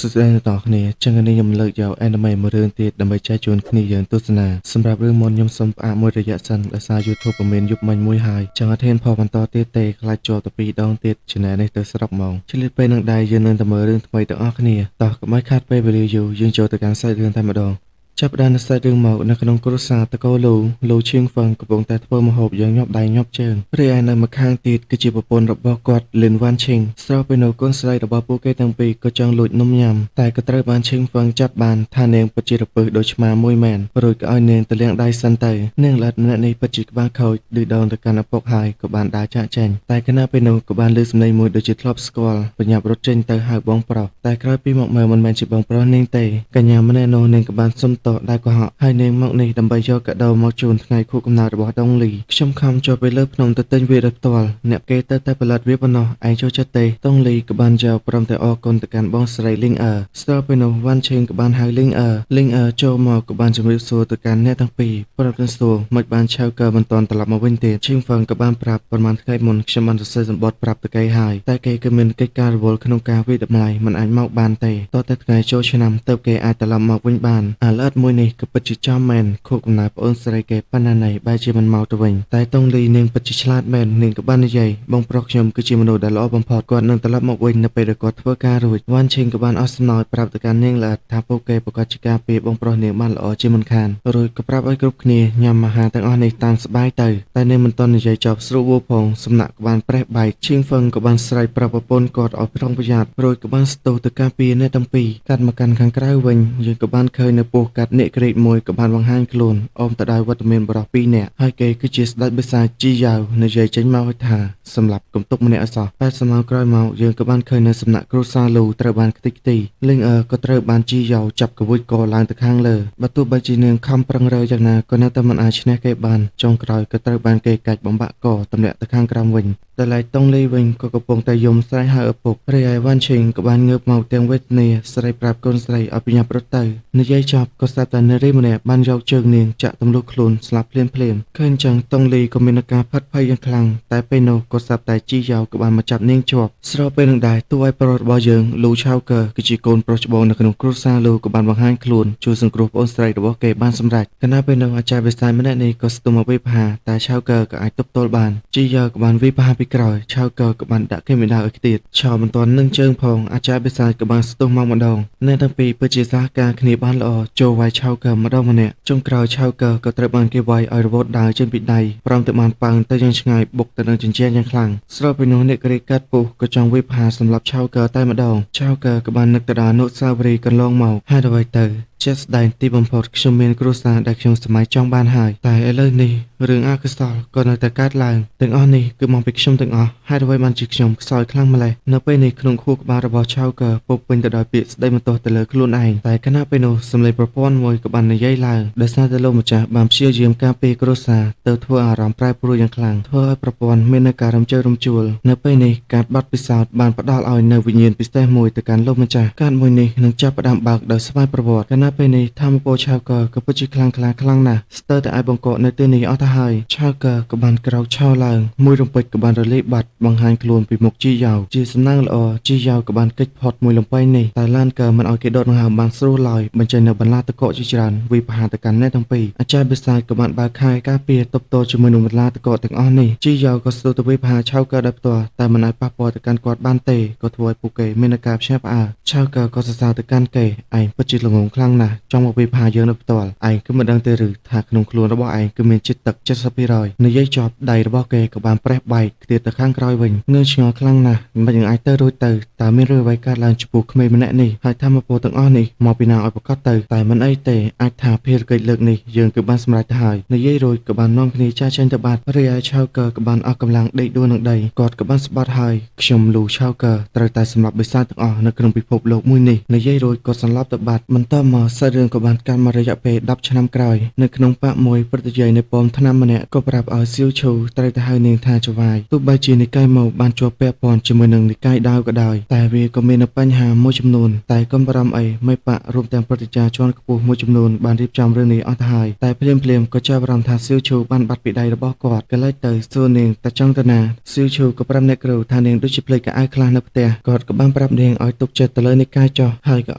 សួស្តីអ្នកទាំងអស់គ្នាចឹងនេះខ្ញុំលើកយក anime មួយរឿងទៀតដើម្បីចែកជូនគ្នាយើងទស្សនាសម្រាប់រឿងមុនខ្ញុំសូមផ្អាកមួយរយៈសិនដោយសារ YouTube ពុំមានយប់មិញមួយហើយចឹងអត់ហ៊ានផុសបន្តទៀតទេខ្លាចជាប់ទៅពីរដងទៀត channel នេះទៅស្រុកហ្មងឆ្លៀតពេលនឹងដែរយើងនឹងទៅមើលរឿងថ្មីទាំងអស់គ្នាតោះកុំឲ្យខាតពេលវេលាយូរយើងចូលទៅកាន់សាច់រឿងតែម្ដងចាប់ផ្ដើមសាច់រឿងមកនៅក្នុងគ្រួសារតកូលូលូឈៀងហ្វឹងកំពុងតែធ្វើម្ហូបយ៉ាងញាប់ដៃញាប់ជើងរីឯនៅម្ខាងទៀតគឺជាប្រពន្ធរបស់គាត់លិនវ៉ាន់ឈិងស្របពេលនោះកូនស្រីរបស់ពួកគេទាំងពីរក៏ចង់លួចនំញ៉ាំតែក៏ត្រូវបានឈៀងហ្វឹងចាប់បានថានាងពិតជារពឹសដូចឆ្មាមួយមែនរួចក៏ឲ្យនាងទៅលាងដៃសិនទៅនាងល្អិតម្នាក់នេះពិតជាក្បាលខូចឌឺដងទៅកាន់ឪពុកហើយក៏បានដើរចាកចេញតែខណៈពេលនោះក៏បានឮសំឡេងមួយដូចជាធ្លាប់ស្គាល់បញ្ញាប់រត់ចេញទៅហៅបងប្រុសតែក្រោយពីមកមើលមិនមែនជាបងប្រុសនាងទេកញ្ញាម្នាក់នោះនាងក៏បានសុំតដែលកុហកហើយនាងមកនេះដើម្បីយកកាដូមកជូនថ្ងៃខួបកំណើតរបស់ដងលីខ្ញុំខំចូលไปលើភ្នំទៅទិញវាដោយផ្ទាល់អ្នកគេទៅតែផលិតវាប៉ុណ្ណោះឯងចូលចិត្តទេដងលីក៏បានយកព្រមតែអរគុណទៅកាន់បងស្រីលីងអឺស្របពេលនោះវ៉ាន់ឆេងក៏បានហៅលីងអឺលីងអឺចូលមកក៏បានជម្រាបសួរទៅកាន់អ្នកទាំងពីរព្រមទាំងសួរមិនបានឆៅកើមិនទាន់ត្រឡប់មកវិញទេឈៀងហ្វឹងក៏បានប្រាប់ប្រហែលថ្ងៃមុនខ្ញុំបានសរសេរសម្បត្តិប្រាប់ទៅគេហើយតែគេគឺមានកិច្ចការរវល់ក្នុងការវិតម្លៃមិនអាចមកបានទេតតែថ្ងៃចូលឆ្នាំទៅគេអាចត្រឡប់មកវិញបានអាល្អិតមួយនេះក៏ពិតជាចំមែនខួបកំណើតប្អូនស្រីគេប៉ុណ្ណាណីបែរជាមិនមកទៅវិញតែតុងលីនាងពិតជាឆ្លាតមែននាងក៏បាននិយាយបងប្រុសខ្ញុំគឺជាមនុស្សដែលល្អបំផុតគាត់នឹងត្រឡប់មកវិញនៅពេលដែលគាត់ធ្វើការរួចវ៉ាន់ឈិងក៏បានអស់សំណោចប្រាប់ទៅកាន់នាងល្អិតថាពួកគេប្រកាសជាការពារបងប្រុសនាងបានល្អជាមិនខានរួចក៏ប្រាប់ឲ្យគ្រប់គ្នាញ៉ាំអាហារទាំងអស់នេះតាមសប្បាយទៅតែនាងមិនទាន់និយាយចប់ស្រួលវផងសំណាក់ក៏បានប្រេះបែកឈៀងហ្វឹងក៏បានស្រែកប្រាប់ប្រពន្ធគាត់ឲ្យប្រុងប្រយ័ត្នរួចក៏បានស្ទុះទៅការពារអ្នកទាំងពីរកាត់មកកាន់ខាងក្រៅវិញយើងក៏បានឃើញនៅពោះកាត់អ្នកក្រិចមួយក៏បានបង្ហាញខ្លួនអមទៅដោយវត្តមានបរិះ2នាក់ហើយគេគឺជាស្ដេចបិសាចជីយ៉ាវនិយាយចេញមកឲ្យថាសម្រាប់កំទុកម្នាក់អសោះ80ម៉ោងក្រោយមកយើងក៏បានឃើញនៅសំណាក់គ្រួសារលូត្រូវបានខ្ទេចខ្ទីលីងអឺក៏ត្រូវបានជីយ៉ាវចាប់កវួចកឡើងទៅខាងលើបើទោះបីជានាងខំប្រឹងរើយ៉ាងណាក៏នៅតែមិនអាចឈ្នះគេបានចុងក្រោយក៏ត្រូវបានគេកាច់បំបាក់កទម្លាក់ទៅខាងក្រោមវិញតែឡែកតុងលីវិញក៏កំពុងតែយំស្រែកហៅឪពុករីឯវ៉ាន់ឈិងក៏បានងើបមកទាំងវេទនាស្រីប្រាប់កូនស្រីឲ្យប្រញាប់រត់ទៅនិយាយចប់ក៏ស្រាប់តែនារីម្នាក់បានយកជើងនាងចាក់ទម្លុះខ្លួនស្លាប់ភ្លាមភ្លាមឃើញចឹងតុងលីក៏មានការផិតភ័យយ៉ាងខ្លាំងតែពេលនោះក៏ស្រាប់តែជីយ៉ាវក៏បានមកចាប់នាងជាប់ស្របពេលនឹងដែរតួឯប្រុសរបស់យើងលូឆៅកើគឺជាកូនប្រុសច្បងនៅក្នុងគ្រួសារលូក៏បានបង្ហាញខ្លួនជួយសង្គ្រោះប្អូនស្រីរបស់គេបានសម្រេចខណៈពេលនោះអាចារ្យវិស័យម្នាក់នេះក៏ស្ទុះមកវិភាតែឆៅកើក៏អាចទប់ទល់បានជីយ៉ាវក៏បានវិភាពីក្រោយឆៅកើក៏បានដាក់គេមិនដល់ឲ្យខ្ទៀតឆៅមិនទាន់នឹងជើងផងអាចារ្យវិស័យក៏បានស្ទុះមកម្ដងអ្នកទាំងពីរពិតជាសហការគ្នាបានល្អចូលវាយឆៅកើម្ដងម្នាក់ចុងក្រោយឆៅកើក៏ត្រូវបានគេវាយឲ្យរវត់ដើរចេញពីដៃព្រមទាំងបានប៉ើងទៅយ៉ាងឆ្ងាយបុកទៅនឹងជញ្ជាំងយ៉ាងខ្លាំងស្របពេលនោះអ្នកក្រិចកាត់ពុះក៏ចង់វិភាសម្រាប់ឆៅកើតែម្ដងឆៅកើក៏បាននឹកទៅដល់អនុស្សាវរីយ៍កន្លងមកហេតុអ្វីទៅជាក់ស្ដែងទីបំផុតខ្ញុំមានគ្រួសារដែលខ្ញុំសម័យចង់បានហើយតែឥឡូវនេះរឿងអកុសលក៏នៅតែកើតឡើងទាំងអស់នេះគឺមកពីខ្ញុំទាំងអស់ហេតុអ្វីបានជាខ្ញុំខ្សោយខ្លាំងម្ល៉េះនៅពេលនេះក្នុងខួរក្បាលរបស់ឆៅកើពុកពេញទៅដោយពាក្យស្ដីបន្ទោសទៅលើខ្លួនឯងតែខណៈពេលនោះសម្លេងប្រព័ន្ធមួយក៏បាននិយាយឡើងដោយសារតែលោកម្ចាស់បានព្យាយាមការពារគ្រួសារទៅធ្វើអារម្មណ៍ប្រែប្រួលយ៉ាងខ្លាំងធ្វើឲ្យប្រព័ន្ធមាននៅការរំជើបរំជួលនៅពេលនេះការបត់ពិសោធន៍បានផ្ដល់ឲ្យនៅវិញ្ញាណពិសេសមួយទៅកាន់លោកម្ចាស់កាតមួយនេះនឹងចាប់ផ្ដើមបើកដោយស្វ័យប្រវត្តិខណៈពេលនេះធម្មពលឆៅកើក៏ពិតជាខ្លាំងក្លាខ្លាំងណាស់ស្ទើរតែអាចបង្កកនៅទីនេះអស់ទៅហើយឆៅកើក៏បានក្រោកឈរឡើងមួយរំពេចក៏បានរលាយបាត់បង្ហាញខ្លួនពីមុខជីយ៉ាវជាសំណាងល្អជីយ៉ាវក៏បានគេចផុតមួយលំបៃនេះតែឡានកើមិនឲ្យគេដកដង្ហើមបានស្រួលឡើយបញ្ចេញនៅបន្លាតកកជាច្រើនវិបហាទៅកាន់អ្នកទាំងពីរអាចារ្យបិសាចក៏បានបើកខែការពារទប់ទល់ជាមួយនឹងបន្លាតកកទាំងអស់នេះជីយ៉ាវក៏ស្ទុះទៅវិបហាឆៅកើដោយផ្ទាល់តែមិនអាចប៉ះពាល់ទៅកាន់គាត់បានទេក៏ធ្វើឲ្យពួកគេមានការភ្ញាក់ផ្អើលឆៅកើក៏សរសើរទៅកាន់គេឯងពិតជាល្ងងខ្លាំងណាស់ចង់មកវិបហាយើងនៅផ្ទាល់ឯងគឺមិនដឹងទេឬថាក្នុងខ្លួនរបស់ឯងគឺមានជាតិទឹក 70% និយាយចប់ដៃរបស់គេក៏បានប្រេះបែកខ្ទាតទៅខាងក្រោយវិញងឿងឆ្ងល់ខ្លាំងណាស់មិននឹងអាចទៅរួចទៅតើមានរឿងអ្វីកើតឡើងចំពោះក្មេងម្នាក់នេះហើយធម្មពលទាំងអស់នេះមកពីណាឲ្យប្រកាសទៅតែមិនអីទេអាចថាភារកិច្ចលើកនេះយើងគឺបានសម្រេចទៅហើយនិយាយរួចក៏បាននាំគ្នាចាចេញទៅបាត់រីឯឆៅកើក៏បានអស់កម្លាំងដេកដួលនឹងដីគាត់ក៏បានស្បត់ហើយខ្ញុំលូឆៅកើត្រូវតែសម្លាប់បិសាចទាំងអស់នៅក្នុងពិភពលោកមួយនេះនិយាយរួចក៏សន្លប់ទៅបាត់បន្តមក មកសាច់រឿងក៏បានកាត់មករយៈពេល10ឆ្នាំក្រោយនៅក្នុងប៉ាក់មួយព្រឹត្តិយាយនៃប៉មថ្នាំម្នាក់ក៏ប្រាប់ឲ្យសៀវឈូត្រូវទៅហៅនាងថាចវាយទោះបីជានិកាយមកបានជាប់ពាក់ព័ន្ធជាមួយនឹងនិកាយដាវក៏ដោយតែវាក៏មានបញ្ហាមួយចំនួនតែកុំបារម្ភអីមេប៉ាក់រួមទាំងព្រឹត្តិចារជាន់ខ្ពស់មួយចំនួនបានរៀបចំរឿងនេះអស់ទៅហើយតែភ្លាមៗក៏ចាប់អារម្មណ៍ថាសៀវឈូបានបាត់ពីដៃរបស់គាត់ក៏លេចទៅសួរនាងតែចង់ទៅណាសៀវឈូក៏ប្រាប់អ្នកគ្រូថានាងដូចជាភ្លេចកៅអៅខ្លះនៅផ្ទះគាត់ក៏បានប្រាប់នាងឲ្យទុកចិត្តទៅលើនិកាយចោះហើយក៏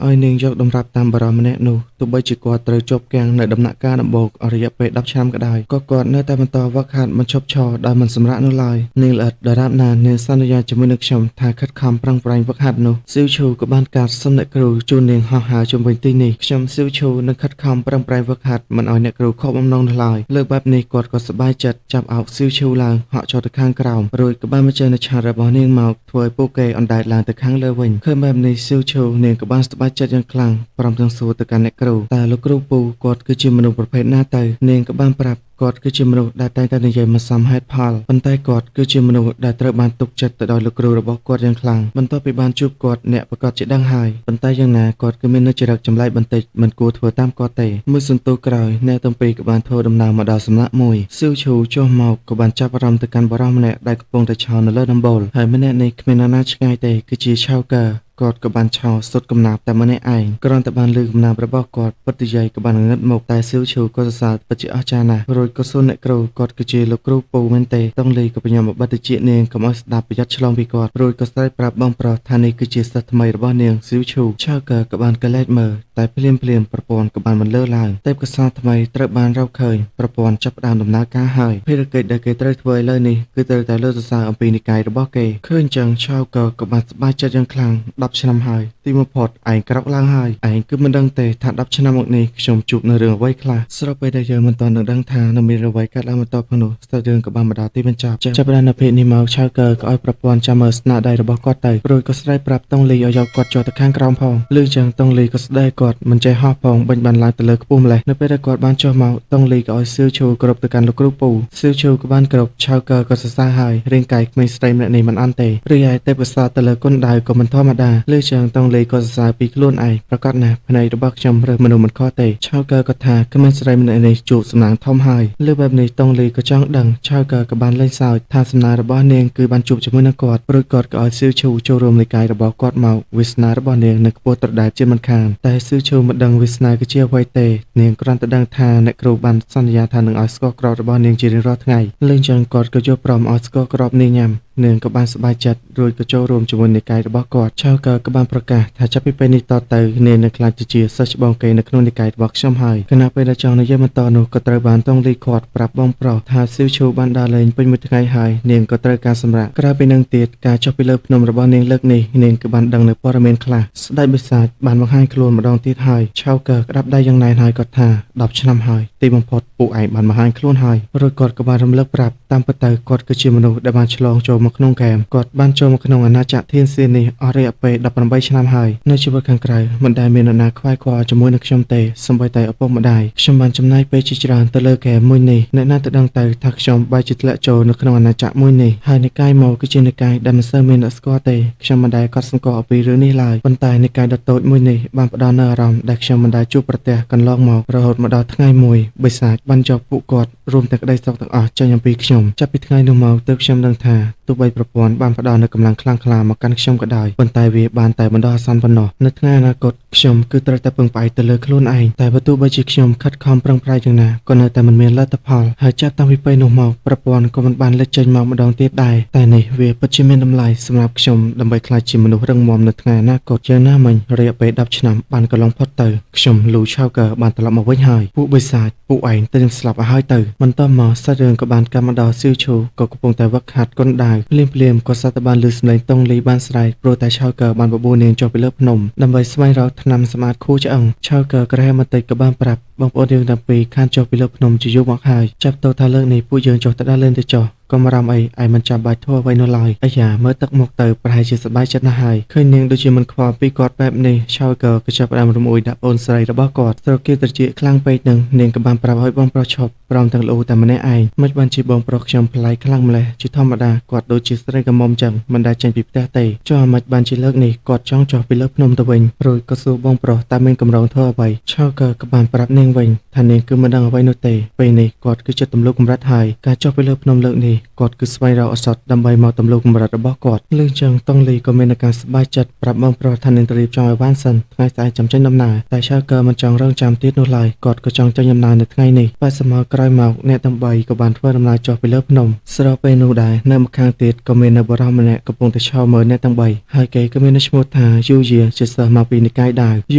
ឲ្យនាងយកតម្រាប់តាមបរិមម្នាក់នោះទោះបីជាគាត់ត្រូវជាប់គាំងនៅដំណាក់កាលដំបូងអស់រយៈពេល10ឆ្នាំក៏ដោយក៏គាត់នៅតែបន្តវឹកហាត់មិនឈប់ឈរដោយមិនសម្រាកនោះឡើយនាងល្អិតដរាបណានាងសន្យាជាមួយនឹងខ្ញុំថាខិតខំប្រឹងប្រែងវឹកហាត់នោះសៀវឈូក៏បានកាត់សុំអ្នកគ្រូជូននាងហោះហើរជុំវិញទីនេះខ្ញុំសៀវឈូនឹងខិតខំប្រឹងប្រែងវឹកហាត់មិនឲ្យអ្នកគ្រូខកបំណងនោះឡើយលើបែបនេះគាត់ក៏សប្បាយចិត្តចាប់អោបសៀវឈូឡើងហក់ចូលទៅខាងក្រោមរួចក៏បានបញ្ចេញនៅឆាតរបស់នាងមកធ្វើឲ្យពួកគេអណ្ដែតឡើងទៅខាងលើវិញឃើញបែបនេះសៀវឈូនាងក៏បានសប្បាយចិត្តយ៉ាងខ្លាំងព្រមទាំងសួរទៅកាន់អ្នកគ្រូតើលោកគ្រូពូគាត់គឺជាមនុស្សប្រភេទណាទៅនាងក៏បានប្រាប់គាត់គឺជាមនុស្សដែលតែងតែនិយាយមិនសមហេតុផលប៉ុន្តែគាត់គឺជាមនុស្សដែលត្រូវបានទុកចិត្តទៅដោយលោកគ្រូរបស់គាត់យ៉ាងខ្លាំងបន្ទាប់ពីបានជួបគាត់អ្នកប្រកាសជាដឹងហើយប៉ុន្តែយ៉ាងណាគាត់គឺមាននៅចរិតចម្លែកបន្តិចមិនគួរធ្វើតាមគាត់ទេមួយសន្ទុះក្រោយអ្នកទាំងពីរក៏បានធ្វើដំណើរមកដល់សំណាក់មួយសៀវឈូចុះមកក៏បានចាប់អារម្មណ៍ទៅកាន់បុរសម្នាក់ដែលកំពុងតែឆោនៅលើដំបូលហើយម្នាក់នេះគ្មាននរណាឆ្ងាយទេគឺជាឆៅកើគាត់ក៏បានឆោសុទ្ធកំណាព្យតែម្នាក់ឯងគ្រាន់តែបានលើកំណាព្យរបស់គាត់ពិតយាយក៏បានងងឹតមុខតែសៀវឈូក៏សរសើរពិតជាអស្ចារ្យណាស់រួចក៏សួរអ្នកគ្រូគាត់គឺជាលោកគ្រូពូមែនទេតុងលីក៏បញ្ញាបបិទជានាងកុំឲ្យស្ដាប់ប្រយ័ត្នឆ្លងពីគាត់រួចក៏ស្រែកប្រាប់បងប្រុសថានេះគឺជាសិស្សថ្មីរបស់នាងសៀវឈូឆៅកើក៏បានកលែកមើលតែភ្លាមៗប្រព័ន្ធក៏បានបន្លឺឡើងទេពកោសល្យថ្មីត្រូវបានរកឃើញប្រព័ន្ធចាប់ផ្ដើមដំណើរការហើយភារកិច្ចដែលគេត្រូវធ្វើឥឡូវនេះគឺត្រូវតែលើកសរសើរអំពីនិកាយរបស់គេឃើញចឹងឆៅកើក៏បានសប្បាយចិត្តយ៉ាងខ្លាំង10ឆ្នាំហើយទីបំផុតឯងក្រោកឡើងហើយឯងគឺមិនដឹងទេថា10ឆ្នាំមកនេះខ្ញុំជួបនៅរឿងអ្វីខ្លះស្របពេលដែលយើងមិនទាន់នឹងដឹងថានឹងមានអ្វីកើតឡើងបន្តផងនោះស្ទើររឿងក៏បានមកដល់ទីបញ្ចប់ចាប់ផ្ដើមនៅពេលនេះមកឆៅកើក៏ឲ្យប្រព័ន្ធចាំមើលស្នាដៃរបស់គាត់ទៅរួចក៏ស្រែកប្រាប់តុងលីឲ្យយកគាត់ចូលទៅខាងក្រោមផងឮចឹងតុងលីក៏ស្ដីគាត់មិនចេះហោះផងបាញ់បានឡើងទៅលើខ្ពស់ម្លេះនៅពេលដែលគាត់បានចុះមកតុងលីក៏ឲ្យសៀវឈូគ្រប់ទៅកាន់លោកគ្រូពូសៀវឈូក៏បានគ្រប់ឆៅកើក៏សរសើរហើយរាងកាយក្មេងស្រីម្នាក់នេះមិនអន់ទេរីឯទេពកោសល្យទៅលើគុណដៅក៏មិនធម្មតាឮចឹងតុងលីក៏សរសើរពីខ្លួនឯងប្រកាសណាស់ភ្នែករបស់ខ្ញុំរើសមនុស្សមិនខុសទេឆៅកើក៏ថាក្មេងស្រីម្នាក់នេះជួបសំណាងធំហើយលើបែបនេះតុងលីក៏ចង់ដឹងឆៅកើក៏បានលេងសើចថាសំណាងរបស់នាងគឺបានជួបជាមួយនឹងគាត់រួចគាត់ក៏ឲ្យសៀវឈូចូលរួមនិកាយរបស់គាត់មកវាសនារបស់នាងនៅខ្ពស់ត្រដែតជាមិនខានតែសៀវឈូមិនដឹងវាសនាគឺជាអ្វីទេនាងគ្រាន់តែដឹងថាអ្នកគ្រូបានសន្យាថានឹងឲ្យស្ករគ្រាប់របស់នាងជារៀងរាល់ថ្ងៃលឺចឹងគាត់ក៏យល់ព្រមឲ្យស្ករគ្រាប់នាងញ៉ាំនាងក៏បានសប្បាយចិត្តរួចក៏ចូលរួមជាមួយនិកាយរបស់គាត់ឆៅកើក៏បានប្រកាសថាចាប់ពីពេលនេះតទៅនាងនឹងក្លាយទៅជាសិស្សច្បងគេនៅក្នុងនិកាយរបស់ខ្ញុំហើយខណៈពេលដែលចង់និយាយបន្តនោះក៏ត្រូវបានតុងលីគាត់ប្រាប់បងប្រុសថាសៀវឈូបានដើរលេងពេញមួយថ្ងៃហើយនាងក៏ត្រូវការសម្រាកក្រៅពីនឹងទៀតការចុះពីលើភ្នំរបស់នាងលើកនេះនាងក៏បានដឹងនៅព័ត៌មានខ្លះស្ដេចបិសាចបានបង្ហាញខ្លួនម្ដងទៀតហើយឆៅកើក្តាប់ដៃយ៉ាងណែនហើយគាត់ថា10ឆ្នាំហើយទីបំផុតពួកឯងបានបង្ហាញខ្លួនហើយរួចគាត់ក៏បានរំលឹកប្រាប់តាមពិតទៅគាត់គឺជាមនុស្សដែលបានឆ្លងចូលមកក្នុងហ្គេមគាត់បានចូលមកក្នុងអាណាចក្រធានសៀននេះអស់រយៈពេល18ឆ្នាំហើយនៅជីវិតខាងក្រៅមិនដែលមាននរណាខ្វាយខ្វល់ជាមួយនឹងខ្ញុំទេសូម្បីតែឪពុកម្ដាយខ្ញុំបានចំណាយពេលជាច្រើនទៅលើហ្គេមមួយនេះអ្នកណាទៅដឹងទៅថាខ្ញុំបែរជាធ្លាក់ចូលនៅក្នុងអាណាចក្រមួយនេះហើយនិកាយមកគឺជានិកាយដែលមិនសូវមានអ្នកស្គាល់ទេខ្ញុំមិនដែលកត់សម្គាល់អំពីរឿងនេះឡើយប៉ុន្តែនិកាយដ៏តូចមួយនេះបានផ្ដល់នូវអារម្មណ៍ដែលខ្ញុំមិនដែលជួបប្រទះកន្លងមករហូតមកដល់ថ្ងៃមួយបិសាចបានយកពួកគាត់រួមទាំងក្តីសុខទាំងអស់ចេញអំពីខ្ញុំចាប់ពីថ្ងៃនោះមកទើបខ្ញុំដឹងថាទោះបីប្រព័ន្ធបានផ្ដល់នូវកម្លាំងខ្លាំងក្លាមកកាន់ខ្ញុំក៏ដោយប៉ុន្តែវាបានតែបណ្ដោះអាសន្នប៉ុណ្ណោះនៅថ្ងៃអនាគតខ្ញុំគឺត្រូវតែពឹងផ្អែកទៅលើខ្លួនឯងតែបើទោះបីជាខ្ញុំខិតខំប្រឹងប្រែងយ៉ាងណាក៏នៅតែមិនមានលទ្ធផលហើយចាប់តាំងពីពេលនោះមកប្រព័ន្ធក៏មិនបានលេចចេញមកម្ដងទៀតដែរតែនេះវាពិតជាមានតម្លៃសម្រាប់ខ្ញុំដើម្បីក្លាយជាមនុស្សរឹងមាំនៅថ្ងៃអនាគតយ៉ាងណាមិញរយៈពេល10ឆ្នាំបានកន្លងផុតទៅខ្ញុំលូឆៅកើបានត្រឡប់មកវិញហើយពួកបិសាចពួកឯងត្រៀមស្លាប់ឲ្យហើយទៅបន្តមកសាច់រឿងក៏បានកាំមកដល់សៀវឈូក៏កំពុងតែវឹកហាត់គុនដាវភ្លាមៗក៏សត្វតែបានលឺសំឡេងតុងលីបានស្រែកព្រោះតែឆៅកើបានបបួលនាងចុះពីលើភ្នំដើម្បីស្វែងរកថ្នាំសម្អាតខួរឆ្អឹងឆៅកើក្រហមបន្តិចក៏បានប្រាប់បងប្អូនយើងទាំងពីរខានចុះពីលើភ្នំជាយូរមកហើយចាប់ទៅថាលើកនេះពួកយើងចុះទៅដើរលេងទៅចុះកុំរំអីឯងមិនចាំបាច់ធ្វើអ្វីនោះឡើយអាយ៉ាមើលទឹកមុខទៅប្រហែលជាសប្បាយចិត្តណាស់ហើយឃើញនាងដូចជាមិនខ្វល់ពីគាត់បែបនេះឆៅកើក៏ចាប់ផ្ដើមរំអួយដាក់អូនស្រីរបស់គាត់ស្រគាត្រចៀកខ្លាំងពេកនឹងនាងក៏បានប្រាប់ឲ្យបងប្រុសឈប់ ព្រមទាំងល្អូតែម្នាក់ឯងមិនបានជាបងប្រុសខ្ញុំប្លែកខ្លាំងម្ល៉េះជាធម្មតាគាត់ដូចជាស្រីក្រមុំចឹងមិនដែលចេញពីផ្ទះទេចុះអាម៉េចបានជាលើកនេះគាត់ចង់ចុះពីលើភ្នំទៅវិញរួចក៏សួរបងប្រុសតើមានកម្រងធ្វើអ្វីឆៅកើក៏បានប្រាប់នាងវិញថានាងគឺមិនដឹងអ្វីនោះទេពេលនេះគាត់គឺជាទម្លុះកម្រិតហើយការចុះពីលើភ្នំលើកនេះគាត់គឺស្វែងរកឱសថដើម្បីមកទម្លុះកម្រិតរបស់គាត់លឺចឹងតុងលីក៏មានការសប្បាយចិត្តប្រាប់បងប្រុសថានាងត្រៀមចង់ឲ្យបានសិនថ្ងៃស្អែកចាំចេញដំណើរតែឆៅកើមិនចង់រងចាំទៀតនោះឡើយគាត់ក៏ចង់ចេញដំណើរនៅថ្ងៃនេះប៉ែសមក្រោយមកអ្នកទាំងបីក៏បានធ្វើដំណើរចុះពីលើភ្នំស្របពេលនោះដែរនៅម្ខាងទៀតក៏មាននៅបុរសម្នាក់កំពុងតែឈរមើលអ្នកទាំងបីហើយគេក៏មានឈ្មោះថាយូយាជាសិស្សមកពីនិកាយដាវយ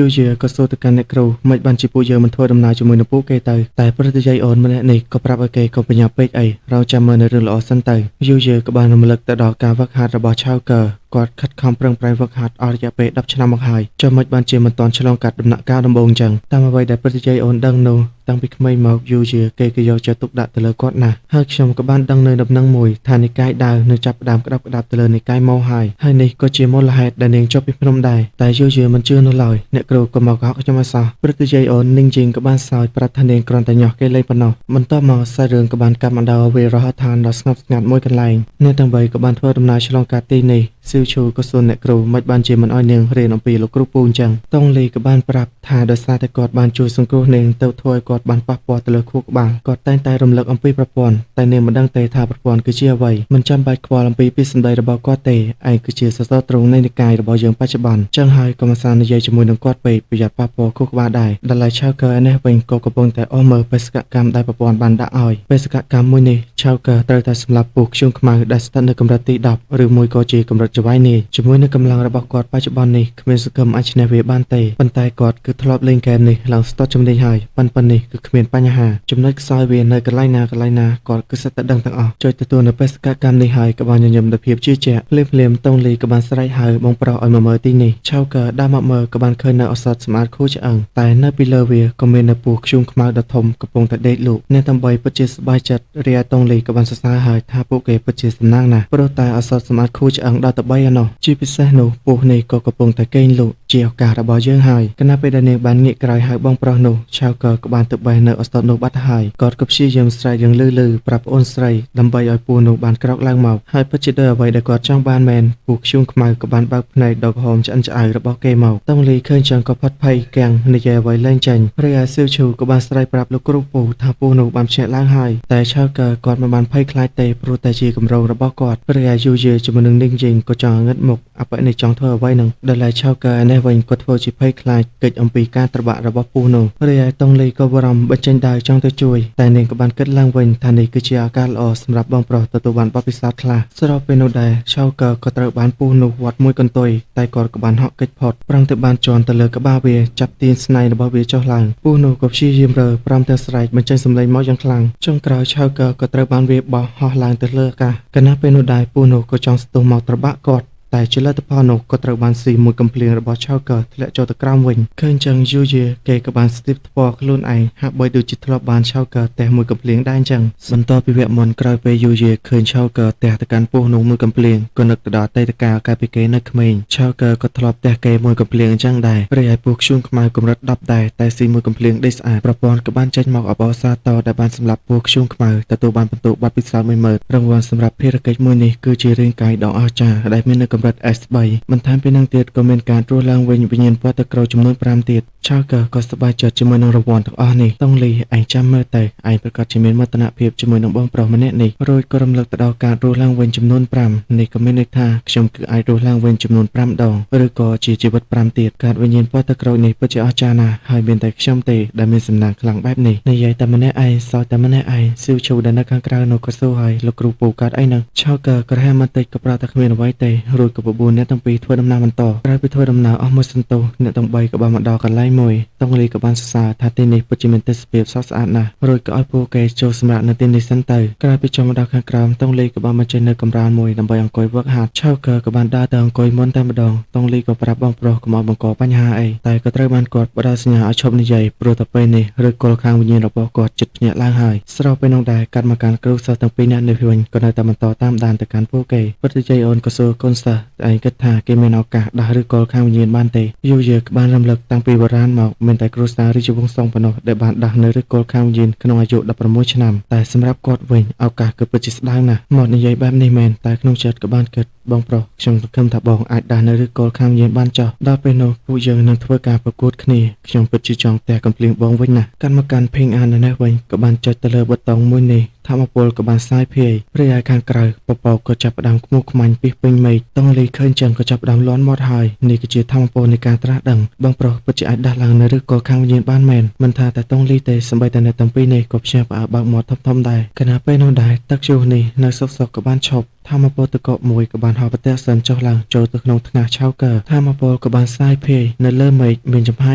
ូយាក៏សួរទៅកាន់អ្នកគ្រូមិនបានជាពួកយើងមិនធ្វើដំណើរជាមួយនឹងពួកគេទៅតែព្រឹទ្ធយាយអូនម្នាក់នេះក៏ប្រាប់ឲ្យគេកុំបញ្ញាពេកអីរងចាំមើលនៅរឿងល្អសិនទៅយូយាក៏បានរំលឹកទៅដល់ការវឹកហាត់របស់ឆៅកើគាត់ខិតខំប្រឹងប្រែងវឹកហាត់អស់រយៈពេល10ឆ្នាំមកហើយចុះមិនបានជាមិនទាន់ឆ្លងកាត់ដំណាក់កាលដំបូងចឹងតាមអ្វីដែលព្រឹទ្ធយាយអូនដឹងនោះតាំងពីក្មេងមកយូជាគេក៏យកចិត្តទុកដាក់ទៅលើគាត់ណាស់ហើយខ្ញុំក៏បានដឹងនៅដំណឹងមួយថានិកាយដាវនៅចាប់ផ្ដើមក្តាប់ក្តាប់ទៅលើនិកាយម៉ូហើយហើយនេះក៏ជាមូលហេតុដែលនាងចុះពីភ្នំដែរតែយូជាមិនជឿនោះឡើយអ្នកគ្រូក៏មកកុហកខ្ញុំឲ្យសោះព្រឹទ្ធយាយអូននឹងជាងក៏បានសើចប្រាប់ថានាងគ្រាន់តែញាស់គេលេងប៉ុណ្ណោះបន្ទាប់មកសាច់រឿងក៏បានកាប់មកដល់វារហដ្ឋានដ៏ស្ងប់ស្ងាត់មួយកន្លែងអ្នកទាំងបីក៏បានធ្វើដំណើរឆ្លងកាត់ទីនេះស៊ីវឈូក៏សួរអ្នកគ្រូមិនបានជាមិនអោយនាងរៀនអំពីលោកគ្រូពូអញ្ចឹងតុងលីក៏បានប្រាប់ថាដោយសារតែគាត់បានជួយសង្គ្រោះនាងទៅធ្វើឲ្យគាត់បានប៉ះពាល់ទៅលើខួរក្បាលគាត់តែងតែរំលឹកអំពីប្រព័ន្ធតែនាងមិនដឹងទេថាប្រព័ន្ធគឺជាអ្វីមិនចាំបាច់ខ្វល់អំពីពាក្យសម្ដីរបស់គាត់ទេឯងគឺជាសសរទ្រូងនៃនិកាយរបស់យើងបច្ចុប្បន្នចឹងហើយក៏មិនសានិយាយជាមួយនឹងគាត់ពេកប្រយ័ត្នប៉ះពាល់ខួរក្បាលដែរដល់ឡែកឆៅកើឯនេះវិញក៏កំពុងតែអស់មើលបេសកកម្មដែលប្រព័ន្ធបានដាក់ឲ្យបេសកកម្មមួយនេះឆៅកើត្រូវតែសម្លាប់ពស់ខ្ជុំខ្មៅដែលស្ថិតនៅកម្រិតទី10ឬមួយក៏ជាកម្រិតចៅហ្វាយនាយជាមួយនឹងកម្លាំងរបស់គាត់បច្ចុប្បន្ននេះគ្មានសង្ឃឹមអាចឈ្នះវាបានទេប៉ុន្តែគាត់គឺធ្លាប់លេងហ្គេមនេះឡើងស្ទាត់ជំនាញហើយប៉ុន្តែនេះគឺគ្មានបញ្ហាចំណុចខ្សោយវានៅកន្លែងណាកន្លែងណាគាត់គឺសិតតែដឹងទាំងអស់ចុចទទួលនៅបេសកកម្មនេះហើយក៏បានញញឹមដោយភាពជឿជាក់ភ្លាមៗតុងលីក៏បានស្រែកហៅបងប្រុសឲ្យមកមើលទីនេះឆៅកើដើរមកមើលក៏បានឃើញនៅឱសថសម្អាតខួរឆ្អឹងតែនៅពីលើវាក៏មាននៅពស់ខ្ជុំខ្មៅដ៏ធំកំពុងតែដេកលក់អ្នកទាំងបីពិតជាសប្បាយចិត្តរីឯតុងលីក៏បានសរសើរហើយថាពួកគេពិតជាសំណាងណាស់ព្រោះតែឱសថសម្អាតខួរឆ្អឹងដល់ទៅ3ឯណោះជាពិសេសនោះពស់នេះក៏កំពុងតែកេងលក់ជាឱកាសរបស់យើងហើយគណៈពេលដែលនាងបានងាកក្រោយហៅបងប្រុសនោះឆៅកើក៏បានទៅបេះនៅឱសថនោះបាត់ហើយគាត់ក៏ព្យាយាមស្រែកយ៉ាងលឺលឺប្រាប់អូនស្រីដើម្បីឲ្យពស់នោះបានក្រោកឡើងមកហើយពិតជាដោយអ្វីដែលគាត់ចង់បានមែនពស់ខ្ជុំខ្មៅក៏បានបើកភ្នែកដ៏ក្រហមឆ្អិនឆ្អៅរបស់គេមកតុងលីឃើញចឹងក៏ផុតភ័យកាំងនិយាយអ្វីលែងចេញរីឯសៀវឈូក៏បានស្រែកប្រាប់លោកគ្រូពូថាពស់នោះបានភ្ញាក់ឡើងហើយតែឆៅកើគាត់មិនបានភ័យខ្លាចទេព្រោះតែជាកម្រងរបស់គាត់រីឯយូយាជាមួយនឹងនាងយីងក៏ចង់ងឹតមុខអបិនេះចង់ធ្វើអ្វីនឹងដល់ឡែកឆៅកើឯនេះវិញក៏ធ្វើជាភ័យខ្លាចកិច្ចអំពីការត្របាក់របស់ពស់នោះរីឯតុងលីក៏បារម្ភបញ្ចេញដាវចង់ទៅជួយតែនាងក៏បានគិតឡើងវិញថានេះគឺជាឱកាសល្អសម្រាប់បងប្រុសទទួលបានបទពិសោធន៍ខ្លះស្របពេលនោះដែរឆៅកើក៏ត្រូវបានពស់នោះវាត់មួយកន្ទុយតែគាត់ក៏បានហក់គេចផុតប្រឹងទៅបានជន់ទៅលើក្បាលវាចាប់ទាញស្នែងរបស់វាចុះឡើងពស់នោះក៏ព្យាយាមរើព្រមទាំងស្រែកបញ្ចេញសម្លេងមកយ៉ាងខ្លាំងចុងក្រោយឆៅកើក៏ត្រូវបានវាបោះហោះឡើងទៅលើអាកាសខណៈពេលនោះដែរពស់នោះក៏ចង់ស្ទុះមកត្របាក់គាត់តែជាលទ្ធផលនោះក៏ត្រូវបានស៊ីមួយកំភ្លៀងរបស់ឆៅកើធ្លាក់ចូលទៅក្រោមវិញឃើញចឹងយូយាគេក៏បានស្ទាបថ្ពាល់ខ្លួនឯងហាក់បីដូចជាធ្លាប់បានឆៅកើទះមួយកំភ្លៀងដែរចឹងបន្ទាប់ពីវគ្គមុនក្រោយពេលយូយាឃើញឆៅកើទះទៅកាន់ពោះនោះមួយកំភ្លៀងក៏នឹកទៅដល់អតីតកាលកាលពីគេនៅក្មេងឆៅកើក៏ធ្លាប់ទះគេមួយកំភ្លៀងចឹងដែររីឯពោះខ្ជូនខ្មៅកម្រិត10ដែរតែស៊ីមួយកំភ្លៀងដេកស្អាតប្រព័ន្ធក៏បានចេញមកអបអរសាទរដែលបានសម្លាប់ពោះខ្ជូនខ្មៅទទួលបានពិន្ទុបទពិសោធន៍10000រង្វាន់សម្រាប់ភារកិច្ចមួយនេះគឺជារាងកាយដ៏អស្ចារ្យដែលមាននៅកម្រិត S3 បន្ថែមពីនឹងទៀតក៏មានការត្រួសឡើងវិញវិញ្ញាណពណ៌ទឹកក្រូចចំនួន5ទៀតឆៅកើក៏សប្បាយចិត្តជាមួយនឹងរង្វាន់ទាំងអស់នេះតុងលីឯងចាំមើលទៅឯងប្រកាសជាមានមោទនភាពជាមួយនឹងបងប្រុសម្នាក់នេះរួចក៏រំលឹកទៅដល់ការរស់ឡើងវិញចំនួន5នេះក៏មានន័យថាខ្ញុំគឺអាចរស់ឡើងវិញចំនួន5ដងឬក៏ជាជីវិត5ទៀតការវិញ្ញាណពណ៌ទឹកក្រូចនេះពិតជាអស្ចារ្យណាស់ហើយមានតែខ្ញុំទេដែលមានសំណាងខ្លាំងបែបនេះនិយាយតែម្នាក់ឯងសោយតែម្នាក់ឯងសៀវឈូដែលនៅខាងក្រៅនោះក៏សួរហើយលោកគ្រូពូកើតអីនឹងឆៅកើក្រហមបន្តិចក៏ប្រាប់ថាគ្មានអ្វីទេរួចក៏បបួលអ្នកទាំងពីរធ្វើដំណើរបន្តក្រោយពីធ្វើដំណើរអស់មួយសន្ទុះអ្នកទាំងបីក៏បានមកដល់កន្លែងមួយតុងលីក៏បានសរសើរថាទីនេះពិតជាមានទេសភាពស្រស់ស្អាតណាស់រួចក៏ឲ្យពួកគេចូលសម្រាកនៅទីនេះសិនទៅក្រោយពីចុះមកដល់ខាងក្រោមតុងលីក៏បានមកចេញនៅកម្រាលមួយដើម្បីអង្គុយវឹកហាត់ឆៅកើក៏បានដើរទៅអង្គុយមុនតែម្ដងតុងលីក៏ប្រាប់បងប្រុសកុំឲ្យបង្កបញ្ហាអីតែក៏ត្រូវបានគាត់ផ្ដល់សញ្ញាឲ្យឈប់និយាយព្រោះតែពេលនេះឬគល់ខាងវិញ្ញាណរបស់គាត់ចិត្តភ្ញាក់ឡើងហើយស្របពេលនោះដែរកាត់មកកាន់គ្រូសិស្សទាំងពីរនាក់នេះវិញក៏នៅតែបន្តតាមដានទៅកាន់ពួកគេពិតជាអូនក៏សួរកូនសិស្ស សិស្សតែឯងគិតថាគេមានឱកាសដាស់ឬកលខាងវិញ្ញាណបានទេយូយាក៏បានរំលឹកតាំងពីបុរាណមកមានតែគ្រួសាររាជវង្សសុងប៉ុណ្ណោះដែលបានដាស់នៅឬកលខាងវិញ្ញាណក្នុងអាយុ16ឆ្នាំតែសម្រាប់គាត់វិញឱកាសគឺពិតជាស្ដើងណាស់មកនិយាយបែបនេះមែនតែក្នុងចិត្តក៏បានគិតបងប្រុសខ្ញុំសង្ឃឹមថាបងអាចដាស់នៅឬកលខាងវិញ្ញាណបានចោះដល់ពេលនោះពួកយើងនឹងធ្វើការប្រកួតគ្នាខ្ញុំពិតជាចង់ផ្ទះកំភ្លៀងបងវិញណាស់កាន់មកកាន់ភេងអាននៅនេះវិញក៏បានចុចទៅលើប៊ូតុងមួយនេះធម្មពលក៏បានសាយភាយរីឯខាងក្រៅពពកក៏ចាប់ផ្ដើមខ្មុះខ្មាញ់ពីពេញមេឃតងលីឃើញចឹងក៏ចាប់ផ្ដើមលាន់មាត់ហើយនេះគឺជាធម្មពលនៃការត្រាស់ដឹងបងប្រុសពិតជាអាចដាស់ឡើងនៅឬក៏ខាងវិញ្ញាណបានមែនមិនថាតែតងលីទេសម្បីតែអ្នកទាំងពីរនេះក៏ព្យាផ្អើបើកមាត់ធំៗដែរខណៈពេលនោះដែរទឹកជ្រោះនេះនៅសុកសុកក៏បានឈប់ធម្មពលតកមួយក៏បានហោះប្រទះសិនចុះឡើងចូលទៅក្នុងថ្ងាសឆៅកើធម្មពលក៏បានសាយភាយនៅលើមេឃមានចំហា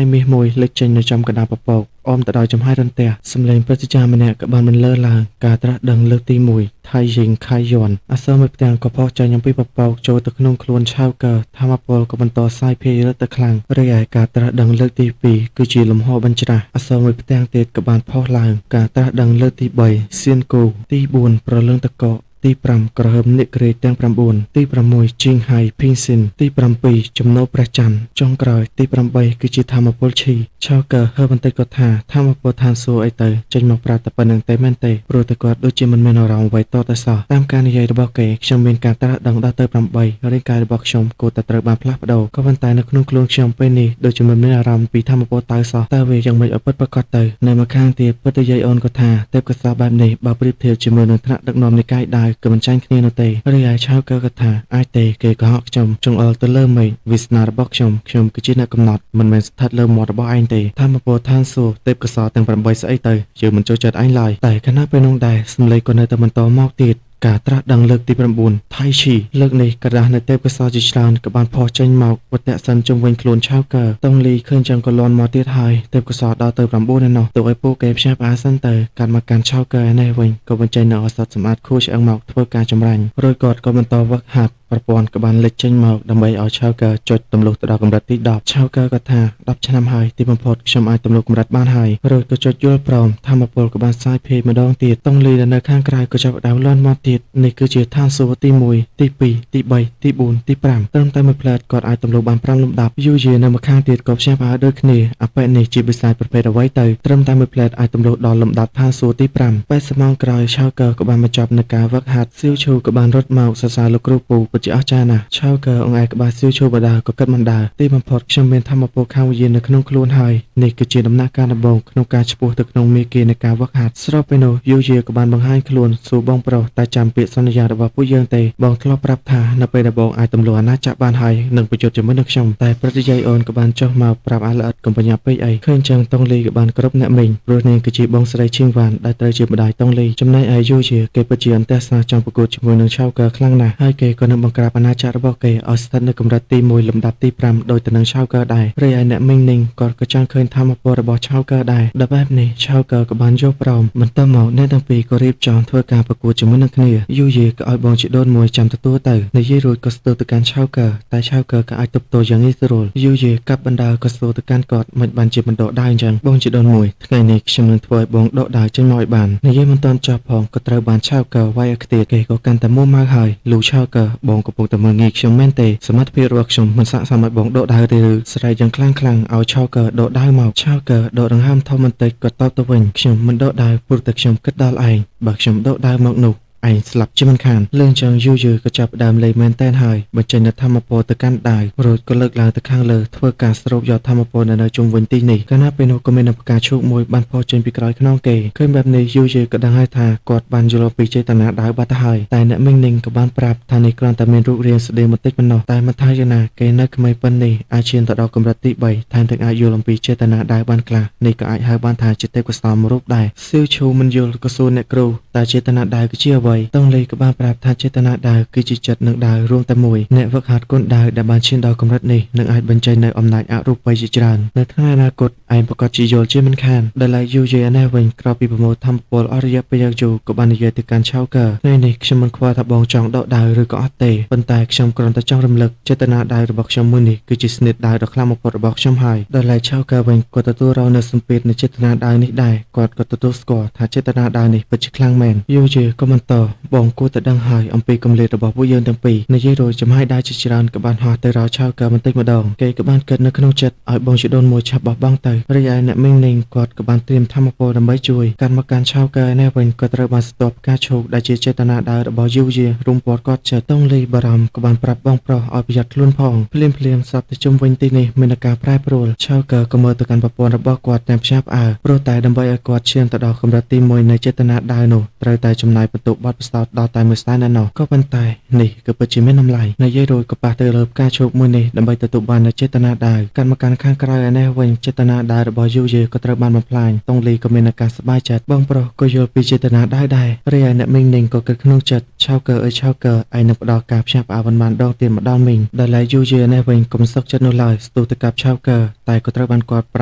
យមាសមួយលេចចេញនៅចំកណ្ដាលពពកអមទៅដោយចំហាយរន្ទះសំឡេងព្រឹទ្ធាចារ្យម្នាក់ក៏បានបន្លឺឡើងការត្រាស់ដឹងលើកទី1ថៃយិងខៃយន់អសរមួយផ្ទាំងក៏ផុសចេញអំពីពពកចូលទៅក្នុងខ្លួនឆៅកើធម្មពលក៏បន្តសាយភាយរឹតទៅខ្លាំងរីឯការត្រាស់ដឹងលើកទី2គឺជាលំហបញ្ច្រាស់អសរមួយផ្ទាំងទៀតក៏បានផុសឡើងការត្រាស់ដឹងលើកទី3សៀនគូទី4ប្រលឹងតកទី5ក្រហើមនិក្រាយទាំង9ទី6ជីងហៃភីងស៊ីនទី7ចំណូលព្រះច័ន្ទចុងក្រោយទី8គឺជាធម្មពលឈីឆៅកើហើបន្តិចក៏ថាធម្មពលឋានសួគ៌អីទៅចេញមកប្រាប់តែប៉ុណ្្នឹងទេមែនទេព្រោះតែគាត់ដូចជាមិនមានអារម្មណ៍អ្វីតតែសោះតាមការនិយាយរបស់គេខ្ញុំមានការត្រាស់ដឹងដល់ទៅ8រាងកាយរបស់ខ្ញុំគួរតែត្រូវបានផ្លាស់ប្ដូរក៏ប៉ុន្តែនៅក្នុងខ្លួនខ្ញុំពេលនេះដូចជាមិនមានអារម្មណ៍ពីធម្មពលតៅសោះតើវាយ៉ាងម៉េចឲ្យពិតប្រាកដទៅនៅម្ខាងទៀតពិតយាយអូនក៏ថាទេពកោសល្យបែបនេះបើប្រៀបធៀបជាមួយនឹងថ្នាក់ដឹកនាំនៃកាយដាវក៏មិនចាញ់គ្នានោះទេរីឯឆៅកើក៏ថាអាចទេគេក៏ហកខ្ញុំចង្អុលទៅលើមេឃវាសនារបស់ខ្ញុំខ្ញុំគឺជាអ្នកកំណត់មិនមែនស្ថិតលើមាត់របស់ឯងទេធម្មពលឋានសួគ៌ទេពកោសល្យទាំង8ស្អីទៅយើងមិនចូលចិត្តឯងឡើយតែខណៈពេលនោះដែរសំឡេងក៏នៅតែបន្តមកទៀតការត្រាស់ដឹងលើកទី9ថៃឈីលើកនេះក្រដាសនៅទេពកោសល្យជាច្រើនក៏បានផុសចេញមកវត្តសិនជុំវិញខ្លួនឆៅកើតងលីឃើញចឹងក៏លាន់មកទៀតហើយទេពកោសល្យដល់ទៅ9ឯណោះទុកឲ្យពួកគេផ្សាផ្អាសិនទៅកាត់មកកាន់ឆៅកើឯនេះវិញក៏បញ្ចេញនៅឱសថសម្អាតខួរឆ្អឹងមកធ្វើការចម្រាញ់រួចគាត់ក៏បន្តវឹកហាត់ប្រព័ន្ធក៏បានលេចចេញមកដើម្បីឲ្យឆៅកើចុចទម្លុះទៅដល់កម្រិតទី10ឆៅកើក៏ថា10ឆ្នាំហើយទីបំផុតខ្ញុំអាចទម្លុះកម្រិតបានហើយរួចក៏ចុចយល់ព្រមធម្មពលក៏បានសាយភាយម្ដងទៀតតងលីដែលនៅខាងក្រៅក៏ចាប់ផ្ដើមលាន់មកទៀតនេះគឺជាឋានសួគ៌ទី1ទី2ទី3ទី4ទី5ត្រឹមតែមួយផ្លែតគាត់អាចទម្លុះបាន5លំដាប់យូយានៅម្ខាងទៀតក៏ព្យាបាលដូចគ្នាអបិនេះជាបិសាចប្រភេទអ្វីទៅត្រឹមតែមួយផ្លែតអាចទម្លុះដល់លំដាប់ឋានសួគ៌ទី5 80ម៉ោងក្រោយឆៅកើក៏បានបញ្ចប់នៅការវឹកហាត់សៀវឈូក៏បានរត់មកសរសើរលោកគ្រូពូពិតជាអស្ចារ្យណាស់ឆៅកើអង្អែលក្បាលសៀវឈូបដាក៏គិតមិនដើរទីបំផុតខ្ញុំមានធម្មពលខាងវិញ្ញាណនៅក្នុងខ្លួនហើយនេះគឺជាដំណាក់កាលដំបូងក្នុងការឆ្ពោះទៅក្នុងមាគ៌ានៃការវឹកហាត់ស្របពេលនោះយូយាក៏បានបង្ហាញខ្លួនសួរបងប្រុសតែចាំពាក្យសន្យារបស់ពួកយើងទេបងធ្លាប់ប្រាប់ថានៅពេលដែលបងអាចទម្លុះអាណាចក្របានហើយនឹងប្រយុទ្ធជាមួយនឹងខ្ញុំតែប្រតិយាយអូនក៏បានចុះមកប្រាប់អាល្អិតកុំបញ្ញាពេកអីឃើញចឹងតុងលីក៏បានគ្រប់អ្នកមីងព្រោះនាងគឺជាបងស្រីឈៀងវ៉ាន់ដែលត្រូវជាម្ដាយតុងលីចំណែកឯយូជាគេពិតជាអន្តះសាចង់ប្រកួតជាមួយនឹងឆៅកើខ្លាំងណាស់ហើយគេក៏នឹងបង្ក្រាបអាណាចក្ររបស់គេឲ្យស្ថិតនៅកម្រិតទី1លំដាប់ទី5ដោយទៅនឹងឆៅកើដែររីឯអ្នកមីងនីងគាត់ក៏ចង់ឃើញធម្មពលរបស់ឆៅកើដែរដល់បែបនេះឆៅកើក៏បានយកព្រមបន្តមកអ្នកទាំងពីរក៏រៀបចំធ្វើការប្រកួតជាមួយនឹងគ្នាយូយាក៏ឲ្យបងជីដូនមួយចាំទទួលទៅនិយាយរួចក៏ស្ទើរទៅកាន់ឆៅកើតែឆៅកើក៏អាចទប់ទល់យ៉ាងងាយស្រួលយូយាកាប់បណ្ដាក៏ស្ទើរទៅកាន់គាត់មិនបានជាបណ្ដោដាវអញ្ចឹងបងជីដូនមួយថ្ងៃនេះខ្ញុំនឹងធ្វើឲ្យបងដកដាវចេញមកឲ្យបាននិយាយមិនទាន់ចប់ផងក៏ត្រូវបានឆៅកើវាយឲ្យខ្ទាតគេក៏កាន់តែមួម៉ៅហើយលូឆៅកើបងកំពុងតែមើលងាយខ្ញុំមែនទេសមត្ថភាពរបស់ខ្ញុំមិនស័ក្តិសមឲ្យបងដកដាវទេឬស្រែកយ៉ាងខ្លាំងខ្លាំងឲ្យឆៅកើដកដាវមកឆៅកើដកដង្ហើមធំបន្តិចក៏តបទៅវិញខ្ញុំមិនដកដាវព្រោះតែខ្ញុំគិតដល់ឯងបើខ្ញុំដកដាវមកនោះឯងស្លាប់ជាមិនខានលឿនចឹងយូរយឺក៏ចាប់ដើមលេងមែនតែនហើយបញ្ចេញនូវធម្មពលទៅកាន់ដាវរួចក៏លើកឡើងទៅខាងលើធ្វើការស្រូបយកធម្មពលនៅជុំវិញទីនេះកាលណាពេលនោះក៏មានផ្កាឈូកមួយបានផុសចេញពីក្រោយខ្នងគេឃើញបែបនេះយូរយឺក៏ដឹងហើយថាគាត់បានយល់ពីចេតនាដាវបាត់ទៅហើយតែអ្នកមីងនីងក៏បានប្រាប់ថានេះគ្រាន់តែមានរូបរាងស្តៀងបន្តិចប៉ុណ្ណោះតែមិនថាយ៉ាងណាគេនៅក្មេងប៉ុននេះអាចឈានទៅដល់កម្រិតទី3ថែមទាំងអាចយល់អំពីចេតនាដាវបានខ្លះនេះក៏អាចហៅបានថាជាទេពកោសល្យមួយរូបដែរសៀវឈូមិនយល់ក៏សួរអ្នកគ្រូតើចេតនាដាវគឺជាអ្វីតុងលីក៏បានប្រាប់ថាចេតនាដាវគឺជាចិត្តនិងដាវរួមតែមួយអ្នកវឹកហាត់គុណដាវដែលបានឈានដល់កម្រិតនេះនឹងអាចបញ្ចេញនៅអំណាចអរូបីជាច្រើននៅថ្ងៃអនាគតឯងប្រកាសជាយល់ជាមិនខានដល់ឡែកយូរយារនេះវិញក្រោយពីប្រមូលធម្មពលអស់រយៈពេលយ៉ាងយូរក៏បាននិយាយទៅកាន់ឆៅកើថ្ងៃនេះខ្ញុំមិនខ្វល់ថាបងចង់ដកដាវឬក៏អត់ទេប៉ុន្តែខ្ញុំគ្រាន់តែចង់រំលឹកចេតនាដាវរបស់ខ្ញុំមួយនេះគឺជាស្និតដាវដ៏ខ្លាំងបំផុតរបស់ខ្ញុំហើយដល់ឡែកឆៅកើវិញក៏ទទួលរងនៅសម្ពាធនៃចេតនាដាវនេះដែរគាត់ក៏ទទួលស្គាល់ថាចេតនាដាវនេះពិតជាខ្លាំងមែនយូរយារក៏បន្ត បងគួរតែដឹងហើយអំពីគម្លាតរបស់ពួកយើងទាំងពីរនិយាយរួចចំហាយដៅជាច្រើនក៏បានហោះទៅរកឆៅកើបន្តិចម្ដងគេក៏បានគិតនៅក្នុងចិត្តឲ្យបងជីដូនមួយឆាប់បោះបង់ទៅរីឯអ្នកមីងនីងគាត់ក៏បានត្រៀមធម្មពលដើម្បីជួយកាន់មកកាន់ឆៅកើឯនេះវិញក៏ត្រូវបានស្ទាប់ផ្កាឈូកដែលជាចេតនាដើររបស់យូយារុំព័ទ្ធគាត់ចិត្តតុងលីបារម្ភក៏បានប្រាប់បងប្រុសឲ្យប្រយ័ត្នខ្លួនផងភ្លាមភ្លាមសពទៅជុំវិញទីនេះមានការប្រែប្រួលឆៅកើក៏មើលទៅកាន់ប្រព័ន្ធរបស់គាត់ទាំងភ្ញាក់ផ្អើលព្រោះតែដើម្បីឲ្យគាត់ឈានទៅដល់កម្រិតទី1នៃចេតនាដើរនោះត្រូវតែចំណាយបន្ទុកបទពិសោធន៍ដល់តែមួយសែនឯណោះក៏ប៉ុន្តែនេះគឺពិតជាមានតម្លៃនិយាយរួចក៏ប៉ះទៅលើផ្កាឈូកមួយនេះដើម្បីទទួលបាននូវចេតនាដើរកាន់មកកាន់ខាងក្រៅឯនេះវិញចេតនាដើររបស់យូយេក៏ត្រូវបានបំផ្លាញតុងលីក៏មានឱកាសសប្បាយចិត្តបងប្រុសក៏យល់ពីចេតនាដើរដែររីឯអ្នកមីងនីងក៏គិតក្នុងចិត្តឆៅកើអើយឆៅកើឯងនឹងផ្ដល់ការភ្ញាក់ផ្អើលប៉ុន្មានដងទៀតមកដល់មីងដល់ឡែកយូយេនេះវិញកុំសុខចិត្តនោះឡើយស្ទុះទៅកាប់ឆៅកើតែក៏ត្រូវបានគាត់ប្រ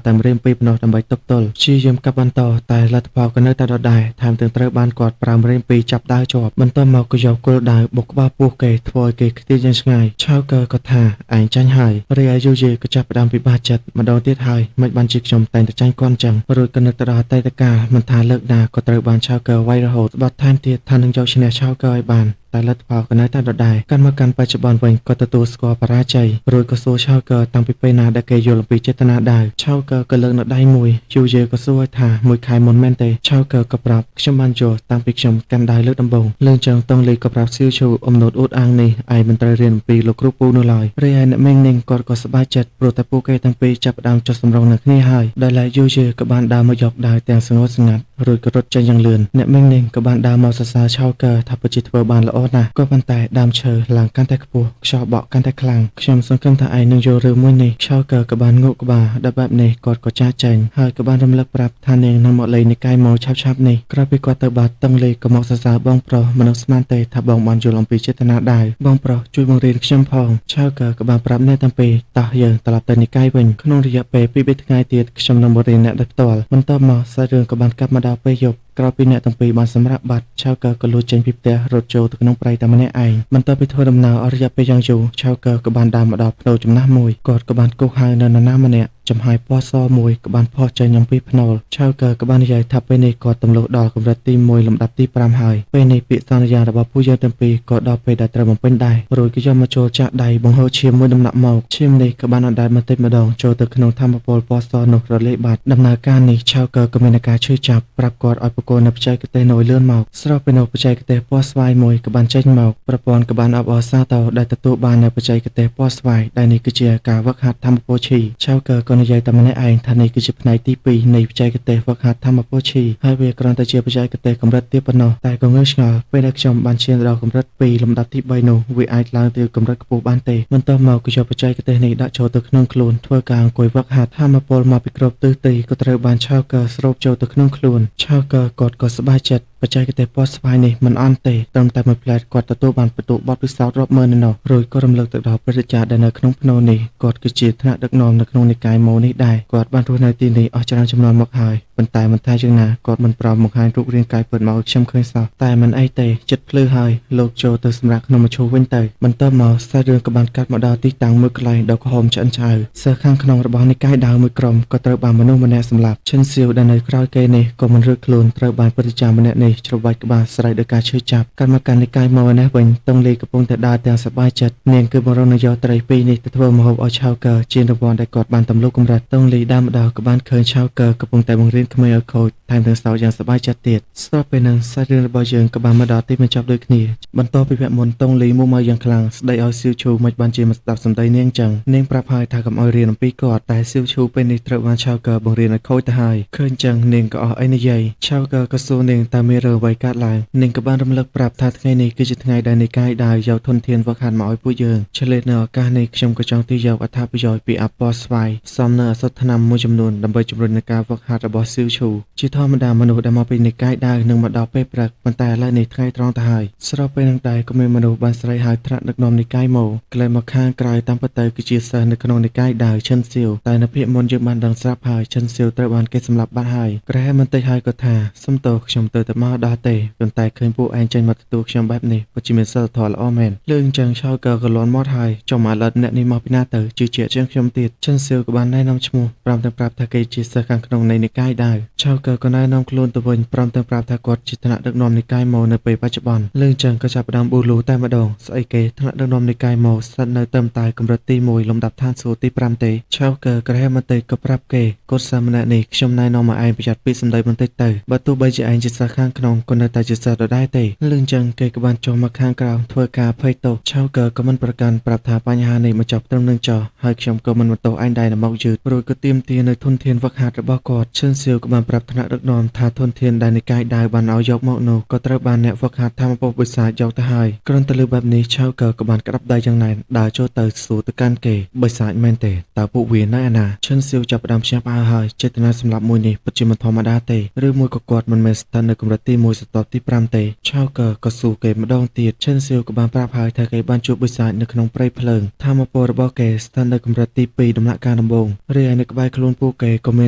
ើតែម្រាមពីរប៉ុណ្ណោះដើម្បីទប់ទល់ព្យាយាមកាប់បន្តតែលទ្ធផលក៏នៅតែដដែលថែមទាំងត្រូវបានគាត់ប្រើម្រាមពីរចាប់ដាវជាប់បន្ទាប់មកក៏យកគល់ដាវបុកក្បាលពោះគេធ្វើឲ្យគេខ្ទាតយ៉ាងឆ្ងាយឆៅកើក៏ថាឯងចាញ់ហើយរីឯយូយេក៏ចាប់ផ្ដើមពិបាកចិត្តម្ដងទៀតហើយមិនបានជាខ្ញុំតែងតែចាញ់គាត់ចឹងរួចក៏នឹកទៅដល់អតីតកាលមិនថាលើកណាក៏ត្រូវបានឆៅកើវាយរហូតស្បត់ថែមទៀតថានឹងយកឈ្នះឆៅកើឲ្យបានតែលទ្ធផលក៏នៅតែដដែលកាន់មកកាន់បច្ចុប្បន្នវិញក៏ទទួលស្គាល់បរាជ័យរួចក៏សួរឆៅកើតាំងពីពេលណាដែលគេយល់អំពីចេតនាដាវឆៅកើក៏លើកនៅដៃមួយយូយេក៏សួរឲ្យថាមួយខែមុនមែនទេឆៅកើក៏ប្រាប់ខ្ញុំបានយល់តាំងពីខ្ញុំកាន់ដាវលើកដំបូងលើងចឹងតុងលីក៏ប្រាប់សៀវឈូអំណត់អួតអាងនេះឯងមិនត្រូវរៀនអំពីលោកគ្រូពូនោះឡើយរីឯអ្នកមីងនីងគាត់ក៏សប្បាយចិត្តព្រោះតែពួកគេទាំងពីរចាប់ផ្ដើមចុះសម្រុងនឹងគ្នាហើយដោយឡែកយូយេក៏បានដើរមកយកដាវទាំងសងត់សងាត់រួចក៏រត់ចេញយ៉ាងលឿនអ្នកមីងនីងក៏បានដើរមកសរសើរឆៅកើថាពិតជាធ្វើបានល្អណាស់ក៏ប៉ុន្តែដើមឈើឡើងកាន់តែខ្ពស់ខ្យល់បក់កាន់តែខ្លាំងខ្ញុំសង្ឃឹមថាឯងនឹងយល់រឿងមួយនេះឆៅកើក៏បានងក់ក្បាលដល់បែបនេះគាត់ក៏ចាកចេញហើយក៏បានរំលឹកប្រាប់ថានាងនឹងមកលេងនិកាយមកឆាប់ៗនេះក្រោយពីគាត់ទៅបាត់តឹងលីក៏មកសរសើរបងប្រុសមិននឹងស្មានទេថាបងបានយល់អំពីចេតនាដែរបងប្រុសជួយបង្រៀនខ្ញុំផងឆៅកើក៏បានប្រាប់អ្នកទាំងពីរតោះយើងត្រឡប់ទៅនិកាយវិញក្នុងរយៈពេល2-3ថ្ងៃទៀតខ្ញុំនឹងបង្រៀនអ្នកដោយផ្ទាល់បន្ទាប់មកសាច់រឿងក៏បានកាប់មកដល់ពេលយប់ក្រោយពីអ្នកទាំងពីរបានសម្រាប់បាត់ឆៅកើក៏លួចចេញពីផ្ទះរត់ចូលទៅក្នុងព្រៃតែម្នាក់ឯងបន្ទាប់ពីធ្វើដំណើរអស់រយៈពេលយ៉ាងយូរឆៅកើក៏បានដើរមកដល់ផ្លូវចំណាស់មួយគាត់ក៏បានកោះហៅនៅនរណាម្នាក់ចំហាយពណ៌សមួយក៏បានផុសចេញអំពីភ្នូលឆៅកើក៏បាននិយាយថាពេលនេះគាត់ទម្លុះដល់កម្រិតទី1លំដាប់ទី5ហើយពេលនេះពាក្យសន្យារបស់ពួកយើងទាំងពីរក៏ដល់ពេលដែលត្រូវបំពេញដែររួចក៏យកមកចូលចាក់ដៃបង្ហូរឈាមមួយដំណក់មកឈាមនេះក៏បានអណ្ដែតបន្តិចម្ដងចូលទៅក្នុងធម្មពលពណ៌សនោះរលាយបាត់ដំណើរការនេះឆៅកើក៏មានការឈឺចាប់ប្រាប់គាត់ឲ្យប្រគល់នៅបច្ចេកទេសនោះលឿនមកស្របពេលនោះបច្ចេកទេសពណ៌ស្វាយមួយក៏បានចេញមកប្រព័ន្ធក៏បានអបអរសាទរដែលទទួលបាននៅបច្ចេកទេសពណ៌ស្វាយដែលនេះគឺជាការវឹកហាត់ធម្មពលឈីឆៅកើក៏និយាយតែម្នាក់ឯងថានេះគឺជាផ្នែកទី2នៃបច្ចេកទេសវឹកហាត់ធម្មពលឈីហើយវាគ្រាន់តែជាបច្ចេកទេសកម្រិតទាបប៉ុណ្ណោះតែក៏ងឿងឆ្ងល់ពេលដែលខ្ញុំបានឈានដល់កម្រិត2លំដាប់ទី3នោះវាអាចឡើងទៅកម្រិតខ្ពស់បានទេបន្ទាប់មកក៏យកបច្ចេកទេសនេះដាក់ចូលទៅក្នុងខ្លួនធ្វើការអង្គុយវឹកហាត់ធម្មពលមកពីគ្រប់ទិសទីក៏ត្រូវបានឆៅកើស្រូបចូលទៅក្នុងខ្លួនឆៅកើគាត់ក៏សប្បាយចិត្តបច្ចេកទេសពណ៌ស្វាយនេះមិនអន់ទេត្រឹមតែមួយផ្លែតគាត់ទទួលបានបន្ទុកបទពិសោធន៍រាប់ម៉ឺនឯណោះរួចក៏រំលឹកទៅដល់ព្រឹទ្ធាចារ្យដែលនៅក្នុងភ្នូនេះគាត់គឺជាថ្នាក់ដឹកនាំនៅក្នុងនិកាយម៉ូនេះដែរគាត់បានរស់នៅទីនេះអស់ច្រើនចំនួនមកហើយប៉ុន្តែមិនថាយ៉ាងណាគាត់មិនព្រមបង្ហាញរូបរាងកាយពិតមកឲ្យខ្ញុំឃើញសោះតែមិនអីទេចិត្តភ្លឺហើយលោកចូលទៅសម្រាប់ក្នុងមឈូសវិញទៅបន្ទាប់មកសាច់រឿងក៏បានកាត់មកដល់ទីតាំងមួយកន្លែងដ៏ក្រហមឆ្អិនឆ្អៅសិស្សខាងក្នុងរបស់និកាយដាវមួយក្រុមក៏ត្រូវបានមនុស្សម្នាក់សម្លាប់ឈិនសៀវដែលនៅក្រោយគេនេះក៏មិនរួចខ្លួនត្រូវបានព្រឹទ្ធាចារ្យម្នាក់នេះច្របាច់ក្បាលស្រែកដោយការឈឺចាប់កាន់មកកាន់និកាយមកនេះវិញតុងលីកំពុងតែដើរទាំងសប្បាយចិត្តនាងគឺបរិណយកត្រីពីរនេះទៅធ្វើម្ហូបឲ្យឆៅកើជារង្វាន់ដែលគាត់បានទម្លុះកម្រិតតុងលីដើមម្ដងក៏បានឃើញឆៅកើកំពុងតែបង្រៀនក្មេងឲ្យខូចថែមទាំងសោកយ៉ាងសប្បាយចិត្តទៀតស្របពេលនឹងសាច់រឿងរបស់យើងក៏បានមកដល់ទីបញ្ចប់ដូចគ្នាបន្ទាប់ពីវគ្គមុនតុងលីមួម៉ៅយ៉ាងខ្លាំងស្ដីឲ្យសៀវឈូមិនបានជាមិនស្ដាប់សម្ដីនាងចឹងនាងប្រាប់ហើយថាកុំឲ្យរៀនអំពីគាត់តែសៀវឈូពេលនេះត្រូវបានឆៅកើបង្រៀនឲ្យខូចទៅហើយឃើញចឹងនាងក៏អស់អីនិយាយឆៅកើក៏សួរនាងតើមានរឿងអ្វីកើតឡើងនាងក៏បានរំលឹកប្រាប់ថាថ្ងៃនេះគឺជាថ្ងៃដែលនិកាយដាវយកធនធានវឹកហាត់មកឲ្យពួកយើងឆ្លៀតនៅឱកាសនេះខ្ញុំក៏ចង់ទីយកអត្ថប្រយោជន៍ពីអពណ៌ស្វាយផ្សំនៅអសត់ថ្នាំមួយចំនួនដើម្បីជំរុញការវឹកហាត់របស់សៀវឈូជាធម្មតាមនុស្សដែលមកពីនិកាយដាវនឹងមកដល់ពេលព្រឹកប៉ុន្តែឥឡូវនេះថ្ងៃត្រង់ទៅហើយស្របពេលនឹងដែរក៏មានមនុស្សបានស្រែកហៅថ្នាក់ដឹកនាំនិកាយមកក្លែមកខាងក្រៅតាមពិតទៅគឺជាសិស្សនៅក្នុងនិកាយដាវឈិនសៀវតែនៅភាគមុនយើងបានដឹងស្រាប់ហើយឈិនសៀវត្រូវបានគេសម្លាប់បាត់ហើយក្រែបន្តិចហើយក៏ថាសុំទោសខ្ញុំទៅតែ មកដល់ទេប៉ុន្តែឃើញពួកឯងចេញមកទទួលខ្ញុំបែបនេះពិតជាមានសិលធម៌ល្អមែនលឺអញ្ចឹងឆៅកើក៏លន់មាត់ហើយចុះមកលិតអ្នកនេះមកពីណាទៅជឿជាក់ជាងខ្ញុំទៀតឈិនសៀវក៏បានណែនាំឈ្មោះព្រមទាំងប្រាប់ថាគេជាសិស្សខាងក្នុងនៃនិកាយដែរឆៅកើក៏ណែនាំខ្លួនទៅវិញព្រមទាំងប្រាប់ថាគាត់ជាថ្នាក់ដឹកនាំនិកាយមកនៅពេលបច្ចុប្បន្នលឺអញ្ចឹងក៏ចាប់ផ្ដើមប៊ូលូតែម្ដងស្អីគេថ្នាក់ដឹកនាំនិកាយមកស្ថិតនៅត្រឹមតែកម្រិតទី1លំដាប់ឋានសួគ៌ទី5ទេឆៅកើក្រហមបន្តិចក៏ប្រាប់គេកូនសាមណៈនេះខ្ញុំណែនាំមកឯងប្រយ័ត្នពីសម្ដីបន្តិចទៅបើទោះបីជាឯងជាសិស្សខាងក្នុងក៏នៅតែជាសិស្សដដែលទេលឺអញ្ចឹងគេក៏បានចុះមកខាងក្រោមធ្វើការភ័យទោសឆៅកើក៏មិនប្រកាន់ប្រាប់ថាបញ្ហានេះមកចប់ត្រឹមនឹងចោះហើយខ្ញុំក៏មិនបន្ទោសឯងដែរមកយឺតរួចក៏ទាមទារនៅធនធានវឹកហាត់របស់គាត់ឈិនសៀវក៏បានប្រាប់ថ្នាក់ដឹកនាំថាធនធានដែលនិកាយដាវបានឲ្យយកមកនោះក៏ត្រូវបានអ្នកវឹកហាត់ធម្មពលបិសាចយកទៅហើយគ្រាន់តែលើបែបនេះឆៅកើក៏បានក្តាប់ដៃយ៉ាងណែនដើរចូលទៅសួរទៅកាន់គេបិសាចមែនទេតើពួកវានៅឯណាឈិនសៀវចាប់ផ្ដើមភ្ញាក់ផ្អើលហើយចេតនាសម្លាប់មួយនេះពិតជាមិនធម្មតាទេឬមួយក៏គាត់មិនមែនស្ថិតនៅកម្រិតទី1ស្រទាប់ទី5ទេឆៅកើក៏សួរគេម្ដងទៀតឈិនសៀវក៏បានប្រាប់ហើយថាគេបានជួបបិសាចនៅក្នុងព្រៃភ្លើងធម្មពលរបស់គេស្ថិតនៅកម្រិតទី2ដំណាក់កាលដំបូងរីឯនៅក្បែរខ្លួនពួកគេក៏មា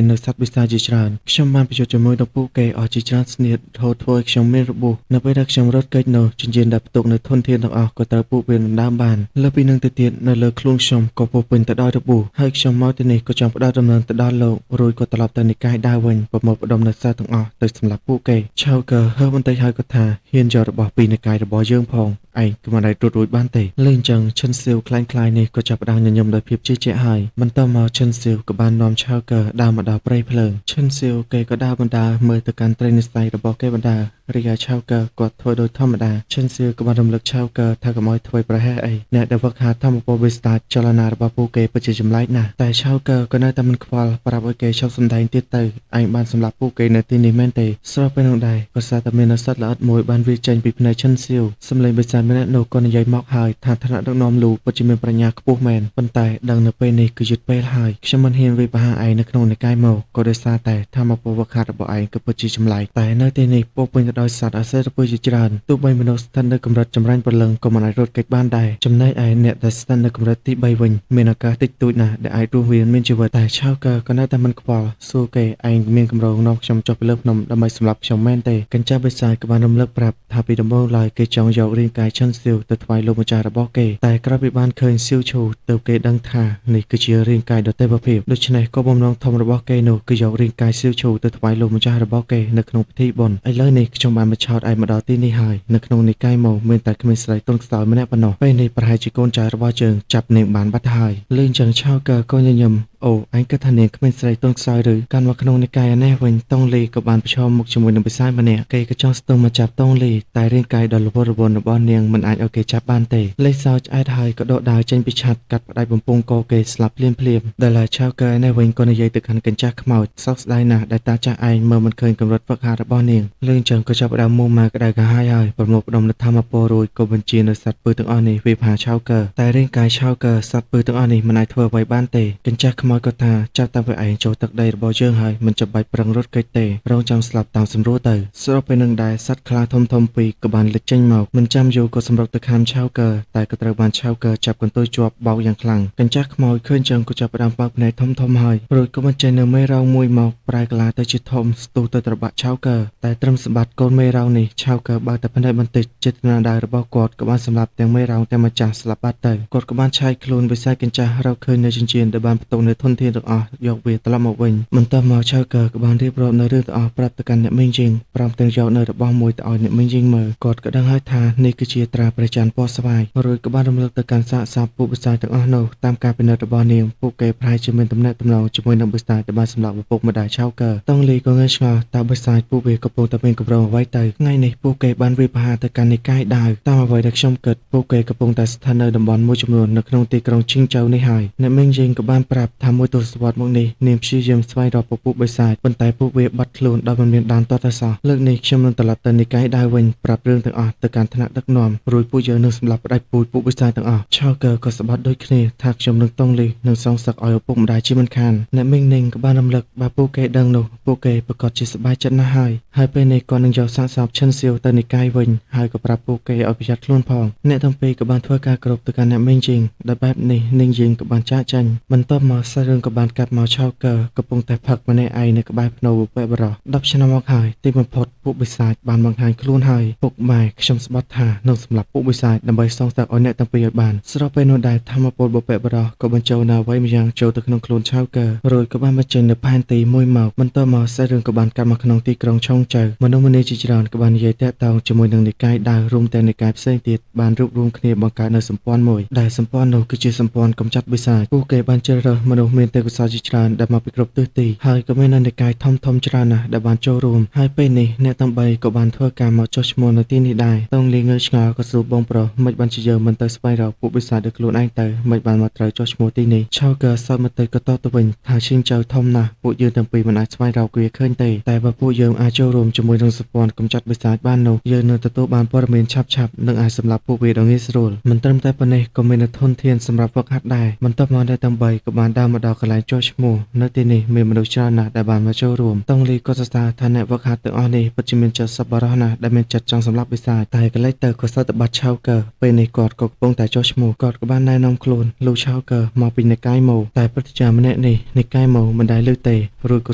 ននៅសត្វបិសាចជាច្រើនខ្ញុំបានប្រយុទ្ធជាមួយនឹងពួកគេអស់ជាច្រើនស្នៀតរហូតធ្វើឲ្យខ្ញុំមានរបួសនៅពេលដែលខ្ញុំរត់គេចនោះចិញ្ចៀនដែលផ្ទុកនៅធនធានទាំងអស់ក៏ត្រូវពួកវាដណ្ដើមបានលើពីនឹងទៅទៀតនៅលើខ្លួនខ្ញុំក៏ពោពេញទៅដោយរបួសហើយខ្ញុំមកទីនេះក៏ចង់ផ្ដល់ដំណឹងទៅដល់លោករួចក៏ត្រឡប់ទៅនិកាយដើរវិញប្រមូលផ្ដុំនៅសិស្សទាំងអស់ទៅសម្លាប់ពួកគេឆៅកើហើបន្តិចហើយក៏ថាហ៊ានយករបស់ពីនិកាយរបស់យើងផងឯងក៏មិនអាចរត់រួចបានទេលើអញ្ចឹងឈិនសៀវក្លែងក្លាយនេះក៏ចាប់ផ្ដើមញញឹមដោយភាពជឿជាក់ហើយបន្តមកឈិនសៀវក៏បាននាំឆៅកើដើរមកដល់ព្រៃភ្លើងឈិនសៀវគេក៏ដើរបណ្ដើរមើលទៅកាន់ត្រីនិស្ស័យរបស់គេបណ្ដើររីឯឆៅកើគាត់ធ្វើដោយធម្មតាឈិនសៀវក៏បានរំលឹកឆៅកើថាកុំឲ្យធ្វើប្រហែសអីអ្នកដែលវឹកហាត់ធម្មពលបិសាចចលនារបស់ពួកគេពិតជាចម្លែកណាស់តែឆៅកើក៏នៅតែមិនខ្វល់ប្រាប់ឲ្យគេឈប់សម្ដែងទៀតទៅឯងបានសម្លាប់ពួកគេនៅទីនេះមែនទេស្របពេលនោះដែរក៏សារតែមានសត្វល្អិតមួយបានវាចេញពីភ្នែកឈិនសៀវសម្លេងបិសាចម្នាក់នោះក៏និយាយមកហើយថាថ្នាក់ដឹកនាំលូពិតជាមានប្រាជ្ញាខ្ពស់មែនប៉ុន្តែដឹងនៅពេលនេះគឺយឺតពេលហើយខ្ញុំមិនហ៊ានវាយប្រហារឯងនៅក្នុងនិកាយមកក៏ដោយសារតែធម្មពលវឹកហាត់របស់ឯងក៏ពិតជាចម្លែកតែនៅទីនេះពោពេញទៅដោយសត្វអាសិរពើជាច្រើនទោះបីមនុស្សស្ថិតនៅកម្រិតចម្រាញ់ព្រលឹងក៏មិនអាចរត់គេចបានដែរចំណែកឯអ្នកដែលស្ថិតនៅកម្រិតទី3វិញមានឱកាសតិចតួចណាស់ដែលអាចរស់រានមានជីវិតតែឆៅកើក៏នៅតែមិនខ្វល់សួរគេឯងមានកម្រងនាំខ្ញុំចុះពីលើភ្នំដើម្បីសម្លាប់ខ្ញុំមែនទេកញ្ចាស់បិសាចក៏បានរំលឹកប្រាប់ថាពីដំបូងឡើយគេចង់យករាងកាយឈិនសៀវទៅថ្វាយលោកម្ចាស់របស់គេតែក្រោយពីបានឃើញសៀវឈូទើបគេដឹងថានេះគឺជារាងកាយដ៏ទេវភាពដូច្នេះក៏បំណងធំរបស់គេនោះគឺយករាងកាយសៀវឈូទៅថ្វាយលោកម្ចាស់របស់គេនៅក្នុងពិធីបុណ្យឥឡូវនេះខ្ញុំបានមកឆោតឯងមកដល់ទីនេះហើយនៅក្នុងនិកាយមកមានតែក្មេងស្រីទន់ខ្សោយម្នាក់ប៉ុណ្ណោះពេលនេះប្រហែលជាកូនចៅរបស់យើងចាប់នាងបានបាត់ហើយលឺអញ្ចឹងឆៅកើក៏ញញឹមអូឯងគិតថានាងក្មេងស្រីទន់ខ្សោយឬកាន់មកក្នុងនិកាយនេះវិញតុងលីក៏បានប្រឈមមុខជាមួយនឹងបិសាចម្នាក់គេក៏ចង់ស្ទង់មកចាប់តុងលីតែរាងកាយដ៏រវើរវាន់របស់នាងមិនអាចឲ្យគេចាប់បានទេលេសោឆ្អែតហើយក៏ដកដាវចេញពីឆាត់កាត់ផ្ដាច់បំពង់កគេស្លាប់ភ្លាមភ្លាមដែលឡើយឆៅកើនេះវិញក៏និយាយទៅកាន់កញ្ចាស់ខ្មោចសោកស្ដាយណាស់ដែលតាចាស់ឯងមើលមិនឃើញកម្រិតវឹកហាត់របស់នាងលឺអញ្ចឹងក៏ចាប់ផ្ដើមមួម៉ាក្តៅក្រហាយហើយប្រមូលផ្ដុំនៅធម្មពលរួចក៏បញ្ជានៅសត្វពើទាំងអស់នេះវាផាឆៅកើតែរាងកាយឆៅកើសត្វពើទាំងអស់នេះមិនអាចធ្វើអ្វីបានទេកញ្ចាស់ខ្មោចក៏ថាចាប់តាំងពីឯងចូលទឹកដីរបស់យើងហើយមិនចាំបាច់ប្រឹងរត់គេចទេរងចាំស្លាប់តាមសម្រួលទៅស្របពេលនឹងដែរសត្វខ្លាធំធំពីរក៏បានលេចចេញមកមិនចាំយូរក៏សម្រុកទៅខាំឆៅកើតែក៏ត្រូវបានឆៅកើចាប់កន្ទុយជាប់បោកយ៉ាងខ្លាំងកញ្ចាស់ខ្មោចឃើញចឹងក៏ចាប់ផ្ដើមបើកភ្នែកធំធំហើយរួចក៏បញ្ចេញនៅមេរោងមួយមកប្រែក្លាទៅជាធំស្ទុះទៅត្របាក់ឆៅកើតែត្រឹមសម្បត្តិកូនមេរោងនេះឆៅកើបើកតែភ្នែកបន្តិចចេតនាដៅរបស់គាត់ក៏បានសម្លាប់ទាំងមេរោងទាំងម្ចាស់ស្លាប់បាត់ទៅគាត់ក៏បានឆាយខ្លួនវិស័យកញ្ចាស់រកឃើញនៅចិញ្ចៀនដែលបានផ្ទុកនៅធនធានទាំងអស់យកវាត្រឡប់មកវិញបន្ទាប់មកឆៅកើក៏បានរៀបរាប់នៅរឿងទាំងអស់ប្រាប់ទៅកាន់អ្នកមីងយីងព្រមទាំងយកនៅរបស់មួយទៅឲ្យអ្នកមីងយីងមើលគាត់ក៏ដឹងហើយថានេះគឺជាត្រាព្រះច័ន្ទពណ៌ស្វាយរួចក៏បានរំលឹកទៅកាន់សាកសពពួកបិសាចទាំងអស់នោះតាមការពិនិត្យរបស់នាងពួកគេប្រហែលជាមានទំនាក់ទំនងជាមួយនឹងបិសាចដែលបានសម្លាប់ឪពុកម្ដាយឆៅកើតុងលីក៏ងឿងឆ្ងល់តើបិសាចពួកវាកំពុងតែមានគម្រោងអ្វីទៅថ្ងៃនេះពួកគេបានវាយប្រហារទៅកាន់និកាយដាវតាមអ្វីដែលខ្ញុំគិតពួកគេកំពុងតែស្ថិតនៅតំបន់មួយចំនួននៅក្នុងទីក្រុងឈិងចៅនេះហើយអ្នកមីងយីងក៏បានប្រាប់ថាមួយទសវត្សរ៍មកនេះនាងព្យាយាមស្វែងរកពពួកបិសាចប៉ុន្តែពួកវាបាត់ខ្លួនដោយមិនមានដានទាត់តែសោះលើកនេះខ្ញុំនឹងត្រឡប់ទៅនិកាយដាវវិញប្រាប់រឿងទាំងអស់ទៅកាន់ថ្នាក់ដឹកនាំរួចពួកយើងនឹងសម្លាប់ផ្ដាច់ពូជពួកបិសាចទាំងអស់ឆៅកើក៏ស្បត់ដូចគ្នាថាខ្ញុំនឹងតុងលីនឹងសងសឹកឲ្យឪពុកម្ដាយជាមិនខានអ្នកមីងនីងក៏បានរំលឹកបើពួកគេដឹងនោះពួកគេប្រកាសជាសប្បាយចិត្តណាស់ហើយហើយពេលនេះគាត់នឹងយកសាកសពឈិនសៀវទៅនិកាយវិញហើយក៏ប្រាប់ពួកគេឲ្យប្រយ័ត្នខ្លួនផងអ្នកទាំងពីរក៏បានធ្វើការគ្រប់ទៅកាន់អ្នកមីងយីងដោយបែបនេះនាងយីងក៏បានចាកចេញបន្ទាប់មកសាច់រឿងក៏បានកាត់មកឆៅកើកំពុងតែផឹកម្នាក់ឯងនៅក្បែរភ្នូវបុព្វបុរស10ឆ្នាំមកហើយទីបំផុត ពួកបិសាចបានបង្ហាញខ្លួនហើយពុកម៉ែខ្ញុំស្បត់ថានឹងសម្លាប់ពួកបិសាចដើម្បីសងសឹកឲ្យអ្នកទាំងពីរឲ្យបានស្របពេលនោះដែរធម្មពលបុព្វបុរសក៏បញ្ចូលនៅអ្វីម្យ៉ាងចូលទៅក្នុងខ្លួនឆៅកើរួចក៏បានបញ្ចេញនៅផែនទីមួយមកបន្តមកសាច់រឿងក៏បានកាត់មកក្នុងទីក្រុងឆុងចៅមនុស្សម្នាជាច្រើនក៏បាននិយាយតាក់ទងជាមួយនឹងនិកាយដាវរួមទាំងនិកាយផ្សេងទៀតបានរួបរួមគ្នាបង្កើតនៅសម្ព័ន្ធមួយដែលសម្ព័ន្ធនោះគឺជាសម្ព័ន្ធកម្ចាត់បិសាចពួកគេបានជ្រើសរើសមនុស្សមានទេពកោសល្យជាច្រើនដែលមកពីគ្រប់ទិសទីហើយក៏មាននិកាយធំធំច្រើនណាស់ដែលបានចូលរួមហើយពេលនេះអ្នកទាំងបីក៏បានធ្វើការមកចុះឈ្មោះនៅទីនេះដែរតងលីងើឆ្ងល់ក៏សួរបងប្រុសមិនបានជាយើងមិនទៅស្វែងរកពួកបិសាចដោយខ្លួនឯងទៅមិនបានមកត្រូវចុះឈ្មោះទីនេះឆៅកើសើមកទៅក៏តទៅវិញថាឈីងចៅធំណាស់ពួកយើងទាំងពីរមិនអាចស្វែងរកវាឃើញទេតែបើពួកយើងអាចចូលរួមជាមួយនឹងសម្ព័ន្ធកម្ចាត់បិសាចបាននោះយើងនឹងទទួលបានព័ត៌មានឆាប់ៗនិងអាចសម្លាប់ពួកវាដោយងាយស្រួលមិនត្រឹមតែប៉ុណ្ណេះក៏មានធនធានសម្រាប់ហ្វឹកហាត់ដែរបន្ទាប់មកអ្នកទាំងបីក៏បានដើរមកដល់កន្លែងចុះឈ្មោះនៅទីនេះមានមនុស្សច្រើនណាស់ដែលបានមកចូលរួមតងលីក៏សរសើរថាអ្នកហ្វឹកហាត់ទាំងអស់នេះពិតជាមានចិត្តសប្បុរសណាស់ដែលមានចិត្តចង់សម្លាប់បិសាចតែកលេចទៅក៏សើទៅបាត់ឆៅកើពេលនេះគាត់ក៏កំពុងតែចុះឈ្មោះគាត់ក៏បានណែនាំខ្លួនលោកឆៅកើមកពីនិកាយម៉ូតែព្រឹទ្ធាចារ្យម្នាក់នេះនិកាយម៉ូមិនដែលឮទេរួចក៏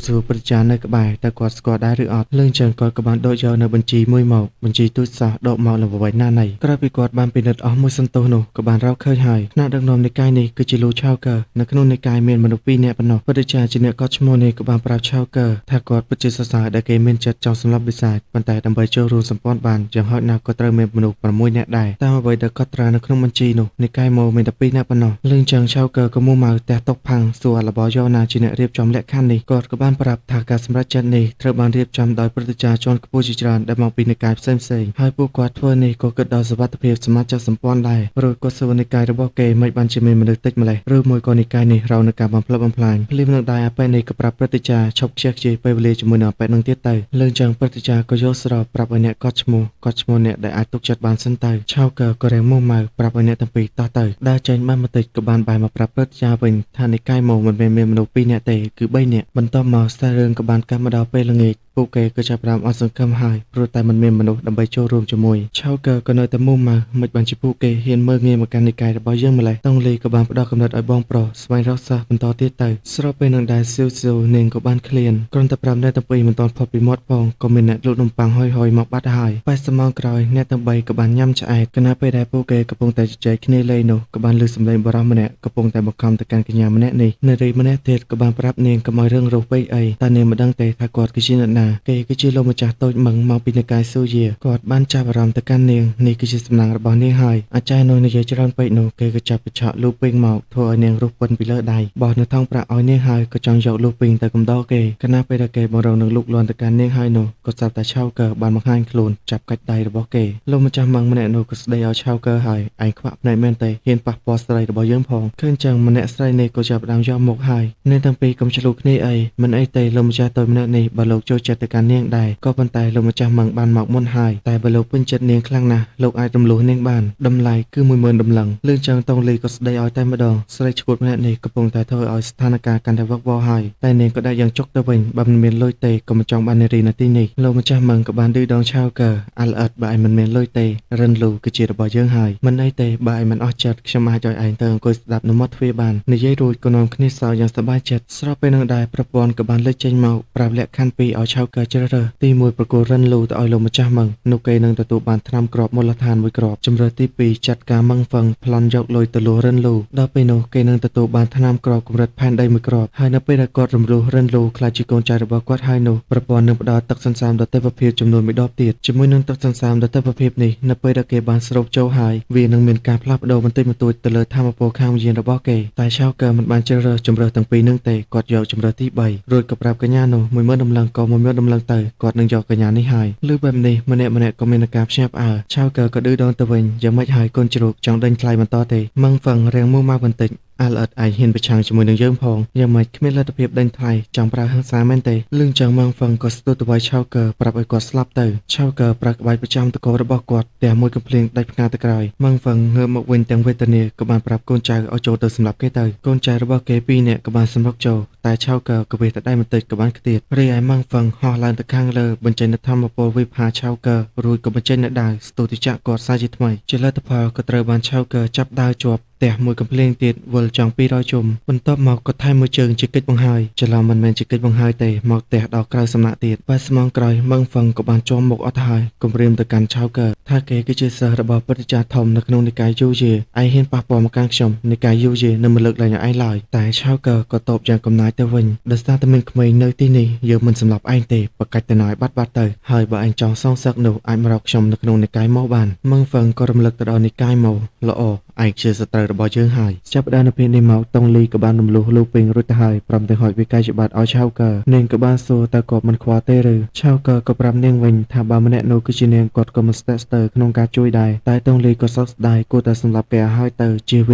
សួរព្រឹទ្ធាចារ្យនៅក្បែរតើគាត់ស្គាល់ដែរឬអត់លឿងចឹងគាត់ក៏បានដកយកនៅបញ្ជីមួយមកបញ្ជីទូចសោះដកមកលវៃណាណីក្រោយពីគាត់បានពិនិត្យអស់មួយសន្ទុះនោះក៏បានរកឃើញហើយថ្នាក់ដឹកនាំនិកាយនេះគឺជាលោកឆៅកើនៅក្នុងនិកាយមានមនុស្ស2នាក់ប៉ុណ្ណោះព្រឹទ្ធាចារ្យជាអ្នកកត់ឈ្មោះនេះក៏បានប្រាប់ឆៅកើថាគាត់ពិតជាសរសើរដែលគេមានចិត្តចង់សម្លាប់បិសាចប៉ុន្តែដើម្បីចូលរួមសម្ព័ន្ធបានយ៉ាងហោចណាស់ក៏ត្រូវមានមនុស្ស6នាក់ដែរតាមអ្វីដែលកត់ត្រានៅក្នុងបញ្ជីនោះនិកាយម៉ូមានតែ2នាក់ប៉ុណ្ណោះលឿងចឹងឆៅកើក៏មួម៉ៅផ្ទះតុកផាំងសួរលបយោណាជាអ្នករៀបចំលក្ខខណ្ឌនេះគាត់ក៏បានប្រាប់ថាការសម្រេចចិត្តនេះត្រូវបានរៀបចំដោយព្រឹទ្ធាចារ្យជាន់ខ្ពស់ជាច្រើនដែលមកពីនិកាយផ្សេងៗហើយពួកគាត់ធ្វើនេះក៏គិតដល់សុវត្ថិភាពសមាជិកសម្ព័ន្ធដែររួចគាត់សួរនិកាយរបស់គេមិនបានជាមានមនុស្សតិចម្លេះឬមួយក៏និកាយនេះរងនឹងការបំផ្លិចបំផ្លាញភ្លាមនឹងដែរអាប៉ែនេះក៏ប្រាប់ព្រឹទ្ធាចារ្យឈប់ខ្ជះខ្ជាយពេលវេលាជាមួយនឹងអាប៉ែនឹងទៀតទៅលឿងចឹងព្រឹទ្ធាចារ្យក៏យល់ស្របប្រាប់ឲ្យអ្នកកត់ឈ្មោះកត់ឈ្មោះអ្នកដែលអាចទុកចិត្តបានសិនទៅឆៅកើក៏រាំងមួម៉ៅប្រាប់ឲ្យអ្នកទាំងពីរតោះទៅដើរចេញបានបន្តិចក៏បានបែរមកប្រាប់ព្រឹទ្ធាចារ្យវិញថានិកាយម៉ូមិនមែនមានមនុស្ស2នាក់ទេគឺ3នាក់បន្ទាប់មកខ្សែរឿងក៏បានកាត់មកដល់ពេលល្ងាចពួកគេក៏ចាប់ផ្ដើមអត់សង្ឃឹមហើយព្រោះតែមិនមានមនុស្សដើម្បីចូលរួមជាមួយឆៅកើក៏នៅតែមួម៉ៅមិនបានជាពួកគេហ៊ានមើលងាយមកកាន់និកាយរបស់យើងម្លេះតងលីក៏បានផ្ដល់កំណត់ឲ្យបងប្រុសស្វែងរកសិស្សបន្តទៀតទៅស្របពេលនឹងដែរសៀវសៀវនាងក៏បានឃ្លានគ្រាន់តែប្រាប់អ្នកទាំងពីរមិនទាន់ផុតពីមាត់ផងក៏មានអ្នកលក់នំប៉័ងហុយៗមកបាត់ហើយ80ម៉ោងក្រោយអ្នកទាំងបីក៏បានញ៉ាំឆ្អែតខណៈពេលដែលពួកគេកំពុងតែជជែកគ្នាលេងនោះក៏បានឮសំឡេងបុរសម្នាក់កំពុងតែបង្ខំទៅកាន់កញ្ញាម្នាក់នេះនារីម្នាក់ទៀតក៏បានប្រាប់នាងកុំឲ្យរឿងរស់ពេកអីតែនាងមិនដឹងទេថាគាត់គឺជាអ្នកណាគេគឺជាលោកម្ចាស់តូចមឹងមកពីនិកាយស៊ូយាគាត់បានចាប់អារម្មណ៍ទៅកាន់នាងនេះគឺជាសំណាងរបស់នាងហើយអាចារ្យនោះនិយាយច្រើនពេកនោះគេក៏ចាប់បញ្ឆក់លូពីងមកធ្វើឲ្យនាងរុះពិនពីលើដៃបោះនៅថងប្រាក់ឲ្យនាងហើយក៏ចង់យកលូពីងទៅកំដរគេខណៈពេលដែលគេបង្រងនឹងលូកលាន់ទៅកាន់នាងហើយនោះក៏ស្រាប់តែឆៅកើបានបង្ហាញខ្លួនចាប់កាច់ដៃរបស់គេលោកម្ចាស់មឹងម្នាក់នោះក៏ស្ដីឲ្យឆៅកើហើយឯងខ្វាក់ភ្នែកមែនទេហ៊ានប៉ះពាល់ស្រីរបស់យើងផងឃើញចឹងម្នាក់ស្រីនេះក៏ចាប់ផ្ដើមយកមកហើយនាងទាំងពីរកុំឆ្លូគ្នាអីមិនអីទេលោកម្ចាស់តូចម្នាក់នេះបើលោកចូលចិត្តទៅកាន់នាងដែរក៏ប៉ុន្តែលោកម្ចាស់មឹងបានមកមុនហើយតែបើលោកពេញចិត្តនាងខ្លាំងណាស់លោកអាចរំលោះនាងបានតម្លៃគឺ10000ដំឡឹងលឿងចឹងតងលីក៏ស្ដីឲ្យតែម្ដងស្រីឈួតម្នាក់នេះកំពុងតែធ្វើឲ្យស្ថានភាពកាន់តែវឹកវរហើយតែនាងក៏ដាក់យ៉ាងចុកទៅវិញបើមិនមានលុយទេក៏មិនចង់បាននារីនៅទីនេះលោកម្ចាស់មឹងក៏បានឌឺដងឆៅកើអាល់អិតបើឯងមិនមានលុយទេរិនលូគឺជារបស់យើងហើយមិនអីទេបើឯងមិនអស់ចិត្តខ្ញុំអាចឲ្យឯងទៅអង្គុយស្ដាប់នៅមាត់ទ្វារបាននិយាយរួចក៏នាំគ្នាសើចយ៉ាងសប្បាយចិត្តស្របពេលនឹងដែរប្រពន្ធក៏បានលេចចេញមកប្រាប់លក្ខខណ្ឌពីរឲ្យឆៅកើជ្រើសរើសទី1ប្រគល់រិនលូទៅឲ្យលោកម្ចាស់មឹងនោះគេនឹងទទួលបានថ្នាំគ្រាប់មូលដ្ឋានមួយគ្រាប់ជម្រើសទី2ចាត់ការមឹងហ្វឹងប្លន់យកលុយទៅលួរិនលូដល់ពេលនោះគេនឹងទទួលបានថ្នាំគ្រាប់កម្រិតផែនដីមួយគ្រាប់ហើយនៅពេលដែលគាត់រំលោះរិនលូក្លាយជាកូនចៅរបស់គាត់ហើយនោះប្រព័ន្ធនឹងផ្ដល់ទឹកសន្សើមដ៏ទេវភាពចំនួនមួយដបទៀតជាមួយនឹងទឹកសន្សើមដ៏ទេវភាពនេះនៅពេលដែលគេបានស្រូបចូលហើយវានឹងមានការផ្លាស់ប្ដូរបន្តិចបន្តួចទៅលើធម៌ពលខាងវិញ្ញាណរបស់គេតែឆៅកើមិនបានជ្រើសរើសជម្រើសទាំងពីរនឹងទេគាត់យកជម្រើសទី3រួចក៏ប្រាប់កញ្ញានោះ10000ដំឡឹងក៏10000ដំឡឹងទៅគាត់នឹងយកកញ្ញានេះហើយលើបែបនេះម្នាក់ម្នាក់ក៏មានការភ្ញាក់ផ្អើលឆៅកើក៏ឌឺដងទៅវិញយ៉ាងម៉េចហើយកូនជ្រូកចង់ដេញថ្លៃបន្តទេមឹងហ្វឹងរាំងមួម៉ៅបន្តិចអាល់អិតឯងហ៊ានប្រឆាំងជាមួយនឹងយើងផងយ៉ាងម៉េចគ្មានលទ្ធភាពដេញថ្លៃចង់ប្រើហិង្សាមែនទេលឿងចឹងម៉ងហ្វឹងក៏ស្ទុះទៅវាយឆៅកើប្រាប់ឲ្យគាត់ស្លាប់ទៅឆៅកើប្រើក្បាច់ប្រចាំតកោរបស់គាត់ទាំងមួយកំភ្លៀងដាច់ផ្កាទៅក្រោយម៉ងហ្វឹងងើបមកវិញទាំងវេទនាក៏បានប្រាប់កូនចៅឲ្យចូលទៅសម្លាប់គេទៅកូនចៅរបស់គេពីរនាក់ក៏បានសម្រុកចូលតែឆៅកើក៏វាទៅដៃបន្តិចក៏បានខ្ទាតរីឯម៉ងហ្វឹងហោះឡើងទៅខាងលើបញ្ចេញនូវធម្មពលវិផាឆៅកើរួចក៏បញ្ចេញនូវដាវស្ទុះទៅចាក់គាត់សាជាថ្មីជាលទ្ធផលក៏ត្រូវបានឆៅកើចាប់ដាវជាប់ ទះមួយកំភ្លេងទៀតវិលចង់200ជុំបន្ទាប់មកក៏ថែមមួយជើងជាកិច្ចបង្ហើយច្រឡំមិនមែនជាកិច្ចបង្ហើយទេមកផ្ទះដល់ក្រៅសំណាក់ទៀតបែស្មងក្រោយមឹងហ្វឹងក៏បានជាប់មុខអត់ហើយគំរាមទៅកាន់ឆៅកើថាគេគឺជាសិស្សរបស់ព្រឹទ្ធាចារ្យធំនៅក្នុងនិកាយយូយេឯងហ៊ានប៉ះពាល់មកកាន់ខ្ញុំនិកាយយូយេនឹងមិនលើកលែងឲ្យឯងឡើយតែឆៅកើក៏តបយ៉ាងកំណាយទៅវិញដោយសារតែមានក្មេងនៅទីនេះយើងមិនសម្លាប់ឯងទេបកាច់ទៅណយបាត់បាត់ទៅហើយបើឯងចង់សងសឹកនោះអាចមករកខ្ញុំនៅក្នុងនិកាយមកបានមឹងហ្វឹងក៏រំលឹកទៅដល់និកាយមកល្អឯងជាសត្រូវរបស់យើងហើយចាប់ផ្ដើមនៅពេលនេះមកតុងលីក៏បានរំលោះលូពេញរួចទៅហើយព្រមទាំងហុចវិក័យច្បាប់ឲ្យឆៅកើនាងក៏បានសួរតើគាត់មិនខ្វល់ទេឬឆៅកើក៏ប្រាប់នាងវិញថាបើម្នាក់នោះគឺជានាងគាត់ក៏មិនស្ទាក់ស្ទើរក្នុងការជួយដែរតែតុងលីក៏សោកស្ដាយគួរតែសម្លាប់គេឲ្យហើយទៅជៀសវ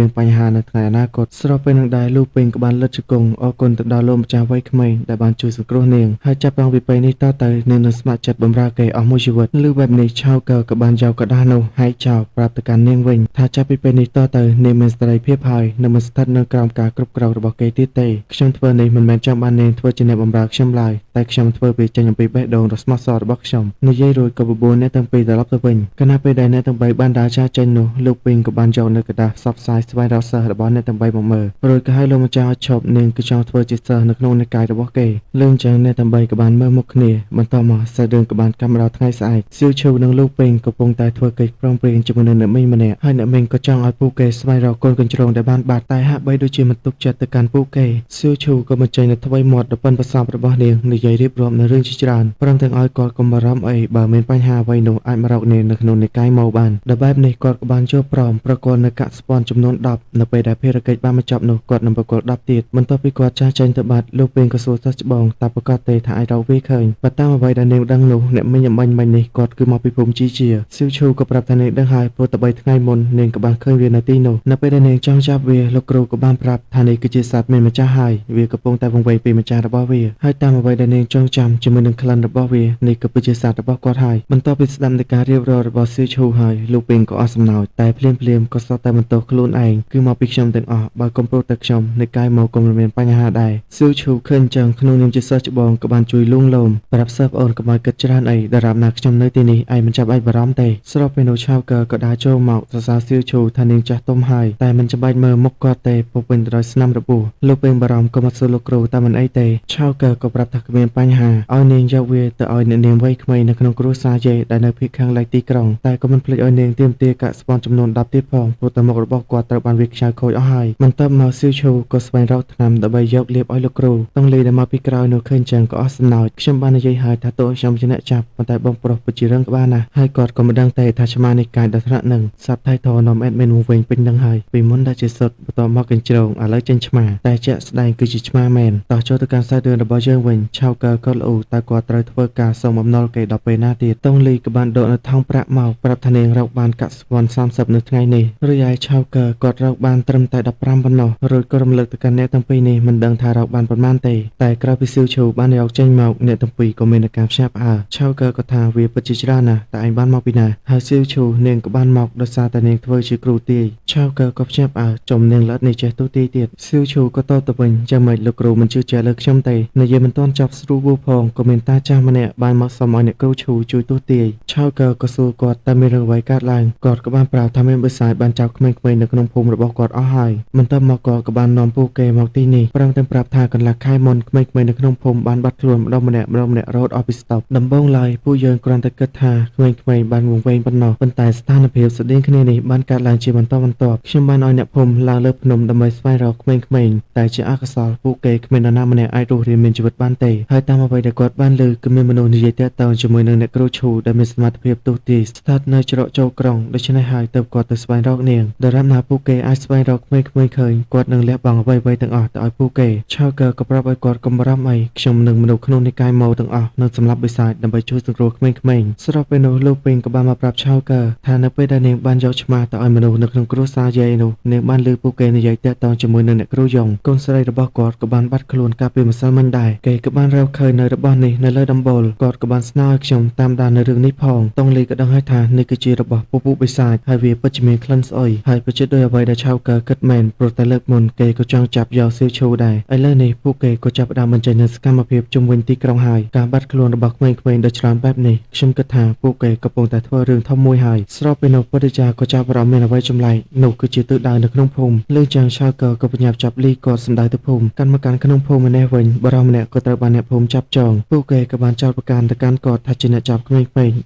ាងបញ្ហានៅថ្ងៃអនាគតស្របពេលនឹងដែរលូពេញក៏បានលិតជង្គង់អរគុណទៅដល់លោកម្ចាស់វ័យក្មេងដែលបានជួយសង្គ្រោះនាងហើយចាប់តាំងពីពេលនេះតទៅនាងនឹងស្ម័គ្រចិត្តបម្រើគេអស់មួយជីវិតឮបែបនេះឆៅកើក៏បានយកក្រដាសនោះហែកចោលប្រាប់ទៅកាន់នាងវិញថាចាប់ពីពេលនេះតទៅនាងមានសេរីភាពហើយនឹងមិនស្ថិតនៅក្រោមការគ្រប់គ្រងរបស់គេទៀតទេខ្ញុំធ្វើនេះមិនមែនចង់បាននាងធ្វើជាអ្នកបម្រើខ្ញុំឡើយតែខ្ញុំធ្វើវាចេញអំពីបេះដូងដ៏ស្មោះសររបស់ខ្ញុំនិយាយរួចក៏បបួលអ្នកទាំងពីរត្រឡប់ទៅវិញខណៈពេលដែលអ្នកទាំងបីបានដើរចាកចេញនោះលោកពីងក៏បានយកនៅក្រដាសផ្សព្វផ្សាយស្វែងរកសិស្សរបស់អ្នកទាំងបីមកមើលរួចក៏ឲ្យលោកម្ចាស់ឲ្យឈប់នាងគឺចង់ធ្វើជាសិស្សនៅក្នុងនិកាយរបស់គេលឿងចឹងអ្នកទាំងបីក៏បានមើលមុខគ្នាបន្តមកសាច់រឿងក៏បានកាំដល់ថ្ងៃស្អែកសៀវឈូនិងលោកពីងកំពុងតែធ្វើកិច្ចព្រមព្រៀងជាមួយនឹងអ្នកមីងម្នាក់ហើយអ្នកមីងក៏ចង់ឲ្យពួកគេស្វែងរកកូនកញ្ជ្រោងដែលបានបាត់តែហាក់បីដូចជាមិនទុកចិត្តទៅកាន់ពួកគេសៀវឈូក៏បញ្ចេញនូវថ្វីមាត់ដ៏ប៉ិនប្រសប់របស់នាងនិយាយរៀបរាប់នៅរឿងជាច្រើនព្រមទាំងឲ្យគាត់កុំបារម្ភអីបើមានបញ្ហាអ្វីនោះអាចមករកនាងនៅក្នុងនិកាយមកបានដល់បែបនេះគាត់ក៏បានចូលព្រមប្រគល់នៅកាក់ស្ពាន់ចំនួន10នៅពេលដែលភារកិច្ចបានបញ្ចប់នោះគាត់នឹងប្រគល់10ទៀតបន្ទាប់ពីគាត់ចាស់ចេញទៅបាត់លោកពេងក៏សួរសិស្សច្បងតើប្រកាសទេថាអាចរកវាឃើញបើតាមអ្វីដែលនាងដឹងនោះអ្នកមីងអំបញ្ញមិញនេះគាត់គឺមកពីភូមិជីជាសៀវឈូក៏ប្រាប់ថានាងដឹងហើយព្រោះតែ3ថ្ងៃមុននាងក៏បានឃើញវានៅទីនោះនៅពេលដែលនាងចង់ចាប់វាលោកគ្រូក៏បានប្រាប់ថានេះគឺជាសត្វមានម្ចាស់ហើយវាកំពុងតែវង្វេងពីម្ចាស់របស់វាហើយតាមអ្វីដែលនាងចងចាំជាមួយនឹងក្លិនរបស់វានេះក៏គឺជាសត្វរបស់គាត់ហើយបន្ទាប់ពីស្ដាប់នៃការរៀបរាប់របស់សៀវឈូហើយលោកពេងក៏អស់សំណោចតែភ្លាមៗក៏សតតែបន្ទោសខ្លួនឯងគឺមកពីខ្ញុំទាំងអស់បើកុំប្រុសតែខ្ញុំនៃកាយមកក៏មិនមានបញ្ហាដែរសៀវឈូឃើញចឹងក្នុងនាមជាសិស្សច្បងក៏បានជួយលួងលោមប្រាប់សិស្សប្អូនកុំឲ្យគិតច្រើនអីដរាបណាខ្ញុំនៅទីនេះឯងមិនចាំបាច់បារម្ភទេស្របពេលនោះឆៅកើក៏ដើរចូលមកសរសើរសៀវឈូថានាងចាស់ទុំហើយតែមិនចាំបាច់មើលមុខគាត់ទេពោពេញទៅដោយស្នាមរបួសលោកពេងបារម្ភក៏មកសួរលោកគ្រូតែមិនអីទេឆៅកើក៏ប្រាប់ថាគ្មានបញ្ហាឲ្យនាងយកវាទៅឲ្យអ្នកនាងវ័យក្មេងនៅក្នុងគ្រួសារយាយដែលនៅភាគខាងលិចទីក្រុងតែក៏មិនភ្លេចឲ្យនាងទាមទារកាក់ស្ពាន់ចំនួន10ទៀតផងព្រោះតែមុខរបស់គាត់ត្រូវបានវាខ្ចៅខូចអស់ហើយបន្ទាប់មកសៀវឈូក៏ស្វែងរកថ្នាំដើម្បីយកលាបឲ្យលោកគ្រូតុងលីដែលមកពីក្រោយនោះឃើញចឹងក៏អស់សំណោចខ្ញុំបាននិយាយហើយថាទោះខ្ញុំជាអ្នកចាប់ប៉ុន្តែបងប្រុសពិតជារឹងក្បាលណាស់ហើយគាត់ក៏មិនដឹងទេថាឆ្មានេះកាយដល់ថ្នាក់នឹងសត្វថៃធនាំអេដមីនវវិញពេញនឹងហើយពីមុនដែលជាសុទ្ធបន្ទាប់មកកញ្ជ្រោងឥឡូវចេញឆ្មាតែជាក់ស្ដែងគឺជាឆ្មាមែនតោះចូលទៅកាន់សាច់រឿងរបស់យើងវិញឆៅកើគាត់ល្អតើគាត់ត្រូវធ្វើការសុំបំណុលគេដល់ពេលណាទៀតតុងលីក៏បានដកនៅថង់ប្រាក់មកប្រាប់ថានាងរកបានកាក់ស្ពាន់30នៅថ្ងៃនេះរីឯឆៅកើគាត់រកបានត្រឹមតែ15ប៉ុណ្ណោះរួចក៏រំលឹកទៅកាន់អ្នកទាំងពីរនេះមិនដឹងថារកបានប៉ុន្មានទេតែក្រោយពីសៀវឈូបានយកចេញមកអ្នកទាំងពីរក៏មានការភ្ញាក់ផ្អើលឆៅកើក៏ថាវាពិតជាច្រើនណាស់តែឯងបានមកពីណាហើយសៀវឈូនាងក៏បានមកដោយសារតែនាងធ្វើជាគ្រូទាយឆៅកើក៏ភ្ញាក់ផ្អើលចំនាងល្អិតនេះចេះទូទាយទៀតសៀវឈូក៏តបទៅវិញចាំមិនលោកគ្រូមិនជឿជាក់លើខ្ញុំទេនិយាយមិនទាន់ចប់ស្រួលបួផងក៏មានតាចាស់ម្នាក់បានមកសុំឲ្យអ្នកគ្រូឈូជួយទូទាយឆៅកើក៏សួរគាត់តើមានរឿងអ្វីកើតឡើងគាត់ក៏បានប្រាប់ថាមានបិសាចបានចាប់ក្មេងៗនៅក្នុងភូមិរបស់គាត់អស់ហើយបន្ទាប់មកគាត់ក៏បាននាំពួកគេមកទីនេះព្រមទាំងប្រាប់ថាកន្លះខែមុនក្មេងៗនៅក្នុងភូមិបានបាត់ខ្លួនម្ដងម្នាក់ម្ដងម្នាក់រហូតអស់ពីស្តុបដំបូងឡើយពួកយើងគ្រាន់តែគិតថាក្មេងៗបានវង្វេងប៉ុណ្ណោះប៉ុន្តែស្ថានភាពស្តៀងគ្នានេះបានកើតឡើងជាបន្តបន្ទាប់ខ្ញុំបានឲ្យអ្នកភូមិឡើងលើភ្នំដើម្បីស្វែងរកក្មេងៗតែជាអកុសលពួកគេគ្មាននរណាម្នាក់អាចរស់រានមានជីវិតបានទេហើយតាមអ្វីដែលគាត់បានឮគឺមានមនុស្សនិយាយទាក់ទងជាមួយនឹងអ្នកគ្រូឈូដែលមានសមត្ថភាពទស្សន៍ទាយស្ថិតនៅច្រកចូលក្រុងដូច្នេះហើយទើបគាត់ទៅស្វែងរកនាងដរាបណាពួកគេអាចស្វែងរកក្មេងៗឃើញគាត់នឹងលះបង់អ្វីៗទាំងអស់ទៅឲ្យពួកគេឆៅកើក៏ប្រាប់ឲ្យគាត់កុំបារម្ភអីខ្ញុំនឹងមនុស្សក្នុងនិកាយម៉ូទាំងអស់នឹងសម្លាប់បិសាចដើម្បីជួយសង្គ្រោះក្មេងៗស្របពេលនោះលោកពេងក៏បានមកប្រាប់ឆៅកើថានៅពេលដែលនាងបានយកឆ្មាទៅឲ្យមនុស្សនៅក្នុងគ្រួសារយាយនោះនាងបានឮពួកគេនិយាយទាក់ទងជាមួយនឹងអ្នកគ្រូយ៉ុងកូនស្រីរបស់គាត់ក៏បានបាត់ខ្លួនកាលពីម្សិលមិញដែរគេក៏បានរ រកឃើញនៅរបស់នេះនៅលើដំបូលគាត់ក៏បានស្នើឲ្យខ្ញុំតាមដាននៅរឿងនេះផងតុងលីក៏ដឹងហើយថានេះគឺជារបស់ពពួកបិសាចហើយវាពិតជាមានក្លិនស្អុយហើយពិតជាដោយអ្វីដែលឆៅកើគិតមែនព្រោះតែលើកមុនគេក៏ចង់ចាប់យកសៀវឈូដែរឥឡូវនេះពួកគេក៏ចាប់ផ្ដើមបញ្ចេញនូវសកម្មភាពជុំវិញទីក្រុងហើយការបាត់ខ្លួនរបស់ក្មេងៗដ៏ច្រើនបែបនេះខ្ញុំគិតថាពួកគេកំពុងតែធ្វើរឿងធំមួយហើយស្របពេលនោះពុទ្ធិចាក៏ចាប់អារម្មណ៍មានអ្វីចម្លែកនោះគឺជាទិសដៅនៅក្នុងភូមិលើចឹងឆៅកើក៏បញ្ញាប់ចាប់លីគាត់សម្ដៅទៅភូមិកាន់មកកាន់ក្នុងភូមិនេះវិញបរិសម្នាក់ក៏ត្រូវបានអ្នកភូមិចាប់ចងពួកគេក៏បានចោទប្រកាន់ទៅកាន់គាត់ថាជាអ្នកចាប់ក្មេងៗ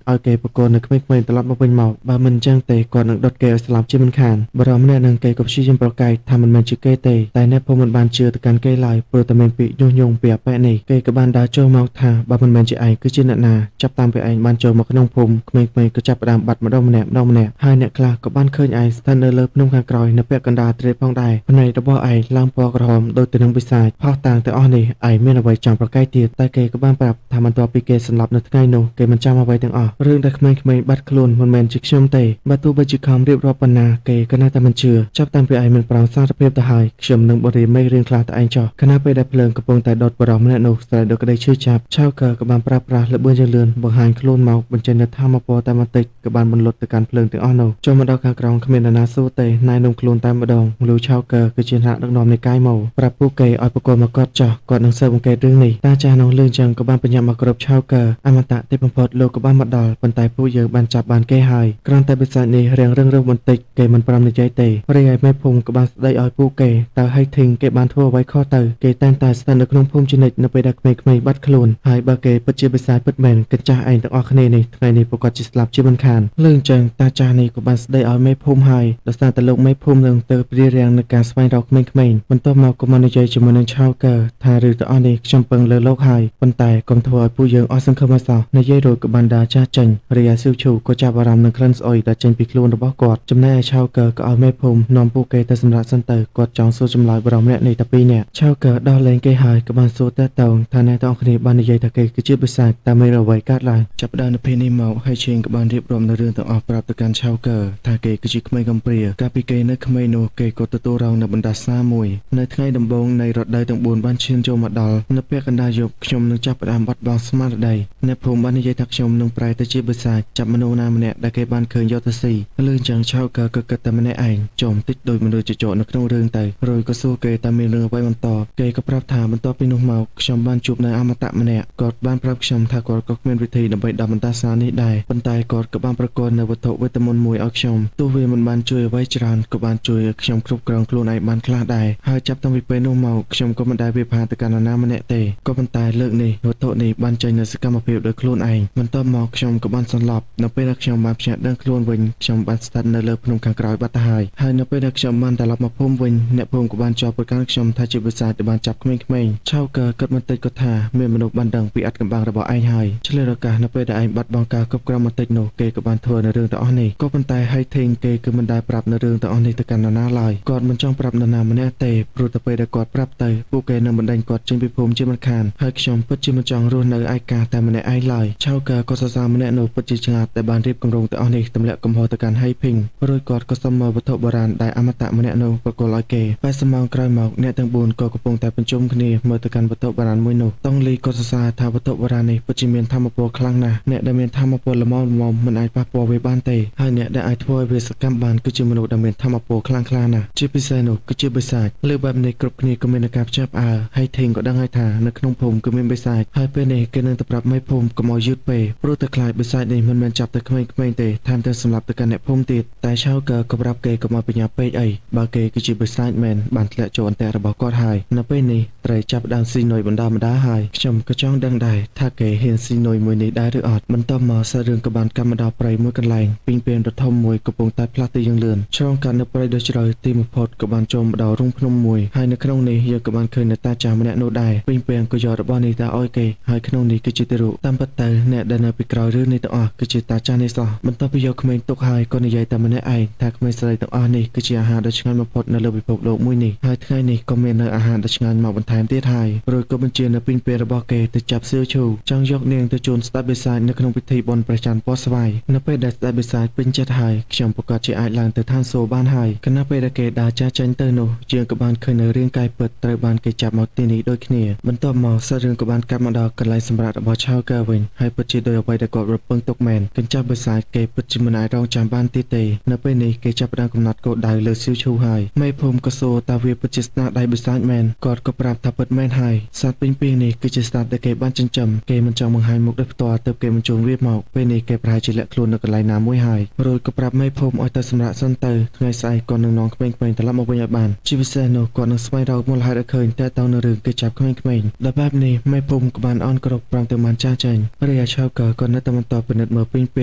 ឲ្យគេប្រកល់នៅក្មេងៗត្រឡប់មកវិញមកបើមិនចឹងទេគាត់នឹងដុតគេឲ្យស្លាប់ជាមិនខានបរិសម្នាក់នឹងគេក៏ព្យាយាមប្រកែកថាមិនមែនជាគេទេតែអ្នកភូមិមិនបានជឿទៅកាន់គេឡើយព្រោះតែមានពាក្យញុះញង់ពីអបិនេះគេក៏បានដើរចូលមកថាបើមិនមែនជាឯងគឺជាអ្នកណាចាប់តាមពីឯងបានចូលមកក្នុងភូមិក្មេងៗក៏ចាប់ផ្ដើមបាត់ម្ដងម្នាក់ម្ដងម្នាក់ហើយអ្នកខ្លះក៏បានឃើញឯងស្ថិតនៅលើភ្នំខាងក្រោយនៅពាក់កណ្ដាលទ្រេផងដែរភ្នែករបស់ឯងឡើងពណ៌ក្រហមដូចទៅនឹងបិសាចផុសតាងទាំងអស់នេះឯងមានអ្វីចង់ប្រកែកទៀតតែគេក៏បានប្រាប់ថាបន្ទាប់ពីគេសម្លាប់នៅថ្ងៃនោះគេមិនចាំអ្វីទាំងអស់រឿងដែលក្មេងៗបាត់ខ្លួនមិនមែនជាខ្ញុំទេបើទោះបីជាខំរៀបរាប់ប៉ុណ្ណាគេក៏នៅតែមិនជឿចាប់តាំងពីឯងមិនប្រងសារភាពទៅហើយខ្ញុំនឹងបរិមេរឿងខ្លះទៅឯងចោះខណៈពេលដែលភ្លើងកំពុងតែដុតបរិសម្នាក់នោះស្រែកដោយក្តីឈឺចាប់ឆៅកើក៏បានប្រើប្រាស់ល្បឿនយ៉ាងលឿនបង្ហាញខ្លួនមកបញ្ចេញនូវធម៌ពរតែបន្តិចក៏បានបន្លត់ទៅកាន់ភ្លើងទាំងអស់នោះចូលមកដល់ខាងក្រោមគ្មាននរណាសួរទេណែនាំខ្លួនតែម្ដងលូឆៅកើគឺជាអ្នកដឹកនាំនៃកាយម៉ូប្រាប់ពួកគេឲ្យប្រកល់មកគាត់ចោះគាត់នឹងស៊ើបអង្កេតរឿងនេះតាចាស់នោះលឿនចឹងក៏បានបញ្ញាមកគ្រប់ឆៅកើអមតៈទីបំផុតលោកក៏បានមកដល់ប៉ុន្តែពួកយើងបានចាប់បានគេហើយគ្រាន់តែបិសាចនេះរាងរឹងរូសបន្តិចគេមិនព្រមនិយាយទេរីឯមេភូមិក៏បានស្ដីឲ្យពួកគេតើហៃធីងគេបានធ្វើអ្វីខុសទៅគេតែងតែស្ថិតនៅក្នុងភូមិជានិច្ចនៅពេលដែលក្មេងៗបាត់ខ្លួនហើយបើគេពិតជាបិសាចពិតមែនកញ្ចាស់ឯងទាំងអស់គ្នានេះថ្ងៃនេះប្រកាសជាស្លាប់ជាមិនខានលឿនចឹងតាចាស់នេះក៏បានស្ដីឲ្យមេភូមិហើយដោយសារតែលោកមេភូមិនឹងទៅព្រារាំងនឹងការស្វែងរកក្មេងៗបន្ទាប់មកក៏មកនិយាយជាមួយនឹងឆៅកើថារឿងទាំងអស់នេះខ្ញុំពឹងលើលោកហើយប៉ុន្តែកុំធ្វើឲ្យពួកយើងអស់សង្ឃឹមឲ្យសោះនិយាយរួចក៏បានដើរចាស់ចេញរីឯសៀវឈូក៏ចាប់អារម្មណ៍នឹងក្លិនស្អុយដែលចេញពីខ្លួនរបស់គាត់ចំណែកឯឆៅកើក៏ឲ្យមេភូមិនាំពួកគេទៅសម្រាកសិនទៅគាត់ចង់សួរចម្លើយបរិសម្នាក់នេះតែពីរនាក់ឆៅកើដោះលែងគេហើយក៏បានសួរតេតងថាអ្នកទាំងអស់គ្នាបាននិយាយថាគេគឺជាបិសាចតែមានអ្វីកើតឡើងចាប់ផ្ដើមនៅពេលនេះមកហើយឈៀងក៏បានរៀបរាប់នៅរឿងទាំងអស់ប្រាប់ទៅកាន់ឆៅកើថាគេគឺជាក្មេងកំព្រាកាលពីគេនៅក្មេងនោះគេក៏ទទួលរងនៅបណ្ដាសាមួយនៅថ្ងៃដំបូងនៃរដូវទាំង4បានឈានចូលមកដល់នៅពាក់កណ្ដាលយប់ខ្ញុំនឹងចាប់ផ្ដើមបាត់បង់ស្មារតីអ្នកភូមិបាននិយាយថាខ្ញុំនឹងប្រែទៅជាបិសាចចាប់មនុស្សណាម្នាក់ដែលគេបានឃើញយកទៅស៊ីលឺចឹងឆៅកើក៏គិតតែម្នាក់ឯងចំតិចដោយមនុស្សចចកនៅក្នុងរឿងទៅរួចក៏សួរគេតើមានរឿងអ្វីបន្តគេក៏ប្រាប់ថាបន្ទាប់ពីនោះមកខ្ញុំបានជួបនៅអមតៈម្នាក់គាត់បានប្រាប់ខ្ញុំថាគាត់ក៏គ្មានវិធីដើម្បីដោះបណ្ដាសានេះដែរប៉ុន្តែគាត់ក៏បានប្រគល់នៅវត្ថុវេទមន្តមួយឲ្យខ្ញុំទោះវាមិនបានជួយអ្វីច្រើនក៏បានជួយឲ្យខ្ញុំគ្រប់គ្រងខ្លួនឯងបានខ្លះដែរហើយចាប់តាំងពីពេលនោះមកខ្ញុំក៏មិនដែលវាផាទៅកាន់នរណាម្នាក់ទេក៏ប៉ុន្តែលើកនេះវត្ថុនេះបានចេញនូវសកម្មភាពដោយខ្លួនឯងបន្ទាប់មកខ្ញុំក៏បានសន្លប់នៅពេលដែលខ្ញុំបានភ្ញាក់ដឹងខ្លួនវិញខ្ញុំបានស្ថិតនៅលើភ្នំខាងក្រោយបាត់ទៅហើយហើយនៅពេលដែលខ្ញុំបានត្រឡប់មកភូមិវិញអ្នកភូមិក៏បានចោទប្រកាន់ខ្ញុំថាជាបិសាចដែលបានចាប់ក្មេងៗឆៅកើគិតបន្តិចក៏ថាមានមនុស្សបានដឹងពីអត្តកំបាំងរបស់ឯងហើយឆ្លៀតឱកាសនៅពេលដែលឯងបាត់បង់ការគ្រប់គ្រងបន្តិចនោះគេក៏បានធ្វើនៅរឿងទាំងអស់នេះក៏ប៉ុន្តែហៃធីងគេគឺមិនដែលប្រាប់នៅរឿងទាំងអស់នេះទៅកាន់នរណាឡើយគាត់មិនចង់ប្រាប់នរណាម្នាក់ទេព្រោះតែពេលដែលគាត់ប្រាប់ទៅពួកគេនឹងបណ្ដេញគាត់ចេញពីភូមិជាមិនខានហើយខ្ញុំពិតជាមិនចង់រស់នៅឯកាតែម្នាក់ឯងឡើយឆៅកើក៏សរសើរម្នាក់នោះពិតជាឆ្លាតដែលបានរៀបគម្រោងទាំងអស់នេះទម្លាក់កំហុសទៅកាន់ហៃភីងរួចគាត់ក៏សុំមើលវត្ថុបុរាណដែលអមតៈម្នាក់នោះប្រគល់ឲ្យគេ80ម៉ោងក្រោយមកអ្នកទាំង4ក៏កំពុងតែប្រជុំគ្នាមើលទៅកាន់វត្ថុបុរាណមួយនោះតុងលីក៏សរសើរថាវត្ថុបុរាណនេះពិតជាមានធម៌ពលខ្លាំងណាស់អ្នកដែលមានធម៌ពលល្មមៗមិនអាចប៉ះពាល់វាបានទេហើយអ្នកដែលអាចធ្វើឲ្យវាសកម្មបានគឺជាមនុស្សដែលមានធម៌ពលខ្លាំងក្លាណាស់ជាពិសេសនោះគឺជាបិសាចលើបែបនេះគ្រប់គ្នាក៏មានការភ្ញាក់ផ្អើលហើយធីងក៏ដឹងហើយថានៅក្នុងភូមិគឺមានបិសាចហើយពេលនេះគេនឹងទៅប្រាប់មេភូមិកុំឲ្យយឺតពេកព្រោះតែខ្លាចបិសាចនេះមិនមែនចាប់តែក្មេងៗទេថែមទាំងសម្លាប់ទៅកាន់អ្នកភូមិទៀតតែឆៅកើក៏ប្រាប់គេកុំឲ្យបញ្ញាពេកអីបើគេគឺជាបិសាចមែនបានធ្លាក់ចូលអន្ទាក់របស់គាត់ហើយនៅពេលនេះត្រីចាប់ដើមស៊ីនុយបណ្ដាបណ្ដាហើយខ្ញុំក៏ចង់ដឹងដែរថាគេហ៊ានស៊ីនុយមួយនេះដែរឬអត់បន្ទាប់មកសារឿងក៏បានកម្មមកដល់ព្រៃមួយកន្លែងពីងពានដ៏ធំមួយកំពុងតែផ្លាស់ទីយ៉ាងលឿនឆ្លងកាត់នៅព្រៃដ៏ជ្រៅទីបំផុតក៏បានចូលមកដល់រូងភ្នំមួយហើយនៅក្នុងនេះយើងក៏បានឃើញនៅតាចាស់ម្នាក់នោះដែរពីងពានក៏យករបស់នេះទៅឲ្យគេហើយក្នុងនេះគឺជាទារកតាមពិតទៅអ្នកដែលនៅពីក្រោយរឿងនេះទាំងអស់គឺជាតាចាស់នេះសោះបន្ទាប់ពីយកក្មេងទុកហើយក៏និយាយតែម្នាក់ឯងថាក្មេងស្រីទាំងអស់នេះគឺជាអាហារដ៏ឆ្ងាញ់បំផុតនៅលើពិភពលោកមួយនេះហើយថ្ងៃនេះក៏មាននៅអាហារដ៏ឆ្ងាញ់មកបន្ថែមទៀតហើយរួចក៏បញ្ជានៅពីងពានរបស់គេទៅចាប់សៀវឈូចង់យកនាងទៅជូនស្ដេចបិសាចនៅក្នុងពិធីបុណ្យព្រះច័ន្ទពណ៌ស្វាយនៅពេលដែលស្ដេចបិសាចពេញចិត្តហើយខ្ញុំប្រកាសជាអាចឡើងទៅឋានសួគ៌បានហើយខណៈពេលដែលគេដើរចាស់ចេញទៅនោះយើងក៏បានឃើញនៅរាងកាយពិតត្រូវបានគេចាប់មកទីនេះដូចគ្នាបន្ទាប់មក មកសាច់រឿងក៏បានកាត់មកដល់កន្លែងសម្រាប់របស់ឆៅកើវិញហើយពិតជាដោយអ្វីដែលគាត់រំពឹងទុកមែនកញ្ចក់បិសាចគេពិតជាមិនអាចរងចាំបានទៀតទេនៅពេលនេះគេចាប់ផ្ដើមកំណត់គោលដៅលើស៊ីវឈូហើយមេភូមិក៏សួរតើវាពិតជាស្នាដៃបិសាចមែនគាត់ក៏ប្រាប់ថាពិតមែនហើយសត្វពីងពីងនេះគឺជាសត្វដែលគេបានចិញ្ចឹមគេមិនចង់បង្ហាញមុខដោយផ្ទាល់ទើបគេបញ្ជូនវាមកពេលនេះគេប្រហែលជាលាក់ខ្លួននៅកន្លែងណាមួយហើយរួចក៏ប្រាប់មេភូមិឲ្យទៅសម្រាកសិនទៅថ្ងៃស្អែកគាត់នឹងនាំក្មេងៗត្រឡប់មកវិញឲ្យបានជាពិសេសនោះគាត់នឹងស្វែងរកមូលហេតុឲ្យឃើញតែតើនៅរឿងគេចាប់ក្មេងៗដល់បែបនេះមេភូមិក៏បានអន់គ្រប់ព្រមទាំងបានចាស់ចេញរីឯឆៅកើក៏នៅតែបន្តពិនិត្យមើលពីងព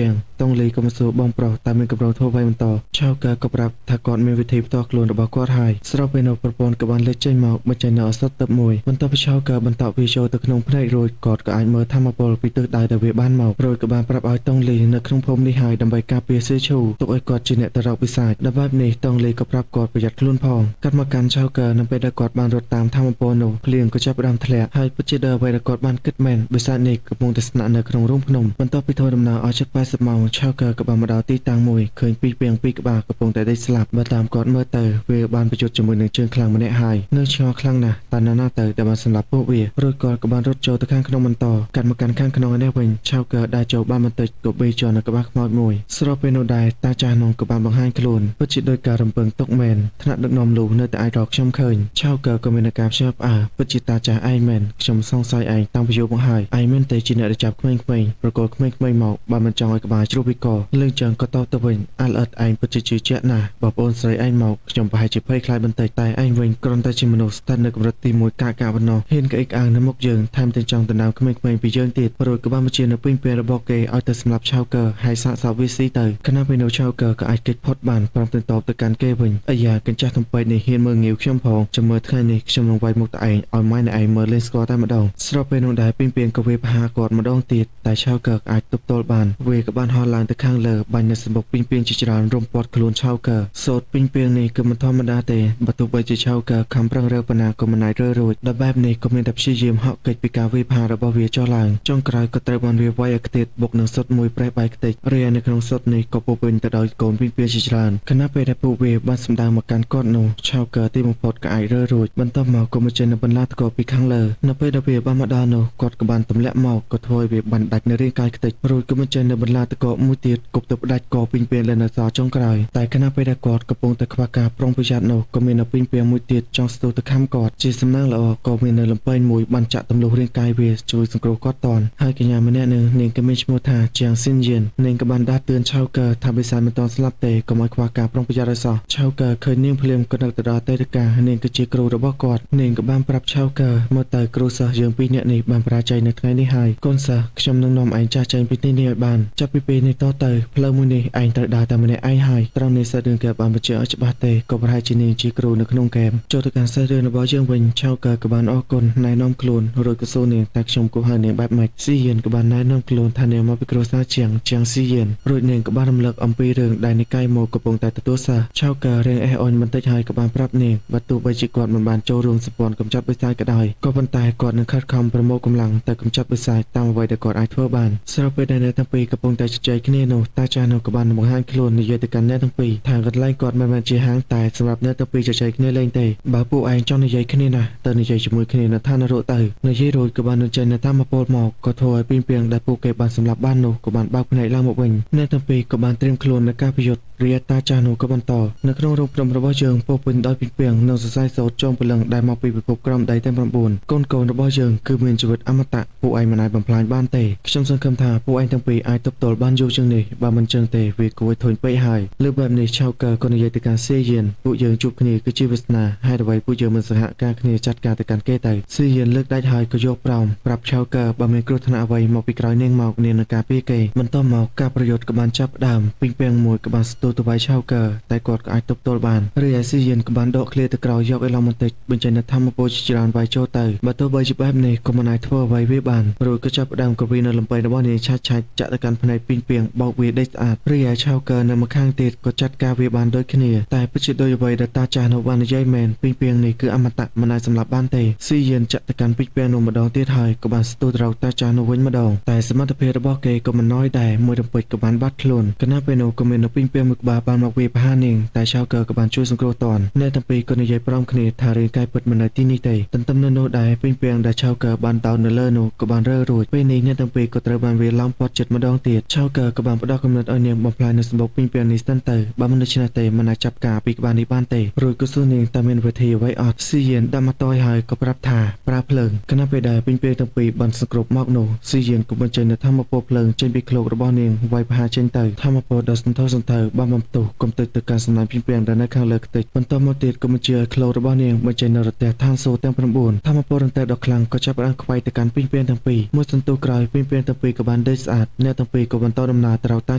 ាងតុងលីក៏មកសួរបងប្រុសតើមានកម្រងធ្វើអ្វីបន្តឆៅកើក៏ប្រាប់ថាគាត់មានវិធីផ្ទាល់ខ្លួនរបស់គាត់ហើយស្របពេលនោះប្រពន្ធក៏បានលេចចេញមកបញ្ចេញនៅឱសថទឹកមួយបន្ទាប់ពីឆៅកើបន្តវាចូលទៅក្នុងភ្នែករួចគាត់ក៏អាចមើលធម្មពលពីទិសដៅដែលវាបានមករួចក៏បានប្រាប់ឲ្យតុងលីនៅក្នុងភូមិនេះហើយដើម្បីការពារស៊ឺឈូទុកឲ្យគាត់ជាអ្នកទៅរកបិសាចដល់បែបនេះតុងលីក៏ប្រាប់គាត់ប្រយ័ត្នខ្លួនផងកាត់មកកាន់ឆៅកើនៅពេលដែលគាត់បានរត់តាមធម្មពលនោះភ្លៀងក៏ចាប់ផ្ដើមធ្លាក់ហើយពិតជាដល់អ្វីដែលគាត់បានគិតមែនបិសាចនេះកំពុងតែស្នាក់នៅក្នុងរូងភ្នំបន្ទាប់ពីធ្វើដំណើរអស់ជិត80ម៉ោងឆៅកើក៏បានមកដល់ទីតាំងមួយឃើញពីរពាងពីរក្បាលកំពុងតែដេកស្លាប់បើតាមគាត់មើលទៅវាបានប្រយុទ្ធជាមួយនឹងជើងខ្លាំងម្នាក់ហើយនៅឆ្ងល់ខ្លាំងណាស់តើណាទៅដែលបានសម្លាប់ពួកវារួចគាត់ក៏បានរត់ចូលទៅខាងក្នុងបន្តកាត់មកកាន់ខាងក្នុងនេះវិញឆៅកើដែលចូលបានបន្តិចក៏បេជាន់នៅក្បាលខ្មោចមួយស្របពេលនោះដែរតាចាស់នោះក៏បានបង្ហាញខ្លួនពិតជាដោយការរំពឹងទុកមែនថ្នាក់ដឹកនាំលូនៅតែអាចរកខ្ញុំឃើញឆៅកើក៏មានការភ្ញាក់ផ្អើលពិតជាតាចាស់ឯងមែនខ្ញុំសង្ស័យឯងតាំងពីយូរមកហើយឯងមែនទេជាអ្នកដែលចាប់ក្មេងៗប្រកល់ក្មេងៗមកបើមិនចង់ឲ្យក្បាលជ្រុះពីកលឿងចឹងក៏តបទៅវិញអាល់អិតឯងពិតជាជឿជាក់ណាស់បើប្អូនស្រីឯងមកខ្ញុំប្រហែលជាភ័យខ្លាចបន្តិចតែឯងវិញគ្រាន់តែជាមនុស្សស្ថិតនៅកម្រិតទី1កាកប៉ុណ្ណោះហ៊ានក្អេកក្អាងនៅមុខយើងថែមទាំងចង់ដណ្ដើមក្មេងៗពីយើងទៀតរួចក៏បានបញ្ជានៅពេញពេលរបស់គេឲ្យទៅសម្លាប់ឆៅកើហើយសាកសពវាស៊ីទៅខណៈពេលនៅឆៅកើក៏អាចគេចផុតបានព្រមទាំងតបទៅកាន់គេវិញអាយ៉ាកញ្ចាស់ទំពេកនេះហ៊ានមើលងាវខ្ញុំផងចាំមើលថ្ងៃនេះខ្ញុំនឹងវាយមុខតឯងឲ្យម៉ែអ្នកឯងមើលលេងស្គាល់តែម្ដងស្របពេលនោះដែរពីងពីងក៏វាប្រហារគាត់ម្ដងទៀតតែឆៅកើអាចទប់ទល់បានវាក៏បានហោះឡើងទៅខាងលើបាញ់នៅសម្បុកពីងពីងជាច្រើនរុំព័ទ្ធខ្លួនឆៅកើសូត្រពីងពីងនេះគឺមិនធម្មតាទេបើទោះបីជាឆៅកើខំប្រឹងរើប៉ុណ្ណាក៏មិនអាចរើរួចដល់បែបនេះក៏មានតែព្យាយាមហក់គេចពីការវាយប្រហាររបស់វាចុះឡើងចុងក្រោយក៏ត្រូវបានវាវាយឲ្យខ្ទេចបុកនឹងសុទ្ធមួយប្រេះបាយខ្ទេចរីឯនៅក្នុងសុទ្ធនេះក៏ពោពេញទៅដោយកូនពីងពីងជាច្រើនខណៈពេលដែលពួកវាបានសម្ដៅមកកាន់គាត់នោះឆៅកើទីបំផុតក៏អាចរើរួចបន្ទាប់មកក៏មកចេញនៅបន្លាតកពីខាងលើនៅពេលដែលវាបានមកដល់នោះគាត់ក៏បានទម្លាក់មកក៏ធ្វើឲ្យវាបានដាច់នៅរាងកាយខ្ទេចរួចក៏មកចេញនៅបន្លាតកមួយទៀតគប់ទៅផ្ដាច់កពីងពីងដែលនៅសល់ចុងក្រោយតែខណៈពេលដែលគាត់កំពុងតែខ្វះការប្រុងប្រយ័ត្ននោះក៏មាននៅពីងពីងមួយទៀតចង់ស្ទុះទៅខំគាត់ជាសំណាងល្អក៏មាននៅលំពេងមួយបានចាក់ទម្លុះរាងកាយវាជួយសង្គ្រោះគាត់តន់ហើយកញ្ញាម្នាក់នឹងនាងក៏មានឈ្មោះថាជាងស៊ីនយៀននាងក៏បានដាស់តឿនឆៅកើថាបិសាចមិនទាន់ស្លាប់ទេកុំឲ្យខ្វះការប្រុងប្រយ័ត្នឲ្យសោះឆៅកើឃើញនាងភ្លាមក៏នឹកទៅដល់អតីតកាលនាងគឺជាគ្រូរបស់គាត់នាងក៏បានប្រាប់ឆៅកើមើលទៅគ្រូសិស្សយើងពីរនាក់នេះបានបរាជ័យនៅថ្ងៃនេះហើយកូនសិស្សខ្ញុំនឹងនាំឯងចាស់ចេញពីទីនេះឲ្យបានចាប់ពីពេលនេះតទៅផ្លូវមួយនេះឯងត្រូវដើរតែម្នាក់ឯងហើយត្រង់នេះសាច់រឿងគេបានបញ្ជាក់ឲ្យច្បាស់ទេក៏ប្រហែលជានាងជាគ្រូនៅក្នុងហ្គេមចូលទៅកាន់សាច់រឿងរបស់យើងវិញឆៅកើក៏បានអរគុណណែនាំខ្លួនរួចក៏សួរនាងតែខ្ញុំគួរហៅនាងបែបម៉េចស៊ីយៀនក៏បានណែនាំខ្លួនថានាងមកពីគ្រួសារជាងស៊ីយៀនរួចនាងក៏បានរំលឹកអំពីរឿងដែលនិកាយមកកំពុងតែទទួលសិស្សឆៅកើរៀងអេះអុញបន្តិចហើយក៏បានប្រាប់នាងបើទោះបីជាគាត់មិនបានចូលរួមសម្ព័ន្ធកម្ចាត់បិសាចក៏ដោយក៏ប៉ុន្តែគាត់នឹងខិតខំប្រមូលកម្លាំងទៅកម្ចាត់បិសាចតាមអ្វីដែលគាត់អាចធ្វើបានស្របពេលដែលអ្នកទាំងពីរកំពុងតែជជែកគ្នានោះតាចាស់នោះក៏បានបង្ហាញខ្លួននិយាយទៅកាន់អ្នកទាំងពីរថាកន្លែងគាត់មិនមែនជាហាងតែសម្រាប់អ្នកទាំងពីរជជែកគ្នាលេងទេបើពួកឯងចង់និយាយគ្នាណាទៅនិយាយជាមួយគ្នានៅឋាននរកទៅនិយាយរួចក៏បាននឹងចេញនៅតាមពលមកក៏ធ្វើឲ្យពីងពីងដែលពួកគេបានសម្លាប់បាននោះក៏បានបើកភ្នែកឡើងមកវិញអ្នកទាំងពីរក៏បានត្រៀមខ្លួននៅការប្រយុទ្ធរីឯតាចាស់នោះក៏បន្តនៅក្នុងរូបព្រំរបស់យើងពោពេញដោយពីងពីងនិងសរសៃសូត្រចងព្រលឹងដែលមកពីពិភពក្រោមដីទាំង9កូនៗរបស់យើងគឺមានជីវិតអមតៈពួកឯងមិនអាចបំផ្លាញបានទេខ្ញុំសង្ឃឹមថាពួកឯងទាំងពីរអាចទប់ទល់បានយូរជាងនេះបើមិនចឹងទេវាគួរឲ្យធុញពេកហើយលើបែបនេះឆៅកើក៏និយាយទៅកាន់សេយៀនពួកយើងជួបគ្នាគឺជាវាសនាហេតុអ្វីពួកយើងមិនសហការគ្នាចាត់ការទៅកាន់គេទៅសេយៀនលើកដាច់ហើយក៏យកប្រោមប្រាប់ឆៅកើបើមានគ្រោះថ្នាក់អ្វីមកពីក្រោយនាងមកនាងនឹងការពារគេបន្ទាប់មកការប្រយុទ្ធក៏បានចាប់ផ្ដើមពីងពាងមួយក៏បានស្ទុះទៅវាយឆៅកើតែគាត់ក៏អាចទប់ទល់បានរីឯស៊ីយៀនក៏បានដកឃ្លាទៅក្រោយយកអេឡង់បន្តិចបញ្ចេញនូវធម្មពលជាច្រើនវាយចូលទៅបើទោះបីជាបែបនេះក៏មិនអាចធ្វើអ្វីវាបានរួចក៏ចាប់ផ្ដើមក្រវីនៅលំបៃរបស់នាងឆាច់ឆាច់ចាក់ទៅកាន់ផ្នែកពីងពាងបោកវាដេកស្អាតរីឯឆៅកើនៅម្ខាងទៀតក៏ចាត់ការវាបានដូចគ្នាតែពិតជាដូចអ្វីដែលតាចាស់នោះបាននិយាយមែនពីងពាងនេះគឺអមតៈមិនអាចសម្លាប់បានទេស៊ីយៀនចាក់ទៅកាន់ពីងពាងនោះម្ដងទៀតហើយក៏បានស្ទុះទៅរកតាចាស់នោះវិញម្ដងតែសមត្ថភាពរបស់គេក៏មិនน้อยដែរមួយរំពេចក៏បានបាត់ខ្លួនខណៈពេលនោះក៏មាននៅពីងពាងមួយ ក្បាលបានមកវាយប្រហារនាងតែឆៅកើក៏បានជួយសង្គ្រោះតាន់អ្នកទាំងពីរក៏និយាយព្រមគ្នាថារាងកាយពិតមិននៅទីនេះទេទន្ទឹមនឹងនោះដែរពីងពាងដែលឆៅកើបានតោននៅលើនោះក៏បានរើរួចពេលនេះអ្នកទាំងពីរក៏ត្រូវបានវាឡោមព័ទ្ធចិត្តម្ដងទៀតឆៅកើក៏បានផ្ដោះកំណត់ឲ្យនាងបំផ្លាញនៅសម្បុកពីងពាងនេះសិនទៅបើមិនដូច្នេះទេមិនអាចចាប់ការពីក្បាលនេះបានទេរួចក៏សួរនាងតើមានវិធីអ្វីអត់ស៊ីយានដាក់មកតយហើយក៏ប្រាប់ថាប្រើភ្លើងខណៈពេលដែលពីងពាងទាំងពីរបានសង្គ្រប់មកនោះស៊ីយានក៏បញ្ចេញនូវធម្មពលភ្លើងចេញពីឃ្លោករបស់នាងវាយប្រហារចេញទៅធម្មពលដ៏សន្ធោសន្ធៅបានបំផ្ទុះកំទេចទៅកាន់សំណាញ់ពីងពាងដែលនៅខាងលើខ្ទេចបន្តមកទៀតក៏បញ្ជាឲ្យឃ្លោករបស់នាងបញ្ចេញនូវរន្ទះឋានសួគ៌ទាំង9ធម្មពលរន្ទះដ៏ខ្លាំងក៏ចាប់ផ្ដើមខ្វែងទៅកាន់ពីងពាងទាំងពីរមួយសន្ទុះក្រោយពីងពាងទាំងពីរក៏បានដេកស្អាតអ្នកទាំងពីរក៏បន្តដំណើរទៅរកតា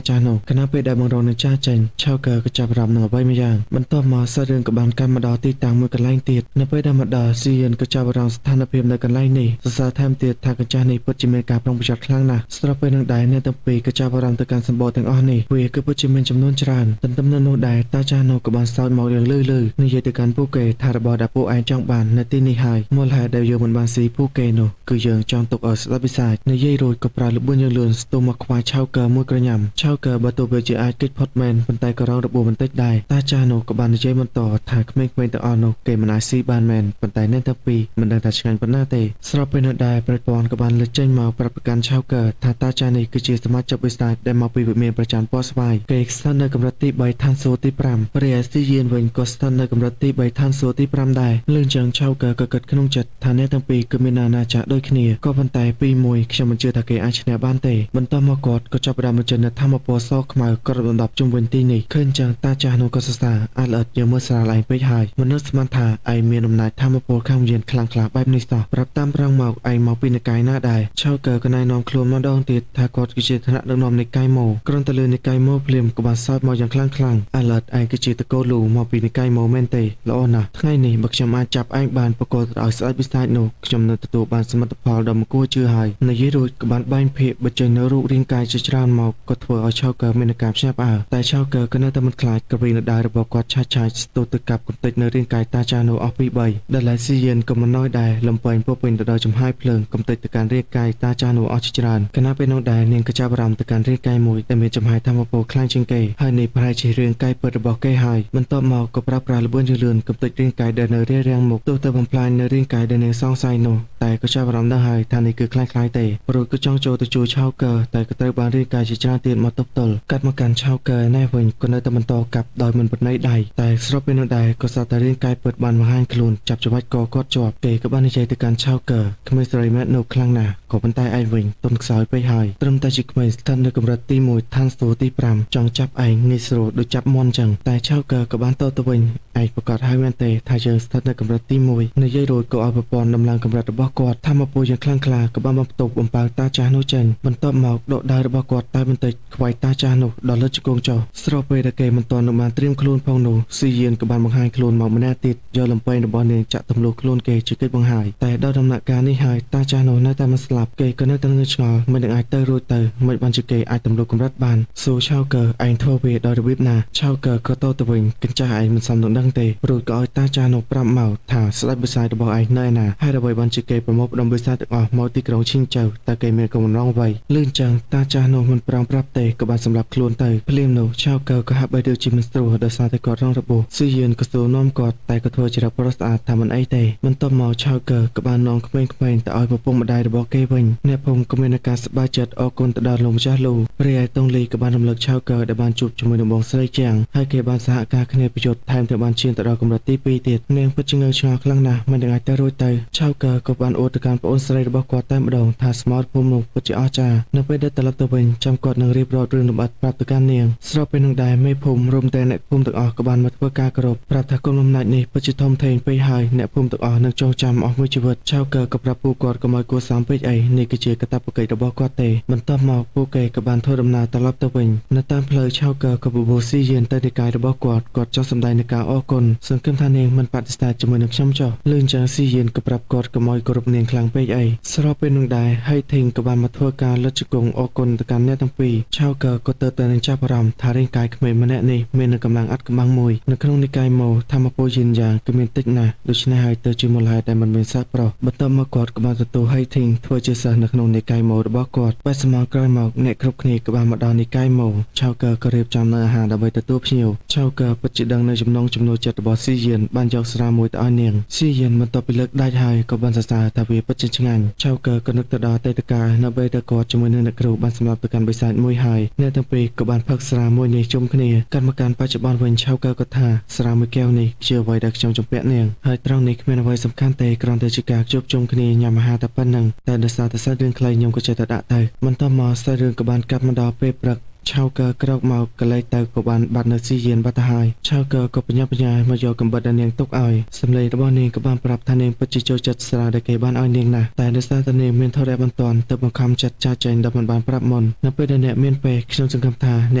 ចាស់នោះខណៈពេលដែលបង្រងនឹងចាស់ចេញឆៅកើក៏ចាប់អារម្មណ៍នឹងអ្វីមួយយ៉ាងបន្ទាប់មកសាច់រឿងក៏បានកាន់មកដល់ទីតាំងមួយកន្លែងទៀតនៅពេលដែលមកដល់ស៊ីយិនក៏ចាប់អារម្មណ៍ស្ថានភាពនៅកន្លែងនេះសរសើរថែមទៀតថាកញ្ចាស់នេះពិតជាមានការប្រុងប្រយ័ត្នខ្លាំងណាស់ស្របពេលនឹងដែរអ្នកទាំងពីរក៏ចាប់អារម្មណ៍ទៅកាន់សម្បត្តិទាំងអស់នេះវាគឺពិតជាមានចំនួនច្រើនទន្ទឹមនឹងនោះដែរតាចាស់នោះក៏បានសើចមកយ៉ាងលឺលឺនិយាយទៅកាន់ពួកគេថារបស់ដែលពួកឯងចង់បាននៅទីនេះហើយមូលហេតុដែលយើងមិនបានស៊ីពួកគេនោះគឺយើងចង់ទុកឲ្យស្ដាប់ពិសាចនិយាយរួចក៏ប្រើល្បឿនយ៉ាងលឿនស្ទុះមកខ្វាយឆៅកើមួយក្រញ៉ាំឆៅកើបើទោះបីជាអាចគេចផុតមែនប៉ុន្តែក៏រងរបួសបន្តិចដែរតាចាស់នោះក៏បាននិយាយបន្តថាក្មេងៗទាំងអស់នោះគេមិនអាចស៊ីបានមែនប៉ុន្តែអ្នកទាំងពីរមិនដឹងថាឆ្ងាញ់ប៉ុណ្ណាទេស្របពេលនោះដែរប្រព័ន្ធក៏បានលើកចេញមកប្រាប់ប្រកាន់ឆៅកើថាតាចាស់នេះគឺជាសមាជិកបិសាចដែលមកពីវិមានប្រច័នពណ៌ស្វាយគេស្ថិតនៅកម្រិតទី3ឋានសួគ៌ទី5រីឯស៊ីយានវិញក៏ស្ថិតនៅកម្រិតទី3ឋានសួគ៌ទី5ដែរលឺចឹងឆៅកើក៏គិតក្នុងចិត្តថាអ្នកទាំងពីរគឺមានអាណាចក្រដូចគ្នាក៏ប៉ុន្តែពីមួយខ្ញុំមិនជឿថាគេអាចឈ្នះបានទេបន្តមកគាត់ក៏ចាប់ផ្ដើមបញ្ចេញនូវធម្មពលសខ្មៅក៏ដណ្ដប់ជុំវិញទីនេះឃើញចឹងតាចាស់នោះក៏សរសើរអាល្អិតយើងមើលស្រាលឯងពេកហើយមនុស្សស្មានថាឯងមានអំណាចធម្មពលខាងវិញ្ញាណខ្លាំងក្លាបែបនេះសោះប្រាប់តាមត្រង់មកឯងមកពីនិកាយណាដែរឆៅកើក៏ណែនាំខ្លួនម្ដងទៀតថាគាត់គឺជាឋានៈដឹកនាំនិកាយម៉ូគ្រាន់តែលើនិកាយម៉ូភ្លាមក៏បានសើចមកយ៉ាងខ្លាំងខ្លាំងអាឡិតឯងគឺជាតកូលូមកពីនិកាយម៉ូមែនទេល្អណាស់ថ្ងៃនេះបើខ្ញុំអាចចាប់ឯងបានប្រកល់ទៅឲ្យស្អែកពិសាចនោះខ្ញុំនឹងទទួលបានសមិទ្ធផលដ៏មិនគួរជឿហើយនិយាយរួចក៏បានបែងភាកបញ្ចេញនៅរូបរាងកាយជាច្រើនមកក៏ធ្វើឲ្យឆៅកើមានការភ្ញាក់ផ្អើលតែឆៅកើក៏នៅតែមិនខ្លាចក្រវីនៅដៃរបស់គាត់ឆាច់ឆាច់ស្ទុះទៅកាប់កំទេចនៅរាងកាយតាចាស់នោះអស់ពី3ដែលឡែស៊ីយានក៏មិនណយដែរលំពេញពោពេញទៅដោយចំហាយភ្លើងកំទេចទៅកាន់រាងកាយតាចាស់នោះអស់ជាច្រើនខណៈពេលនោះដែរនាងក៏ចាប់អារម្មណ៍ទៅកាន់រាងកាយមួយដែលមានចំហាយធម្មពលខ្លាំងជាងគេហើយនេះប្រហែលជារាងកាយពិតរបស់គេហើយបន្ទាប់មកក៏ប្រើប្រាស់ល្បឿនលឿនកំទេចរាងកាយដែលនៅរារាំងមុខទោះទៅបំផ្លាញនៅរាងកាយដែលនាងសង្ស័យនោះតែក៏ចាប់អារម្មណ៍ដល់ហើយថានេះគឺខ្លាំងខ្លាយទេព្រោះក៏ចង់ចូលទៅជួយឆៅកើតែក៏ត្រូវបានរាងកាយជាច្រើនទៀតមកទប់ទល់កាត់មកកាន់ឆៅកើណែវិញក៏នៅតែបន្តកាប់ដោយមិនប្រណីដៃតែស្របពេលនោះដែរក៏សត្វតែរាងកាយពិតបានបង្ហាញខ្លួនចាប់ច្បាច់កគាត់ជាប់គេក៏បាននិយាយទៅកាន់ឆៅកើក្មេងស្រីម៉ែនោះខ្លាំងណាស់ក៏ប៉ុន្តែឯងវិញទន់ខ្សោយពេកហើយត្រឹមតែជាក្មេងស្ថិតនៅកម្រិតទី1ឋានសួគ៌ទី5ចង់ចាប់ឯងងាយស្រួលដូចចាប់មន់ចឹងតែឆៅកើក៏បានតបទៅវិញឯងប្រកាសហើយមែនទេថាយើងស្ថិតនៅកម្រិតទី1និយាយរួចក៏ឲ្យប្រព័ន្ធដំឡើងកម្រិតរបស់គាត់ធម្មពលយ៉ាងខ្លាំងក្លាក៏បានបំផ្ទុកបំផើងតាចាស់នោះចេញបន្ទាប់មកដកដៅរបស់គាត់តែបន្តិចខ្វាយតាចាស់នោះដល់លើជង្គង់ចុះស្របពេលដែលគេមិនទាន់នឹងបានត្រៀមខ្លួនផងនោះស៊ីយានក៏បានបង្ហាញខ្លួនមកម្នាក់ទៀតយកលំពេងរបស់នាងចាក់ទម្លុះខ្លួនគេជាកិច្ចបង្ហាញតែដល់ដំណាក់កាលនេះហើយតាចាស់នោះនៅតែមិនស្លាប់គេក៏នៅតែងឿឆ្ងល់មិននឹងអាចទៅរួចទៅមិនបានជាគេអាចទម្លុះកម្រិតបានសួរឆៅកើឯងធ្វើវាដោយរបៀបណាឆៅកើក៏តទៅវិញកញ្ចាស់ឯងមិនសមនឹងដឹងទេរួចក៏ឲ្យតាចាស់នោះប្រាប់មកថាស្ដេចបិសាចរបស់ឯងនៅឯណាហើយអ្វីបានជាគេប្រមូលផ្ដុំបិសាចទាំងអស់មកទីក្រុងឈីងចៅតើគេមានកំណងអ្វីលឿនចឹងតាចាស់នោះមិនប្រងប្រាប់ទេក៏បានសម្លាប់ខ្លួនទៅភ្លាមនោះឆៅកើក៏ហាក់បីដូចជាមិនស្រួលដោយសារតែគាត់រងរបួសស៊ីយានក៏សួរនាំគាត់តែក៏ធ្វើជាប្រុសស្អាតថាមិនអីទេបន្ទាប់មកឆៅកើក៏បាននាំក្មេងៗទៅឲ្យឪពុកម្ដាយរបស់គេវិញអ្នកភូមិក៏មានការសប្បាយចិត្តអរគុណទៅដល់លោកម្ចាស់លូរីឯតុងលីក៏បានរំលឹកឆៅកើដែលបានជួបជាមួយនឹងបងស្រីជាងហើយគេបានសហការគ្នាប្រយុទ្ធថែមទាំងបានឈានទៅដល់កម្រិតទី2ទៀតនាងពិតជាងើឆ្ងល់ខ្លាំងណាស់មិននឹងអាចទៅរួចទៅឆៅកើក៏បានអួតទៅកាន់ប្អូនស្រីរបស់គាត់តែម្ដងថាស្មោតភូមិនោះពិតជាអស្ចារ្យនៅពេលដែលត្រឡប់ទៅវិញចាំគាត់នឹងរៀបរាប់រឿងលម្អិតប្រាប់ទៅកាន់នាងស្របពេលនឹងដែរមេភូមិរួមទាំងអ្នកភូមិទាំងអស់ក៏បានមកធ្វើការគោរពប្រាប់ថាគុណអំណាចនេះពិតជាធំធេងពេកហើយអ្នកភូមិទាំងអស់នឹងចងចាំអស់មួយជីវិតឆៅកើក៏ប្រាប់ពួកគាត់កុំឲ្យគួរសមពេកអីនេះគឺជាកាតព្វកិច្ចរបស់គាត់ទេបន្ទាប់មកពួកគេក៏បានធ្វើដំណើរត្រឡប់ទៅវិញនៅតាមផ្លូវឆៅកើក៏បបួលស៊ីយានទៅនិកាយរបស់គាត់គាត់ចង់សម្ដែងនូវការអរគុណសង្ឃឹមថានាងមិនបដិសេធជាមួយនឹងខ្ញុំចុះលឿនចឹងស៊ីយានក៏ប្រាប់គាត់កុំឲ្យគោរពនាងខ្លាំងពេកអីស្របពេលនោះដែរហៃធីងក៏បានមកធ្វើការលុតជង្គង់អរគុណទៅកាន់អ្នកទាំងពីរឆៅកើក៏ទៅតែនឹងចាប់អារម្មណ៍ថារាងកាយក្មេងម្នាក់នេះមាននូវកម្លាំងអាត់កំបាំងមួយនៅក្នុងនិកាយម៉ូធម្មពលយិនយ៉ាងគឺមានតិចណាស់ដូច្នេះហើយទៅជាមូលហេតុដែលមិនមានសិស្សប្រុសបន្ទាប់មកគាត់ក៏បានទទួលហៃធីងធ្វើជាសិស្សនៅក្នុងនិកាយម៉ូរបស់គាត់បែបសមក្រោយមកអ្នកគ្រប់គ្នាក៏បានមកដល់និកាយម៉ូឆៅកើក៏រៀបចំ ចំនៅអាហារដើម្បីទទួលភ្ញៀវឆៅកើពិតជាដឹងនៅចំណងចំណូលចិត្តរបស់ស៊ីយៀនបានយកស្រាមួយទៅឲ្យនាងស៊ីយៀនបន្ទាប់ពីលើកដាច់ហើយក៏បានសរសើរថាវាពិតជាឆ្ងាញ់ឆៅកើក៏នឹកទៅដល់អតីតកាលនៅពេលដែលគាត់ជាមួយនឹងអ្នកគ្រូបានសម្លាប់ទៅកាន់បិសាចមួយហើយអ្នកទាំងពីរក៏បានផឹកស្រាមួយនេះជុំគ្នាកាន់មកកាន់បច្ចុប្បន្នវិញឆៅកើក៏ថាស្រាមួយកែវនេះជាអ្វីដែលខ្ញុំជំពាក់នាងហើយត្រង់នេះគ្មានអ្វីសំខាន់ទេគ្រាន់តែជាការជួបជុំគ្នាញ៉ាំអាហារតែប៉ុណ្្នឹងតែដោយសារតែសាច់រឿងខ្លីខ្ញុំក៏ចេះតែដាក់ទៅបន្ទាប់មកសាច់រឿងក៏បានកាត់មកដល់ពេលព្រឹកឆៅកើក្រោកមកកលែកទៅក៏បានបាត់នៅស៊ីយានបាត់ទៅហើយឆៅកើក៏បញ្ញាបញ្ញាមកយកកំបិតដែលនាងទុកឲ្យសម្លេងរបស់នាងក៏បានប្រាប់ថានាងពិតជាចូលចិត្តស្រាដែលគេបានឲ្យនាងណាស់តែដោយសារតែនាងមានធរៈបន្ទាន់ទើបបង្ខំចិត្តចាកចែងដោយមិនបានប្រាប់មុននៅពេលដែលអ្នកមានពេលខ្ញុំសង្ឃឹមថាអ្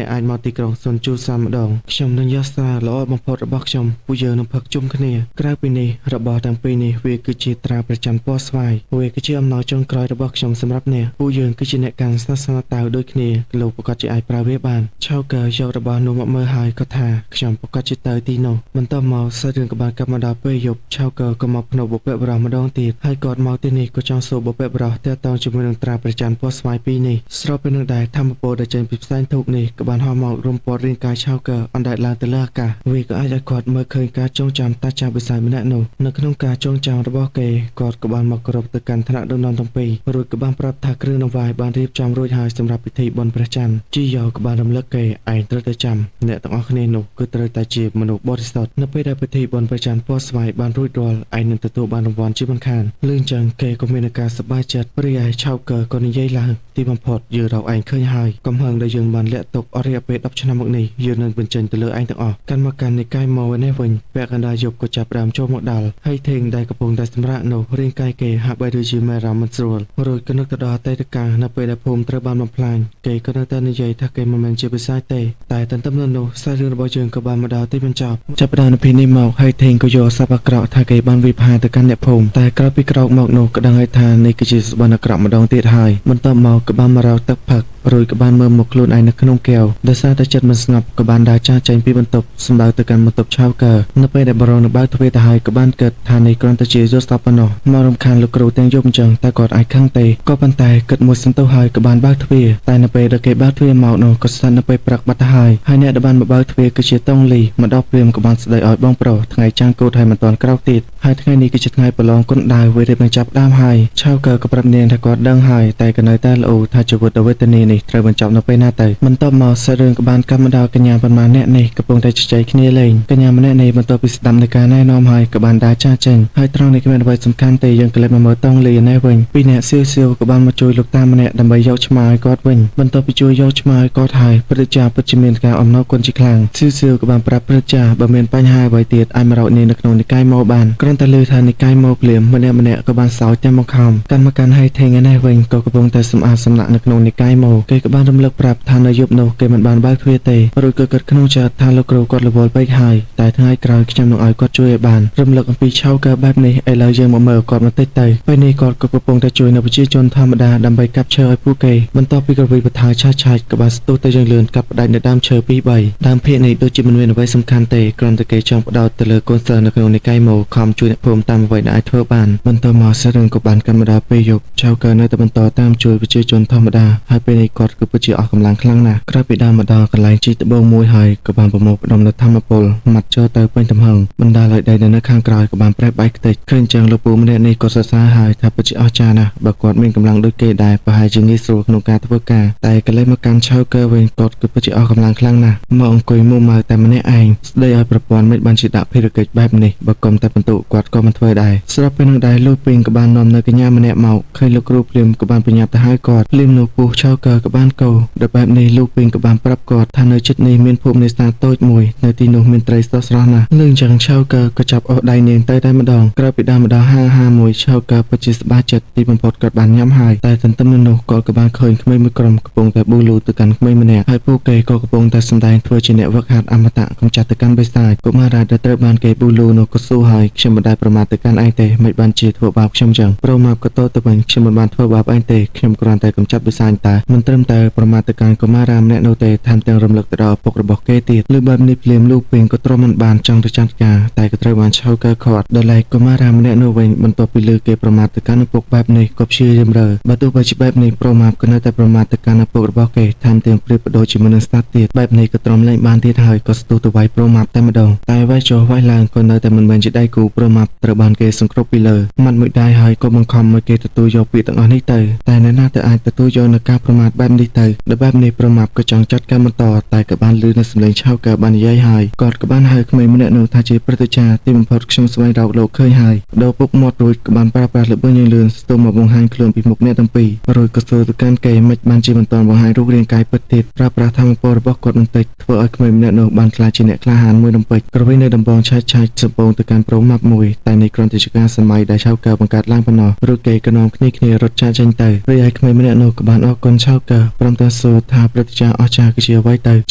នកអាចមកទីក្រុងសុនជូសានម្ដងខ្ញុំនឹងយកស្រាល្អបំផុតរបស់ខ្ញុំពួកយើងនឹងផឹកជុំគ្នាក្រៅពីនេះរបស់ទាំងពីរនេះវាគឺជាត្រាប្រចាំពណ៌ស្វាយវាគឺជាអំណោយចុងក្រោយរបស់ខ្ញុំសម្រាប់អ្នកពួកយើងគឺជាអ្នកកាន់សាសនាតាវដូចគ្នាលោកប្រកាសជាអាចប្រើវាបានឆៅកើយករបស់នោះមកមើលហើយក៏ថាខ្ញុំប្រកាសជាទៅទីនោះបន្ទាប់មកសាច់រឿងក៏បានកាប់មកដល់ពេលយប់ឆៅកើក៏មកភ្នំបុព្វបុរសម្ដងទៀតហើយគាត់មកទីនេះក៏ចង់សួរបុព្វបុរសទាក់ទងជាមួយនឹងត្រាប្រច័នពណ៌ស្វាយពីរនេះស្របពេលនឹងដែរធម្មពលដែលចេញពីផ្សែងធូបនេះក៏បានហោះមករុំព័ទ្ធរាងកាយឆៅកើអណ្ដែតឡើងទៅលើអាកាសវាក៏អាចឲ្យគាត់មើលឃើញការចងចាំតាចាស់បិសាចម្នាក់នោះនៅក្នុងការចងចាំរបស់គេគាត់ក៏បានមកគោរពទៅកាន់ថ្នាក់ដឹកនាំទាំងពីររួចក៏បានប្រាប់ថាគ្រឿងដង្វាយបានរៀបចំរួចហើយសម្រាប់ពិធីបុណ្យព្រះច័ន្ទជីយ៉ោក៏បានរំលឹកគេឯងត្រូវតែចាំអ្នកទាំងអស់គ្នានោះគឺត្រូវតែជាមនុស្សបរិសុទ្ធនៅពេលដែលពិធីបុណ្យព្រះច័ន្ទពណ៌ស្វាយបានរួចរាល់ឯងនឹងទទួលបានរង្វាន់ជាមិនខានលឺចឹងគេក៏មានការសប្បាយចិត្តរីឯឆៅកើក៏និយាយឡើងទីបំផុតយើងរកឯងឃើញហើយកំហឹងដែលយើងបានលាក់ទុកអស់រយៈពេល10ឆ្នាំមកនេះយើងនឹងបញ្ចេញទៅលើឯងទាំងអស់កាន់មកកាន់នៃកាយមកនេះវិញពាក់កណ្ដាលយប់ក៏ចាប់ផ្ដើមចូលមកដល់ហើយធេងដែលកំពុងតែសម្រាកនោះរាងកាយគេហាក់បីដូចជាមានអារម្មណ៍មិនស្រួលរួចក៏នឹកទៅដល់អតីតកាលនៅពេលដែលភូមិត្រូវបានបំផ្លាញគេក៏នៅតែនិយាយថាគេមិនមែនជាបិសាចទេតែទន្ទឹមនឹងនោះសាច់រឿងរបស់យើងក៏បានមកដល់ទីបញ្ចប់ចាប់ផ្ដើមនៅពេលនេះមកហើយធេងក៏យកសពអាក្រក់ថាគេបានវិផាទៅកាន់អ្នកភូមិតែក្រោយពីក្រោកមកនោះក៏ដឹងហើយថានេះគឺជាសុបិនអាក្រក់ម្ដងទៀតហើយបន្ទាប់មកក៏បានមករកទឹកផឹករួចក៏បានមើលមកខ្លួនឯងនៅក្នុងកែវដោយសារតែចិត្តមិនស្ងប់ក៏បានដើរចាកចេញពីបន្ទប់សម្ដៅទៅកាន់បន្ទប់ឆៅកើនៅពេលដែលបរងនឹងបើកទ្វារទៅហើយក៏បានគិតថានេះគ្រាន់តែជាយល់សប្តិប៉ុណ្ណោះមករំខានលោកគ្រូទាំងយប់អញ្ចឹងតែគាត់អាចខឹងទេក៏ប៉ុន្តែគិតមួយសន្ទុះហើយក៏បានបើកទ្វារតែនៅពេលដែលគេបើកទ្វារមកនោះក៏ស្ថិតនៅពេលព្រឹកបាត់ទៅហើយហើយអ្នកដែលបានមកបើកទ្វារគឺជាតុងលីមកដល់ព្រាមក៏បានស្ដីឲ្យបងប្រុសថ្ងៃចាំងកូតហើយមិនទាន់ក្រោកទៀតហើយថ្ងៃនេះគឺជាថ្ងៃប្រឡងគុណដាវវារៀបនឹងចាប់ដើមហើយឆៅកើក៏ប្រាប់នាងថាគាត់ដឹងហើយតែក៏នៅតែល្អថាជីវិតដ៏វេទនានេះត្រូវបញ្ចប់នៅពេលណាទៅបន្ទាប់មកសាច់រឿងក៏បានកាត់មកដល់កញ្ញាប៉ុន្មានអ្នកនេះកំពុងតែជជែកគ្នាលេងកញ្ញាម្នាក់នេះបន្ទាប់ពីស្ដាប់នៃការណែនាំហើយក៏បានដើរចាកចេញហើយត្រង់នេះគ្មានអ្វីសំខាន់ទេយើងក៏លេចមកមើលតុងលីនេះវិញពីរអ្នកសៀវសៀវក៏បានមកជួយលោកតាម្នាក់ដើម្បីយកឆ្មាឲ្យគាត់វិញបន្ទាប់ពីជួយយកឆ្មាឲ្យគាត់ហើយព្រឹទ្ធាចារ្យពិតជាមានការអំណរគុណជាខ្លាំងសៀវសៀវក៏បានប្រាប់ព្រឹទ្ធាចារ្យបើមានបញ្ហាអ្វីទៀតអាចមករកនាងនៅក្នុងនិកាយមកបានគ្រាន់តែឮថានិកាយមកភ្លាមម្នាក់ម្នាក់ក៏បានសោចទាំងបង្ខំកាន់មកកាន់ឲ្យថេងឯនេះវិញក៏កំពុងតែសម្អាតសំណាក់នៅក្នុងនិកាយមកគេក៏បានរំលឹកប្រាប់ថានៅយប់នោះគេមិនបានបើកទ្វារទេរួចក៏គិតក្នុងចិត្តថាលោកគ្រូគាត់រវល់ពេកហើយតែថ្ងៃក្រោយខ្ញុំនឹងឲ្យគាត់ជួយឲ្យបានរំលឹកអំពីឆៅកើបែបនេះឥឡូវយើងមកមើលគាត់បន្តិចទៅពេលនេះគាត់ក៏កំពុងតែជួយនៅប្រជាជនធម្មតាដើម្បីកាប់ឈើឲ្យពួកគេបន្ទាប់ពីក្រវីបថៅឆាឆាច់ក៏បានស្ទុះទៅយ៉ាងលឿនកាប់ផ្ដាច់នៅដើមឈើពីរបីដើមភាគនេះដូចជាមិនមានអ្វីសំខាន់ទេគ្រាន់តែគេចង់ផ្ដោតទៅលើកូនសិស្សនៅក្នុងនិកាយមកខំជួយអ្នកភូមិតាមអ្វីដែលអាចធ្វើបានបន្តមកសាច់រឿងក៏បានកាន់មកដល់ពេលយប់ឆៅកើនៅតែបន្តតាមជួយប្រជាជនធម្មតាហើយពេលនេះគាត់គឺពិតជាអស់កម្លាំងខ្លាំងណាស់ក្រោយពីដើមមកដល់កន្លែងជីកត្បូងមួយហើយក៏បានប្រមូលផ្ដុំនៅធម្មពលម៉ាត់ចូលទៅពេញទំហឹងបណ្ដាលឲ្យដីនៅខាងក្រោយក៏បានប្រេះបែកខ្ទេចឃើញចឹងលោកពូម្នាក់នេះក៏សរសើរហើយថាពិតជាអស្ចារ្យណាស់បើគាត់មានកម្លាំងដូចគេដែរប្រហែលជាងាយស្រួលក្នុងការធ្វើការតែកលែងមកកាន់ឆៅកើវិញគាត់គឺពិតជាអស់កម្លាំងខ្លាំងណាស់មកអង្គុយមួម៉ៅតែម្នាក់ឯងស្ដីឲ្យប្រព័ន្ធមិនបានជាដាក់ភារកិច្ចបែបនេះបើកុំតែបន្ទុកគាត់ក៏មិនធ្វើដែរស្រាប់ពេលនឹងដែរលោកពីងក៏បាននាំនៅកញ្ញាម្នាក់មកឃើញលោកគ្រូភ្លាមក៏បានបញ្ញាប់ទៅហើយគាត់ភ្លាមនោះពោះឆៅកើក៏បានកោដោយបែបនេះលោកពីងក៏បានប្រាប់គាត់ថានៅជិតនេះមានភូមិនេសាទតូចមួយនៅទីនោះមានត្រីស្រស់ស្រស់ណាស់លឺចឹងឆៅកើក៏ចាប់អស់ដៃនាងទៅតែម្ដងក្រោយពីដើមម្ដងហាហាមួយឆៅកើពិតជាសប្បាយចិត្តទីបំផុតគាត់បានញ៉ាំហើយតែទន្ទឹមនឹងនោះគាត់ក៏បានឃើញក្មេងមួយក្រុមកំពុងតែប៊ូលូទៅកាន់ក្មេងម្នាក់ហើយពួកគេក៏កំពុងតែសម្ដែងធ្វើជាអ្នកវឹកហាត់អមតៈកំចាត់ទៅកាន់បិសាចកុមារាដែលត្រូវបានគេប៊ូលូនោះក៏សួរហើយខ្ញុំមិនដែលប្រមាថទៅកាន់ឯងទេមិនបានជាធ្វើបាបខ្ញុំចឹងប្រូម៉ាប់ក៏តទៅវិញខ្ញុំមិនបានធ្វើបាបឯងទេខ្ញុំគ្រាន់តែកំចាត់បិសាចតាមិន ត្រឹមតែប្រមាថទៅកាន់កុមារាម្នាក់នោះទេថែមទាំងរំលឹកទៅដល់ឪពុករបស់គេទៀតលើបែបនេះភ្លាមលូពីងក៏ទ្រាំមិនបានចង់ទៅចាត់ការតែក៏ត្រូវបានឆៅកើខាត់ដល់ឡែកកុមារាម្នាក់នោះវិញបន្ទាប់ពីលើគេប្រមាថទៅកាន់ឪពុកបែបនេះក៏ព្យាយាមរើបើទោះបីជាបែបនេះប្រមាថក៏នៅតែប្រមាថទៅកាន់ឪពុករបស់គេថែមទាំងប្រៀបដូចជាមួយនឹងស្តាប់ទៀតបែបនេះក៏ទ្រាំលែងបានទៀតហើយក៏ស្ទុះទៅវាយប្រមាថតែម្ដងតែវាយចុះវាយឡើងក៏នៅតែមិនមែនជាដៃគូប្រមាថត្រូវបានគេសង្គ្រប់ពីលើម៉ាត់មួយដៃហើយក៏បង្ខំឲ្យគេទទួលយកពាក្យទាំងអស់នេះទៅតែអ្នកណាទៅអាចទទួលយកនៅការប្រមាថបែបនេះទៅដល់បែបនេះប្រមាថក៏ចង់ចាត់ការបន្តតែក៏បានលឺនៅសម្លេងឆៅកើបាននិយាយហើយគាត់ក៏បានហៅក្មេងម្នាក់នោះថាជាព្រឹទ្ធាចារ្យទីបំផុតខ្ញុំស្វែងរកលោកឃើញហើយដល់ពុកមាត់រួចក៏បានប្រើប្រាស់ល្បឿនយ៉ាងលឿនស្ទើរមកបង្ហាញខ្លួនពីមុខអ្នកទាំងពីររួចក៏សួរទៅកាន់គេមិនបានជាបន្តបង្ហាញរូបរាងកាយពិតទៀតប្រើប្រាស់ធម៌ពលរបស់គាត់បន្តិចធ្វើឲ្យក្មេងម្នាក់នោះបានក្លាយជាអ្នកក្លាហានមួយដំពេចក្រវិញនៅដំបងឆាច់ឆាច់សំពងទៅកាន់ប្រមាប់មួយតែនេះគ្រាន់តែជាការសម័យដែលឆៅកើបង្កើតឡើងប៉ុណ្ណោះរួចគេក៏នាំគ្នាគ្នារត់ចាកចេញទៅរីឯក្មេងម្នាក់នោះក៏បានអរគុណឆៅកើព្រមទាំងសួរថាព្រឹទ្ធាចារ្យអស្ចារ្យគឺជាអ្វីទៅ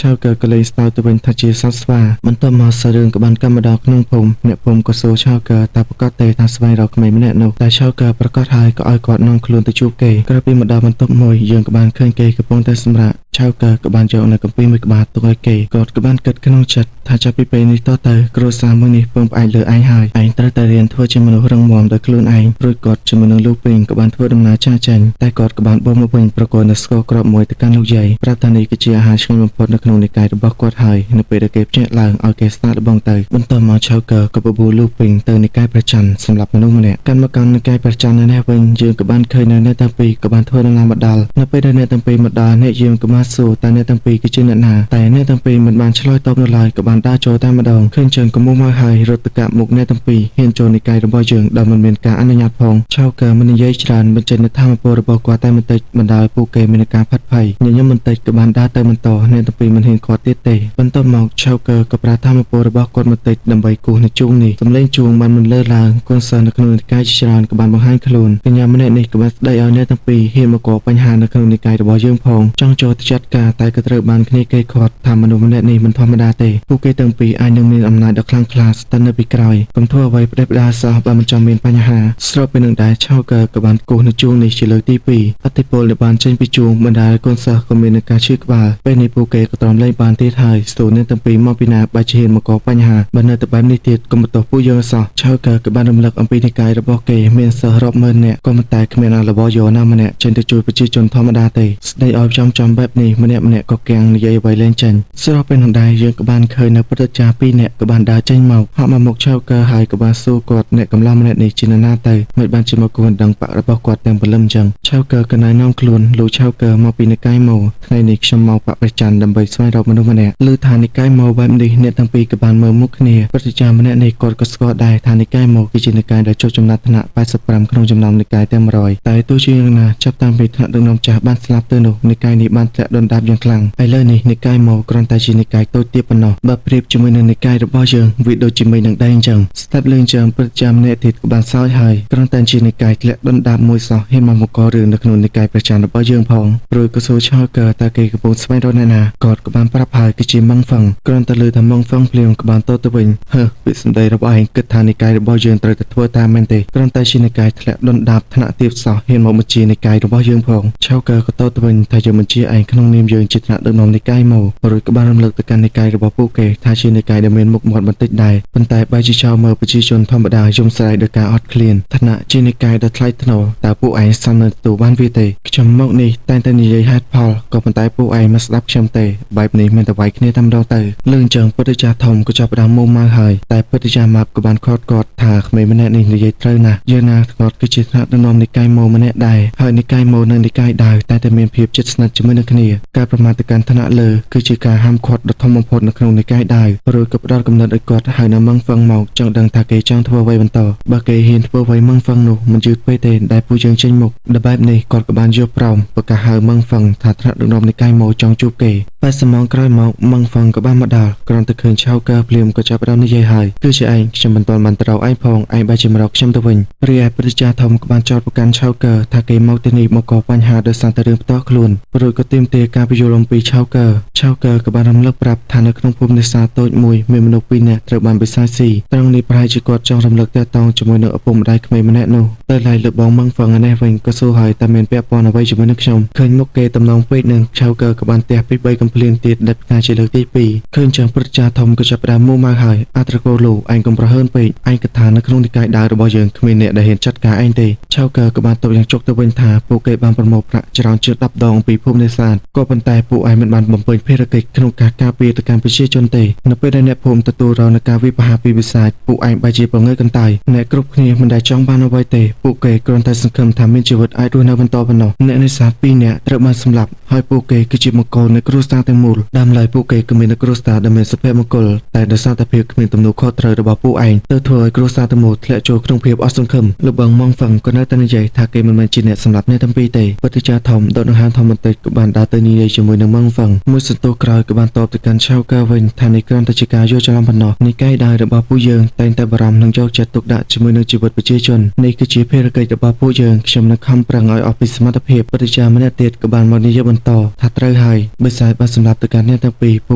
ឆៅកើក៏លេងស្ទើរទៅវិញថាជាសត្វស្វាបន្ទាប់មកសារឿងក៏បានកម្មមកដល់ក្នុងភូមិអ្នកភូមិក៏សួរឆៅកើថាប្រកាសទេថាស្វែងរកក្មេងម្នាក់នោះតែឆៅកើប្រកាសហើយក៏ឲ្យគាត់នាំខ្លួនទៅជួបគេក្រោយពីមកដល់បន្ទប់មួយយើងក៏បានឃើញគេកំពុងតែសម្រាកឆៅកើក៏បានយកនៅកំពីមួយក្បាលទុកឲ្យគេគាត់ក៏បានគិតក្នុងចិត្តថាចាប់ពីពេលនេះតទៅគ្រួសារមួយនេះពឹងផ្អែកលើឯងហើយឯងត្រូវតែរៀនធ្វើជាមនុស្សរឹងមាំដោយខ្លួនឯងរួចគាត់ជាមួយនឹងលោកពេញក៏បានធ្វើដំណើរចាកចេញតែគាត់ក៏បានបោះមកវិញប្រគល់នៅស្ករគ្រាប់មួយទៅកាន់លោកយាយប្រាប់ថានេះគឺជាអាហារឆ្ងាញ់បំផុតនៅក្នុងនិកាយរបស់គាត់ហើយនៅពេលដែលគេភ្ញាក់ឡើងឲ្យគេស្ដាប់លបងទៅបន្តមកឆៅកើក៏បបួលលោកពេញទៅនិកាយប្រច័នសម្រាប់មនុស្សម្នាក់កាន់មកកាន់និកាយប្រច័ននៅនេះវិញយើងក៏បានឃើញនៅអ្នកទាំងពីរក៏បានធ្វើដំណើរមកដល់នៅពេលដែលអ្នកទាំងពីរមកដល់អ្នកយើងក៏បានសួរតើអ្នកទាំងពីរគឺជាអ្នកណាតែអ្នកទាំងពីរមិនបានឆ្លើយតបនៅឡើយក៏បានដើរចូលតែម្ដងឃើញចឹងក៏មុំមកហើយរត់ទៅកាប់មុខអ្នកទាំងពីរហ៊ានចូលនិកាយរបស់យើងដោយមិនមានការអនុញ្ញាតផងឆៅកើមិននិយាយច្រើនបញ្ចេញនូវធម៌ពលរបស់គាត់តែបន្តិចបណ្ដោយពួកគេមានការផិតភ័យញញឹមបន្តិចក៏បានដើរទៅបន្តអ្នកទាំងពីរមិនហ៊ានគាត់ទៀតទេបន្ទាប់មកឆៅកើក៏ប្រើធម៌ពលរបស់គាត់បន្តិចដើម្បីគោះនៅជួងនេះសម្លេងជួងបានមិនលើឡើងកូនសិស្សនៅក្នុងនិកាយជាច្រើនក៏បានបង្ហាញខ្លួនកញ្ញាម្នាក់នេះក៏បានស្ដីឲ្យអ្នកទាំងពីរហ៊ានមកកបញ្ហានៅក្នុងនិកាយរបស់យើងផងចង់ចូលទៅចាត់ការតែក៏ត្រូវបានគ្នាគេខាត់ថាមនុស្សម្នាក់នេះមិនធម្មតាទេពួកគេទាំងពីរអាចនឹងមានអំណាចដ៏ខ្លាំងក្លាស្ថិតនៅពីក្រោយកុំធ្វើអ្វីផ្ដេសផ្ដាសោះបើមិនចង់មានបញ្ហាស្របពេលនឹងដែរឆៅកើក៏បានគោះនៅជួងនេះជាលើកទី2អតិពលដែលបានចេញពីជួងបណ្ដាលកូនសិស្សក៏មាននឹងការឈឺក្បាលពេលនេះពួកគេក៏ទ្រាំលែងបានទៀតហើយស្ទូអ្នកទាំងពីរមកពីណាបែរជាហ៊ានមកកបញ្ហាបើនៅតែបែបនេះទៀតក៏មិនទោះពួកយើងសោះឆៅកើក៏បានរំលឹកអំពីនិកាយរបស់គេមានសិស្សរាប់ម៉ឺននាក់ក៏មិនតែគ្មានអាលបយោណាម្នាក់ចេញទៅជួយប្រជាជនធម្មតាទេស្ដីឲ្យចំចំបែបនេះម្នាក់ម្នាក់ក៏កាំងនិយាយអ្វីលែងចេញស្របពេលនោះដែរយើងក៏បានឃើញនៅព្រឹទ្ធាចារ្យពីរនាក់ក៏បានដើរចេញមកហក់មកមុខឆៅកើហើយក៏បានសួរគាត់អ្នកកំឡោះម្នាក់នេះជានរណាទៅមិនបានជាមកគួរដឹងបាក់របស់គាត់ទាំងព្រលឹមចឹងឆៅកើក៏ណែនាំខ្លួនលោកឆៅកើមកពីនិកាយម៉ូថ្ងៃនេះខ្ញុំមកបាក់ប្រច័នដើម្បីស្វែងរកមនុស្សម្នាក់ឮថានិកាយម៉ូបែបនេះអ្នកទាំងពីរក៏បានមើលមុខគ្នាព្រឹទ្ធាចារ្យម្នាក់នេះគាត់ក៏ស្គាល់ដែរថានិកាយម៉ូគឺជានិកាយដែលជាប់ចំណាត់ថ្នាក់85ក្នុងចំណោមនិកាយទាំង100តែទោះជាយ៉ាងណាចាប់តាំងពីថ្នាក់ដឹកនាំចាស់បានស្លាប់ទៅនោះនិកាយនេះបានធ្លាក់ដុនដាបយ៉ាងខ្លាំងឥឡូវនេះនិកាយម៉ូគ្រាន់តែជានិកាយតូចទាបប៉ុណ្ណោះបើប្រៀបជាមួយនឹងនិកាយរបស់យើងវាដូចជាមួយនឹងដែងចឹងស្ដាប់លឺចឹងព្រឹទ្ធាចារ្យម្នាក់ទៀតក៏បានសើចហើយគ្រាន់តែជានិកាយធ្លាក់ដុនដាបមួយសោះហ៊ានមកបង្ករឿងនៅក្នុងនិកាយប្រចាំរបស់យើងផងរួចក៏សួរឆៅកើតើគេកំពុងស្វែងរកអ្នកណាគាត់ក៏បានប្រាប់ហើយគឺជាម៉ងហ្វឹងគ្រាន់តែឮថាម៉ងហ្វឹងភ្លាមក៏បានតទៅវិញហឺពាក្យសម្ដីរបស់ឯងគិតថានិកាយរបស់យើងត្រូវតែធ្វើតាមមែនទេគ្រាន់តែជានិកាយធ្លាក់ដុនដាបថ្នាក់ទាបសោះហ៊ានមកបញ្ជានិកាយរបស់យើងផងឆៅកើក៏តទៅវិញថាយើងបញ្ជាឯងក្នុងនាមយើងជាថ្នាក់ដឹកនាំនិកាយមករួចក៏បានរំលឹកទៅកាន់និកាយរបស់ពួកគេថាជានិកាយដែលមានមុខមាត់បន្តិចដែរប៉ុន្តែបែរជាចោលមើលប្រជាជនធម្មតាយំស្រែកដោយការអត់ឃ្លានឋានៈជានិកាយដ៏ថ្លៃថ្នូរតើពួកឯងសមនឹងទទួលបានវាទេខ្ញុំមកនេះតែងតែនិយាយហេតុផលក៏ប៉ុន្តែពួកឯងមិនស្ដាប់ខ្ញុំទេបែបនេះមានតែវាយគ្នាតែម្ដងទៅលឺអញ្ចឹងពុទ្ធចារ្យធំក៏ចាប់ផ្ដើមមុំម៉ៅហើយតែពុទ្ធចារ្យម៉ាប់ក៏បានខត់គាត់ថាក្មេងម្នាក់នេះនិយាយត្រូវណាស់យ៉ាងណាគាត់គឺជាថ្នាក់ដឹកនាំនិកាយម៉ូម្នាក់ដែរហើយនិកាយម៉ូនិងនិកាយដាវតែតែមានភាពជិតស្និទ្ធជាមួយនឹងគ្នាការប្រមាថទៅកាន់ថ្នាក់លើគឺជាការហាមឃាត់ដ៏ធំបំផុតនៅក្នុងនិកាយដាវរួចក៏ផ្ដល់កំណត់ឲ្យគាត់ហើយនៅម៉ងហ្វឹងមកចង់ដឹងថាគេចង់ធ្វើអ្វីបន្តបើគេហ៊ានធ្វើអ្វីម៉ងហ្វឹងនោះមិនយឺតពេកទេដែលពួកយើងចេញមុខដល់បែបនេះគាត់ក៏បានយកប្រោមប្រកាសហៅម៉ងហ្វឹងថាថ្នាក់ដឹកនាំនិកាយម៉ូចង់ជួបគេ80ម៉ោងក្រោយមកម៉ងហ្វឹងក៏បានមកដល់គ្រាន់តែឃើញឆៅកើភ្លាមក៏ចាប់ផ្ដើមនិយាយហើយគឺជាឯងខ្ញុំមិនទាន់បានត្រូវឯងផងឯងបែរជាមករកខ្ញុំទៅវិញរីឯព្រឹទ្ធាចារ្យធំក៏បានចោទប្រកាន់ឆៅកើថាគេមកទីនេះមកកបញ្ហាដោយសារតែរឿងផ្ទាល់ខ្លួនរួចក៏ទាមទារ រាការពយល់អំពីឆៅកើឆៅកើក៏បានរំលឹកប្រាប់ថានៅក្នុងភូមិនេសាទតូចមួយមានមនុស្សពីរនាក់ត្រូវបានបិសាចស៊ីត្រង់នេះប្រហែលជាគាត់ចង់រំលឹកតាក់ទងជាមួយនឹងឪពុកម្ដាយក្មេងម្នាក់នោះទៅឡៃលើបងម៉ឹងហ្វឹងឯនេះវិញក៏សួរហើយតែមានពាក់ព័ន្ធអ្វីជាមួយនឹងខ្ញុំឃើញមុខគេតំណងពេកនឹងឆៅកើក៏បានទះពី3កំភ្លៀងទៀតដែលផ្កាជាលើកទី2ឃើញចឹងព្រឹទ្ធាចារ្យធំក៏ចាប់ផ្ដើមមួម៉ៅហើយអត្រកូលូឯងកុំប្រហើនពេកឯងគិតថានៅក្នុងនិកាយដាវរបស់យើងគ្មានអ្នកដែលហ៊ានចាត់ការឯងទេឆៅកើក៏បានតបយ៉ាងជោគទៅវិញថាពួកគេបានប្រមូលប្រាក់ច្រើនជាង10ដងពីភូមិនេសាទក៏ប៉ុន្តែពួកឯងមិនបានបំពេញភារកិច្ចក្នុងការការពារទៅកាន់ប្រជាជនទេនៅពេលដែលអ្នកភូមិទទួលរងនឹងការវាយប្រហារពីបិសាចពួកឯងបែរជាប្រងើយកន្តើយអ្នកគ្រប់គ្នាមិនដែលចង់បានអ្វីទេពួកគេគ្រាន់តែសង្ឃឹមថាមានជីវិតអាចរស់នៅបន្តប៉ុណ្ណោះអ្នកនេសាទ2នាក់ត្រូវបានសម្លាប់ហើយពួកគេគឺជាមង្គលនៃគ្រួសារទាំងមូលដើមឡើយពួកគេក៏មានគ្រួសារដែលមានសុភមង្គលតែដោយសារតែភាពគ្មានទំនួលខុសត្រូវរបស់ពួកឯងទៅធ្វើឲ្យគ្រួសារទាំងមូលធ្លាក់ចូលក្នុងភាពអស់សង្ឃឹមលោកបងម៉ងហ្វឹងក៏នៅតែនិយាយថាគេមិនមែនជាអ្នកសម្លាប់អ្នកទាំងពីរទេពិតជាធំដកដង្ហើមធំបន្តិចក៏បានដើរទៅនិយាយជាមួយនឹងម៉ងហ្វឹងមួយសន្ទុះក្រោយក៏បានតបទៅកាន់ឆៅកើវិញថានេះគ្រាន់តែជាការយល់ច្រឡំប៉ុណ្ណោះនិកាយដាវរបស់ពួកយើងតែងតែបារម្ភនិងយកចិត្តទុកដាក់ជាមួយនឹងជីវិតប្រជាជននេះគឺជាភារកិច្ចរបស់ពួកយើងខ្ញុំនឹងខំប្រឹងឲ្យអស់ពីសមត្ថភាពពិតជាម្នាក់ទៀតក៏បានមកនិយាយបន្តថាត្រូវហើយបិសាចបានសម្លាប់ទៅកាន់អ្នកទាំងពីរពួ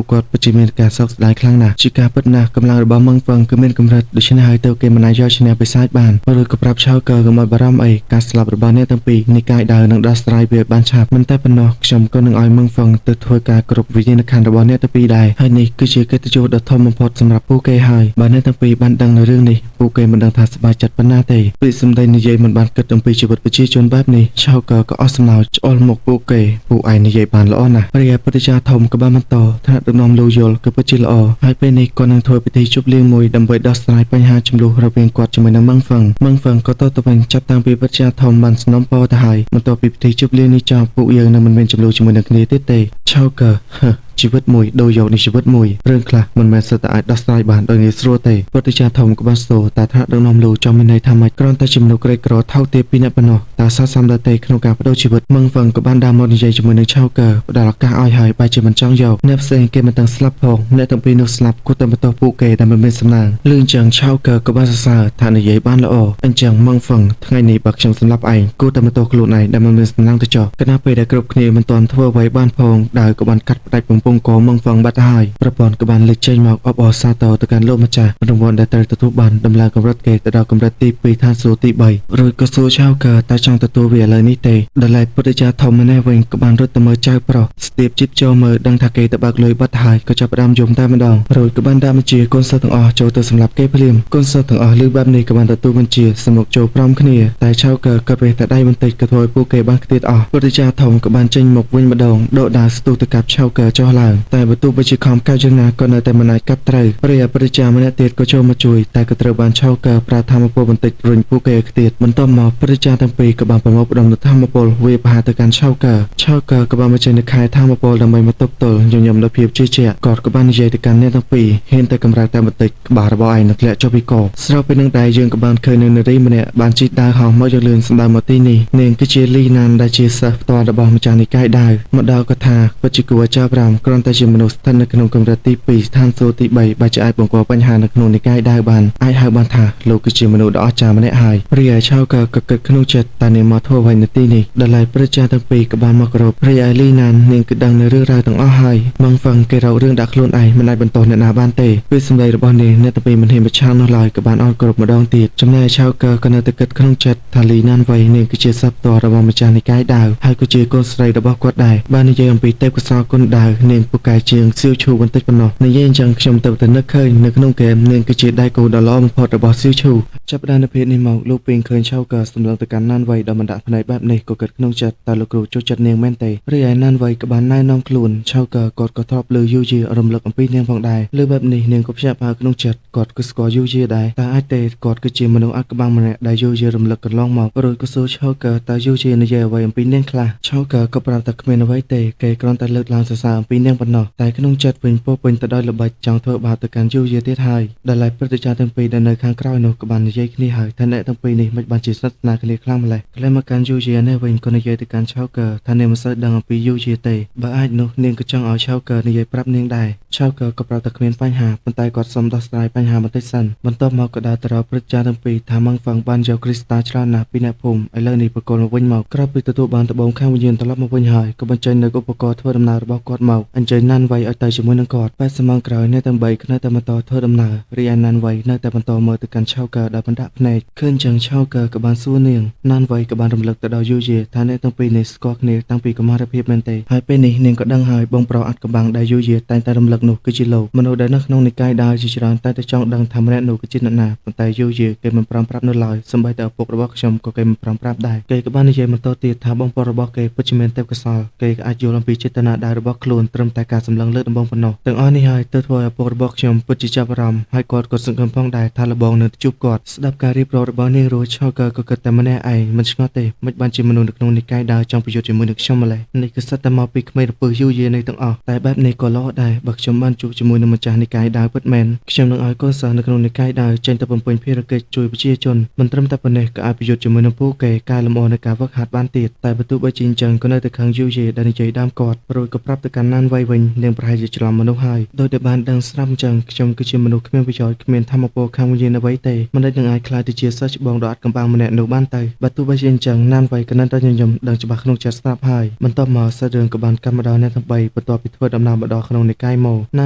កគាត់ពិតជាមានការសោកស្ដាយខ្លាំងណាស់ជាការពិតណាស់កម្លាំងរបស់ម៉ងហ្វឹងគឺមានកម្រិតដូច្នេះហើយទៅគេមិនអាចយកឈ្នះបិសាចបានឬក៏ប្រាប់ឆៅកើកុំឲ្យបារម្ភអីការស្លាប់របស់អ្នកទាំងពីរនិកាយដាវនឹងដោះស្រាយវាបានឆាប់មិនតែប៉ុណ្ណោះខ្ញុំក៏នឹងឲ្យម៉ងហ្វឹងទៅធ្វើការគ្រប់វិញ្ញាណក្ខន្ធរបស់អ្នកទាំងពីរដែរហើយនេះគឺជាកិត្តិយសដ៏ធំបំផុតសម្រាប់ពួកគេហើយបើអ្នកទាំងពីរបានដឹងនៅរឿងនេះពួកគេមិនដឹងថាសប្បាយចិត្តប៉ុណ្ណាទេពីសម្ដីនិយាយមិនបានគិតអំពីជីវិតប្រជាជនបែបនេះឆៅកើក៏អស់សំណោចឆ្អល់មុខពួកគេពួកឯងនិយាយបានល្អណាស់ព្រះពុទ្ធជាធំក៏បានបន្តថ្នាក់ដឹកនាំលូយល់ក៏ពិតជាល្អហើយពេលនេះគាត់នឹងធ្វើពិធីជប់លៀងមួយដើម្បីដោះស្រាយបញ្ហាចំនួនរវាងគាត់ជាមួយនឹងម៉ងហ្វឹងម៉ងហ្វឹងក៏តទៅវិញចាប់តាំងពីពុទ្ធជាធំបានសំណូមពរទៅហើយបន្ទាប់ពីពិធីជប់លៀងនេះចប់ពួកយើងនឹងមិនមានចំនួនជាមួយនឹងគ្នាទៀតទេឆៅកើហឺជីវិតមួយដូរយកនៃជីវិតមួយរឿងខ្លះមិនមែនសិតតែអាចដោះស្រាយបានដោយងាយស្រួលទេពុទ្ធជាធំក៏បានស្ទោតែថាដឹកនាំលូចង់មានន័យថាម៉េចគ្រាន់តែជាមនុស្សក្រីក្រថោកទាបពីអ្នកប៉ុណ្ណោះតើស័ក្តិសមដល់ទេក្នុងការបដូរជីវិតម៉ងហ្វឹងក៏បានដើរមកនិយាយជាមួយនឹងឆៅកើផ្ដល់ឱកាសឲ្យហើយបែរជាមិនចង់យកអ្នកផ្សេងគេមិនទាំងស្លាប់ផងអ្នកទាំងពីរនោះស្លាប់គួរតែបន្ទោសពួកគេដែលមិនមានសំណាងលឺអញ្ចឹងឆៅកើក៏បានសរសើរថានិយាយបានល្អអញ្ចឹងម៉ងហ្វឹងថ្ងៃនេះបើខ្ញុំសម្លាប់ឯងគួរតែបន្ទោសខ្លួនឯងដែលមិនមានសំណាងទៅចោះគណៈពេលដែលគ្រប់គ្នាមិនទាន់ធ្វើអ្វីបានផងដាវក៏បានកាត់ផ្ដាច់បំពង់កម៉ងហ្វឹងបាត់ហើយប្រព័ន្ធក៏បានលេចចេញមកអបអរសាទរទៅកាន់លោកម្ចាស់រង្វាន់ដែលត្រូវទទួលបានដំឡើងកម្រិតគេទៅដល់កម្រិតទី2ឋានសួគ៌ទី3រួចក៏សួរឆៅកើតើចង់ទទួលវាឥឡូវនេះទេដល់ឡែកពុទ្ធជាធំម្នាក់វិញក៏បានរត់ទៅមើលចៅប្រុសស្ទាបជីបចូលមើលដឹងថាគេទៅបើកលុយបាត់ហើយក៏ចាប់ផ្ដើមយំតែម្ដងរួចក៏បានដាក់បញ្ជាកូនសិស្សទាំងអស់ចូលទៅសម្លាប់គេភ្លាមកូនសិស្សទាំងអស់ឮបែបនេះក៏បានទទួលបញ្ជាសម្រុកចូលព្រមគ្នាតែឆៅកើក៏វេះតែដៃបន្តិចក៏ធ្វើឲ្យពួកគេបានខ្ទាតអស់ពុទ្ធជាធំក៏បានចេញមកវិញម្ដងដកដាវស្ទុះទៅកាប់ឆៅកើចុះឡើងតែបើទោះបីជាខំកាប់យ៉ាងណាក៏នៅតែមិនអាចកាប់ត្រូវព្រះពុទ្ធជាម្នាក់ទៀតក៏ចូលមកជួយតែក៏ត្រូវបានឆៅកើប្រើធម្មពលបន្តិចរុញពួកគេឲ្យខ្ទាតបន្ទាប់មកពុទ្ធជាទាំងពីរក៏បានប្រមូលផ្ដុំនូវធម្មពលវាយប្រហារទៅកាន់ឆៅកើឆៅកើក៏បានមកចេញនៅខែធម្មពលដើម្បីមកទប់ទល់ញញឹមដោយភាពជឿជាក់គាត់ក៏បាននិយាយទៅកាន់អ្នកទាំងពីរហ៊ានតែកម្រើកតែបន្តិចក្បាលរបស់ឯងនឹងធ្លាក់ចុះពីកស្របពេលនឹងដែរយើងក៏បានឃើញនៅនារីម្នាក់បានជិះដាវហោះមកយ៉ាងលឿនសម្ដៅមកទីនេះនាងគឺជាលីណានដែលជាសិស្សផ្ទាល់របស់ម្ចាស់និកាយដាវមកដល់ក៏ថាពិតជាគួរចាប់អារម្មណ៍គ្រាន់តែជាមនុស្សស្ថិតនៅក្នុងកម្រិតទី2ស្ថានសួគ៌ទី3បែរជាអាចបង្កបញ្ហានៅក្នុងនិកាយដាវបានអាចហៅបានថាលោកគឺជាមនុស្សដ៏អស្ចារ្យម្នាក់ហើយរីឯឆៅកើក៏គិតក្នុងចិត្តតើនាងមកធ្វើអ្វីនៅទីនេះដល់ហើយប្រជាទាំងពីរក៏បានមកគោរពរីឯលីណាននាងគឺដឹងនៅរឿងរ៉ាវទាំងអស់ហើយម៉ងហ្វឹងគេរករឿងដាក់ខ្លួនឯងមិនអាចបន្តអ្នកណាបានទេពីសម្ដីរបស់នាងអ្នកទាំងពីរមិនហ៊ានប្រឆាំងនោះឡើយក៏បានអោនគោរពម្ដងទៀតចំណែកឆៅកើក៏នៅតែគិតក្នុងចិត្តថាលីណានវៃនាងគឺជាសិស្សផ្ទាល់របស់ម្ចាស់និកាយដាវហើយក៏ជាកូនស្រីរបស់គាត់ដែរបាននិយាយអំពីទេពកោសល្យគុណដាវនាងពូកែជាងសៀវឈូបន្តិចប៉ុណ្ណោះនិយាយអញ្ចឹងខ្ញុំទៅតែនឹកឃើញនៅក្នុងហ្គេមនាងគឺជាដៃគូដ៏ល្អបំផុតរបស់សៀវឈូចាប់ផ្ដើមនៅពេលនេះមកលោកពីងឃើញឆៅកើសម្លឹងទៅកាន់ណានវៃដ៏មិនដាក់ភ្នែកបែបនេះក៏គិតក្នុងចិត្តតើលោកគ្រូចូលចិត្តនាងមែនទេរីឯណានវៃក៏បានណែនាំខ្លួនឆៅកើគាត់ក៏ធ្លាប់លើយូជារំលឹកអំពីនាងផងដែរលើបែបនេះនាងក៏ភ្ញាក់ផ្អើលក្នុងចិត្តគាត់ក៏ស្គាល់យូជាដែរតែអាចទេគាត់គឺជាមនុស្សអាក់បាំងម្នាក់ដែលយូជារំលឹកកន្លងមករួចក៏សួរឆៅកើតើយូជានិយាយអ្វីអំពីនាងខ្លះឆៅកើក៏ប្រាប់ថាគ្មានអ្វីទេគេគ្រាន់តែលើកឡើងសរសើរអំពី នាងប៉ុណ្ណោះតែក្នុងចិត្តវិញពោពេញទៅដោយល្បិចចង់ធ្វើបាបទៅកាន់យូយាទៀតហើយដែលឡែកព្រឹទ្ធាចារ្យទាំងពីរដែលនៅខាងក្រោយនោះក៏បាននិយាយគ្នាហើយថាអ្នកទាំងពីរនេះមិនបានជាស្និទ្ធស្នាលគ្នាខ្លាំងម្ល៉េះក្លែងមកកាន់យូយានេះវិញក៏និយាយទៅកាន់ឆៅកើថានាងមិនសូវដឹងអំពីយូយាទេបើអាចនោះនាងក៏ចង់ឲ្យឆៅកើនិយាយប្រាប់នាងដែរឆៅកើក៏ប្រាប់ថាគ្មានបញ្ហាប៉ុន្តែគាត់សុំដោះស្រាយបញ្ហាបន្តិចសិនបន្ទាប់មកក៏ដើរទៅរកព្រឹទ្ធាចារ្យទាំងពីរថាម៉ាំងហ្វឹងបានយកគ្រីស្តាច្រើនណាស់ពីអ្នកភូមិឥឡូវនេះប្រគល់មកវិញមកក្រោយពីទទួលបានត្បូងខាងវិញ្ញាណត្រឡប់មកវិញហើយក៏បញ្ចេញនូវឧបករណ៍ធ្វើដំណើររបស់គាត់មកអញ្ជើញណានវៃឲ្យទៅជាមួយនឹងគាត់80ម៉ោងក្រោយអ្នកទាំង3នៅតែបន្តធ្វើដំណើររីឯណានវៃនៅតែបន្តមើលទៅកាន់ឆៅកើដោយបណ្ដាក់ភ្នែកឃើញចឹងឆៅកើក៏បានសួរនាងណានវៃក៏បានរំលឹកទៅដល់យូយាថាអ្នកទាំងពីរនេះស្គាល់គ្នាតាំងពីកុមារភាពមែនទេហើយពេលនេះនាងក៏ដឹងហើយបងប្រុសអាត់កំបាំងដែលយូយាតែងតែរំលឹកនោះគឺជាលោកមនុស្សដែលនៅក្នុងនិកាយដាវជាច្រើនតែតែចង់ដឹងថាម្នាក់នោះគឺជាអ្នកណាប៉ុន្តែយូយាគេមិនព្រមប្រាប់នៅឡើយសូម្បីតែឪពុករបស់ខ្ញុំក៏គេមិនព្រមប្រាប់ដែរគេក៏បាននិយាយបន្តទៀតថាបងប្រុសរបស់គេពិតជាមានទេពកោសល្យគេក៏អាចយល់អំពីចេតនាដាវរបស់ខ្លួនត្រឹមតែការសម្លឹងលើដំបងប៉ុណ្ណោះទាំងអស់នេះហើយទើបធ្វើឲ្យឪពុករបស់ខ្ញុំពិតជាចាប់អារម្មណ៍ហើយគាត់ក៏សង្ឃឹមផងដែរថាលបងនឹងជួបគាត់ស្ដាប់ការរៀបរាប់របស់នាងរួចឆៅកើក៏គិតតែម្នាក់ឯងមិនឆ្ងល់ទេមិនបានជាមនុស្សនៅក្នុងនិកាយដាវចង់ប្រយុទ្ធជាមួយនឹងខ្ញុំម្ល៉េះនេះគឺសិតតែមកពីក្មេងរពឹសយូយានេះទាំងអស់តែបែបនេះក៏ល្អដែរបើខ្ញុំបានជួបជាមួយនឹងម្ចាស់និកាយដាវពិតមែនខ្ញុំនឹងឲ្យកូនសិស្សនៅក្នុងនិកាយដាវចេញទៅបំពេញភារកិច្ចជួយប្រជាជនមិនត្រឹមតែប៉ុណ្ណេះក៏អាចប្រយុទ្ធជាមួយនឹងពួកគេកែលម្អនៅការវឹកហាត់បានទៀតតែបើទោះបីជាអញ្ចឹងក៏នៅតែខឹងយូយាដែលនិយាយដើមគាត់រួចក៏ប្រាប់ទៅកាន់ណានវៃវិញនាងប្រហែលជាច្រឡំមនុស្សហើយដោយតែបានដឹងស្រាប់អញ្ចឹងខ្ញុំគឺជាមនុស្សគ្មានប្រយោជន៍គ្មានធម៌ពលខាងវិញ្ញាណអ្វីទេមិនដែលនឹងអាចក្លាយទៅជាសិស្សច្បងដ៏អាត់កំបាំងម្នាក់នោះបានទៅបើទោះបីជាអញ្ចឹងណានវៃក៏នៅតែញញឹមដឹងច្បាស់ក្នុងចិត្តស្រាប់ហើយបន្ទាប់មកសាច់រឿងក៏បានកាត់មកដល់អ្នកទាំង3បន្ទាប់ពីធ្វើដំណើរមកដល់ក្នុងនិកាយម៉ូណា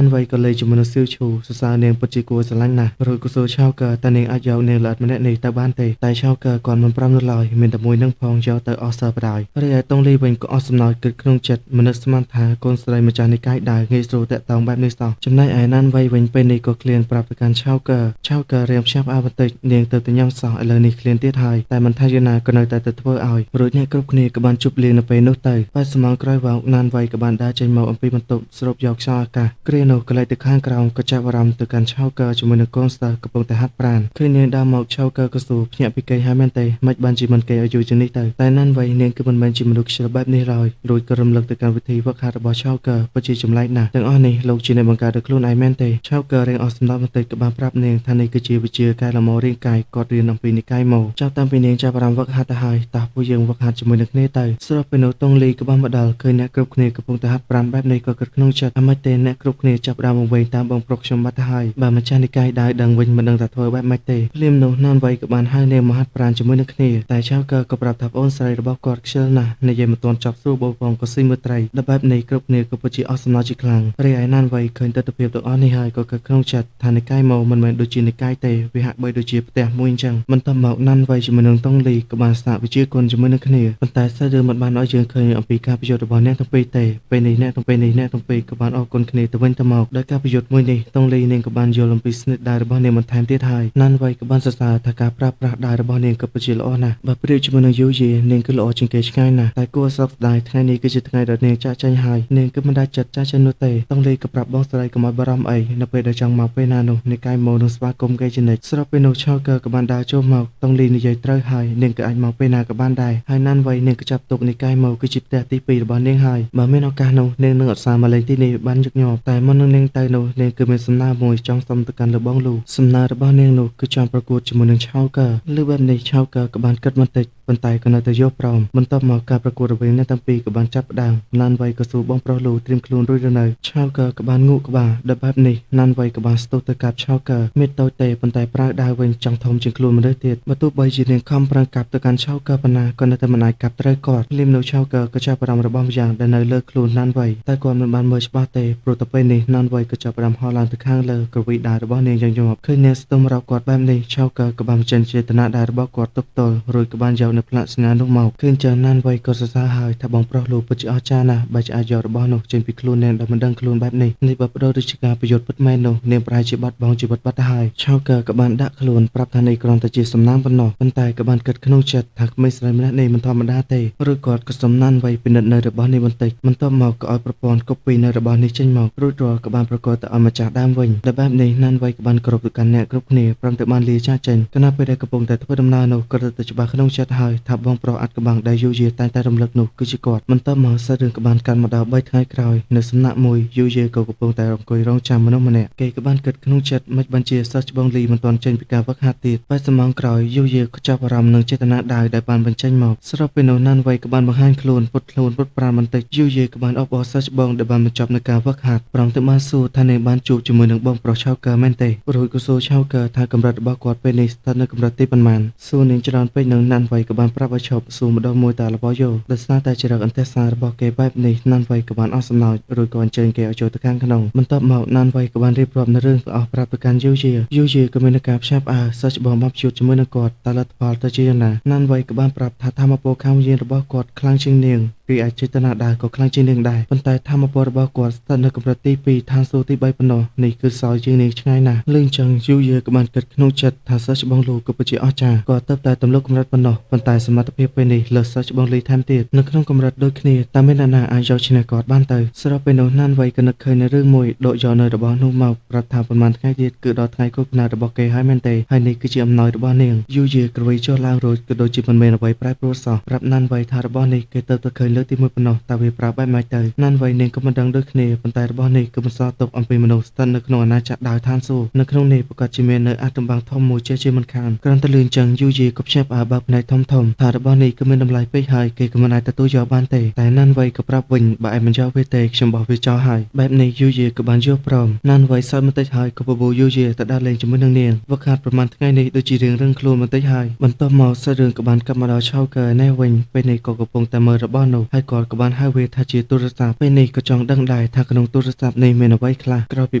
នវៃក៏លេងជាមួយនឹងសៀវឈូសរសើរនាងពិតជាគួរស្រឡាញ់ណាស់រួចក៏សួរឆៅកើតើនាងអាចយកនាងល្អិតម្នាក់នេះទៅបានទេតែឆៅកើគាត់មិនព្រមនោះឡើយមានតែមួយនឹងផងយកទៅអស់សើបដាយរីឯតុងលីវិញក៏អស់សំណោចគិតក្នុងចិត្តមនឹកស្មានថាកូនស្រីម្ចាស់និកាយដាវងាយស្រួលតាក់ទងបែបនេះសោះចំណែកឯណានវៃវិញពេលនេះក៏ឃ្លានប្រាប់ទៅកាន់ឆៅកើឆៅកើរៀងផ្ឆាប់អាបន្តិចនាងទៅទៅញ៉ាំសោះឥឡូវនេះឃ្លានទៀតហើយតែមិនថាយ៉ាងណាក៏នៅតែទៅធ្វើឲ្យរួចអ្នកគ្រប់គ្នាក៏បានជប់លៀងនៅពេលនោះទៅ80ម៉ោងក្រោយមកណានវៃក៏បានដើរចេញមកអំពីបន្ទប់ស្រូបយកខ្យល់អាកាសគ្រានោះក៏លេចទៅខាងក្រោមក៏ចាប់អារម្មណ៍ទៅកាន់ឆៅកើជាមួយនឹងកូនស្ទើកំពុងតែហាត់ប្រាណឃើញនាងដើរមកឆៅកើក៏សួរភ្ញាក់ពីគេហើយមែនទេមិនបានជាមិនគេឲ្យយូរជាងនេះទៅតែណានវៃនាងគឺមិនមែនជាមនុស្សខ្ជិលបែបនេះឡើយរួចក៏រំលឹកទៅកាន់វិធីវឹកហាត់របស់ឆៅកើពិតជាចម្លែកណាស់ទាំងអស់នេះលោកជាអ្នកបង្កើតដោយខ្លួនឯងមែនទេឆៅកើរៀងអស់សំណើចបន្តិចក៏បានប្រាប់នាងថានេះគឺជាវិជាកែលម្អរាងកាយគាត់រៀនអំពីនិកាយម៉ូចាប់តាំងពីនាងចាប់អារម្មណ៍វឹកហាត់ទៅហើយតោះពួកយើងវឹកហាត់ជាមួយនឹងគ្នាទៅស្របពេលនោះតុងលីក៏បានមកដល់ឃើញអ្នកគ្រប់គ្នាកំពុងតែហាត់ប្រាណបែបនេះក៏គិតក្នុងចិត្តអាម៉េចទេអ្នកគ្រប់គ្នាចាប់ដើមវង្វេងតាមបងប្រុសខ្ញុំបាត់ទៅហើយបើម្ចាស់និកាយដាវដឹងវិញមិនដឹងថាធ្វើបែបម៉េចទេភ្លាមនោះណានវៃក៏បានហៅនាងមកហាត់ប្រាណជាមួយនឹងគ្នាតែឆៅកើក៏ប្រាប់ថាប្អូនស្រីរបស់គាត់ខ្ជិលណាស់និយាយមិនទាន់ចប់ស្រួលបបងក៏ស៊ីមើលត្រីដល់បែបនេះគ្រប់គ្នាក៏ពិតជាអស់សំណើចជាខ្លាំងរីឯណានវៃឃើញទិដ្ឋភាពទាំងអស់នេះហើយក៏គិតក្នុងចិត្តថានិកាយមកមិនមែនដូចជានិកាយទេវាហាក់បីដូចជាផ្ទះមួយអញ្ចឹងបន្ទាប់មកណានវៃជាមួយនឹងតុងលីក៏បានស្នាក់វិជាគុណជាមួយនឹងគ្នាប៉ុន្តែសាច់រឿងមិនបានឲ្យយើងឃើញអំពីការប្រយុទ្ធរបស់អ្នកទាំងពីរទេពេលនេះអ្នកទាំងពីរនេះអ្នកទាំងពីរក៏បានអរគុណគ្នាទៅវិញទៅមកដោយការប្រយុទ្ធមួយនេះតុងលីនាងក៏បានយល់អំពីស្និទ្ធដាវរបស់នាងបន្ថែមទៀតហើយណានវៃក៏បានសរសើរថាការប្រើប្រាស់ដាវរបស់នាងក៏ពិតជាល្អណាស់បើប្រៀបជាមួយនឹងយូយានាងគឺល្អជាងគេឆ្ងាយណាស់តែគួរសោកស្ដាយថ្ងៃនេះគឺជាថ្ងៃដែលនាងចាកចេញហើយនាងគឺមិនដែលចិត្តចាកចេញនោះទេតុងលីក៏ប្រាប់បងស្រីកុំឲ្យបារម្ភអីនៅពេលដែលចង់មកពេលណានោះនិកាយម៉ូនឹងស្វាគមន៍គេជានិច្ចស្របពេលនោះឆៅកើក៏បានដើរចូលមកតុងលីនិយាយត្រូវហើយនាងក៏អាចមកពេលណាក៏បានដែរហើយណានវៃនាងក៏ចាប់ទុកនិកាយម៉ូគឺជាផ្ទះទី2របស់នាងហើយបើមានឱកាសនោះនាងនឹងឧស្សាហ៍មកលេងទីនេះបានញឹកញាប់តែមុននឹងនាងទៅនោះនាងគឺមានសំណើមួយចង់សុំទៅកាន់លោកបងលូសំណើរបស់នាងនោះគឺចង់ប្រកួតជាមួយនឹងឆៅកើលើបែបនេះឆៅកើក៏បានគិតបន្តិចប៉ុន្តែក៏នៅតែយកព្រមបន្ទាប់មកការប្រកួតរវាងអ្នកទាំងពីរក៏បានចាប់ផ្ដើមណានវៃក៏សួរបងប្រុសលូត្រៀមខ្លួនរួចឬនៅឆៅកើក៏បានងក់ក្បាលដល់បែបនេះណានវៃក៏បានស្ទុះទៅកាប់ឆៅកើមានតូចទេប៉ុន្តែប្រើដាវវិញចង់ធំជាងខ្លួនមនុស្សទៀតបើទោះបីជានាងខំប្រឹងកាប់ទៅកាន់ឆៅកើប៉ុណ្ណាក៏នៅតែមិនអាចកាប់ត្រូវគាត់ភ្លាមនោះឆៅកើក៏ចាប់អារម្មណ៍របស់ម្យ៉ាងដែលនៅលើខ្លួនណានវៃតែគាត់មិនបានមើលច្បាស់ទេព្រោះទៅពេលនេះណានវៃក៏ចាប់ផ្ដើមហោះឡើងទៅខាងលើក្រវីដាវរបស់នាងយ៉ាងញាប់ឃើញនាងស្ទុំរកគាត់បែបនេះឆៅកើក៏បានបញ្ចេញចេតនាដាវរបស់គាត់ទប់ទល់រួចក៏បានយកនៅផ្លាកសញ្ញានោះមកឃើញចឹងណានវៃក៏សរសើរហើយថាបងប្រុសលោកពិតជាអស្ចារ្យណាស់បើជាអាចយករបស់នោះចេញពីខ្លួននាងដោយមិនដឹងខ្លួនបែបនេះនេះបើបដូរទៅជាការប្រយុទ្ធពិតមែននោះនាងប្រហែលជាបាត់បង់ជីវិតបាត់ទៅហើយឆៅកើក៏បានដាក់ខ្លួនប្រាប់ថានេះគ្រាន់តែជាសំណាងប៉ុណ្ណោះប៉ុន្តែក៏បានគិតក្នុងចិត្តថាក្មេងស្រីម្នាក់នេះមិនធម្មតាទេឬគាត់ក៏សំណានវៃពិនិត្យនៅរបស់នេះបន្តិចបន្ទាប់មកក៏ឲ្យប្រព័ន្ធកូពីនៅរបស់នេះចេញមករួចរាល់ក៏បានប្រកល់ទៅឲ្យម្ចាស់ដើមវិញដែលបែបនេះណានវៃក៏បានគ្រប់ទៅកាន់អ្នកគ្រប់គ្នាព្រមទាំងបានលាចាកចេញខណៈពេលដែលកំពុងតែធ្វើដំណើរនោះក៏ទៅច្បាស់ក្នុងចិត្តហើយ ហើយថាបងប្រុសអាត់កំបាំងដែលយូយាតែងតែរំលឹកនោះគឺជាគាត់បន្ទាប់មកសាច់រឿងក៏បានកាន់មកដល់3ថ្ងៃក្រោយនៅសំណាក់មួយយូយាក៏កំពុងតែអង្គុយរងចាំមនុស្សម្នាក់គេក៏បានគិតក្នុងចិត្តមិនបានជាសិស្សច្បងលីមិនទាន់ចេញពីការវឹកហាត់ទៀត80ម៉ោងក្រោយយូយាក៏ចាប់អារម្មណ៍នឹងចេតនាដាវដែលបានបញ្ចេញមកស្របពេលនោះណានវៃក៏បានបង្ហាញខ្លួនពុតខ្លួនពុតប្រាណបន្តិចយូយាក៏បានអបអរសិស្សច្បងដែលបានបញ្ចប់នៅការវឹកហាត់ព្រមទាំងបានសួរថានាងបានជួបជាមួយនឹងបងប្រុសឆៅកើមែនទេរួចក៏សួរឆៅកើថាកម្រិតរបស់គាត់ពេលនេះស្ថិតនៅកម្រិតទីប៉ុន្មានសួរនាងច្រើនពេកនឹងណានវៃក៏បានប្រាប់ឲ្យឈប់សួរម្ដងមួយតារបស់យោដោយសារតែចរិតអន្តេសាររបស់គេបែបនេះណានវៃក៏បានអស់សំណោចរួចក៏អញ្ជើញគេឲ្យចូលទៅខាងក្នុងបន្ទាប់មកណានវៃក៏បានរៀបរាប់នៅរឿងទាំងអស់ប្រាប់ទៅកាន់យូយាយូយាក៏មានការផ្ឆាប់អើសិស្សច្បងបានជួបជាមួយនឹងគាត់តើលទ្ធផលទៅជាយ៉ាងណាណានវៃក៏បានប្រាប់ថាធម៌ពលខាងវិញ្ញាណរបស់គាត់ខ្លាំងជាងនាងពីឯចេតនាដែរក៏ខ្លាំងជាងនាងដែរប៉ុន្តែធម៌ពលរបស់គាត់ស្ថិតនៅកម្រិតទី2ឋានសួគ៌ទី3ប៉ុណ្ណោះនេះគឺសោយជាងនាងឆ្ងាយណាស់លឺអញ្ចឹងយូយាក៏បានគិតក្នុងចិត្តថាសិស្សច្បងលូក៏ពិតជាអស្ចារ្យក៏ទៅតែទម្លុះកម្រិតប៉ុណ្ណោះប៉ុន្តែសមត្ថភាពពេលនេះលើសសិស្សច្បងលីថែមទៀតនៅក្នុងកម្រិតដូចគ្នាតើមានអ្នកណាអាចយកឈ្នះគាត់បានទៅស្របពេលនោះណានវៃក៏នឹកឃើញនៅរឿងមួយដកយកនៅរបស់នោះមកប្រាប់ថាប្រហែលថ្ងៃទៀតគឺដល់ថ្ងៃខួបកំណើតរបស់គេហើយមែនទេហើយនេះគឺជាអំណោយរបស់នាងយូយាក្រវីចុះឡើងរួចក៏ដូចជាមិនមានអ្វីប្រែប្រួលសោះប្រាប់ណានវៃថារបស់នេះគេទៅឃើញលើកទី1ប៉ុណ្ណោះតើវាប្រើបែបម៉េចទៅណានវៃនាងក៏មិនដឹងដូចគ្នាប៉ុន្តែរបស់នេះគឺមិនសល់ទុកអំពីមនុស្សស្ថិតនៅក្នុងអាណាចក្រដាវឋានសួគ៌នៅក្នុងនេះប្រកាសជាមាននៅអាថ៌កំបាំងធំមួយជាមិនខានគ្រាន់តែលឿនចឹងយូយាក៏ភ្ញាក់ផ្អើលបើកភ្នែកធំធំថារបស់នេះគឺមានតម្លៃពេកហើយគេក៏មិនអាចទទួលយកបានទេតែណានវៃក៏ប្រាប់វិញបើឯងមិនយកវាទេខ្ញុំបោះវាចោលហើយបែបនេះយូយាក៏បានយល់ព្រមណានវៃសើចបន្តិចហើយក៏បបួលយូយាទៅដើរលេងជាមួយនឹងនាងវឹកហាត់ប្រហែលថ្ងៃនេះដូចជារៀងរឹងខ្លួនបន្តិចហើយបន្ទាប់មកសាច់រឿងក៏បានកាប់មកដល់ឆៅកើនេះវិញពេលនេះក៏កំពុងតែមើលរបស់នោះហើយគាត់ក៏បានហៅវាថាជាទូរស័ព្ទពេលនេះក៏ចង់ដឹងដែរថាក្នុងទូរស័ព្ទនេះមានអ្វីខ្លះក្រោយពី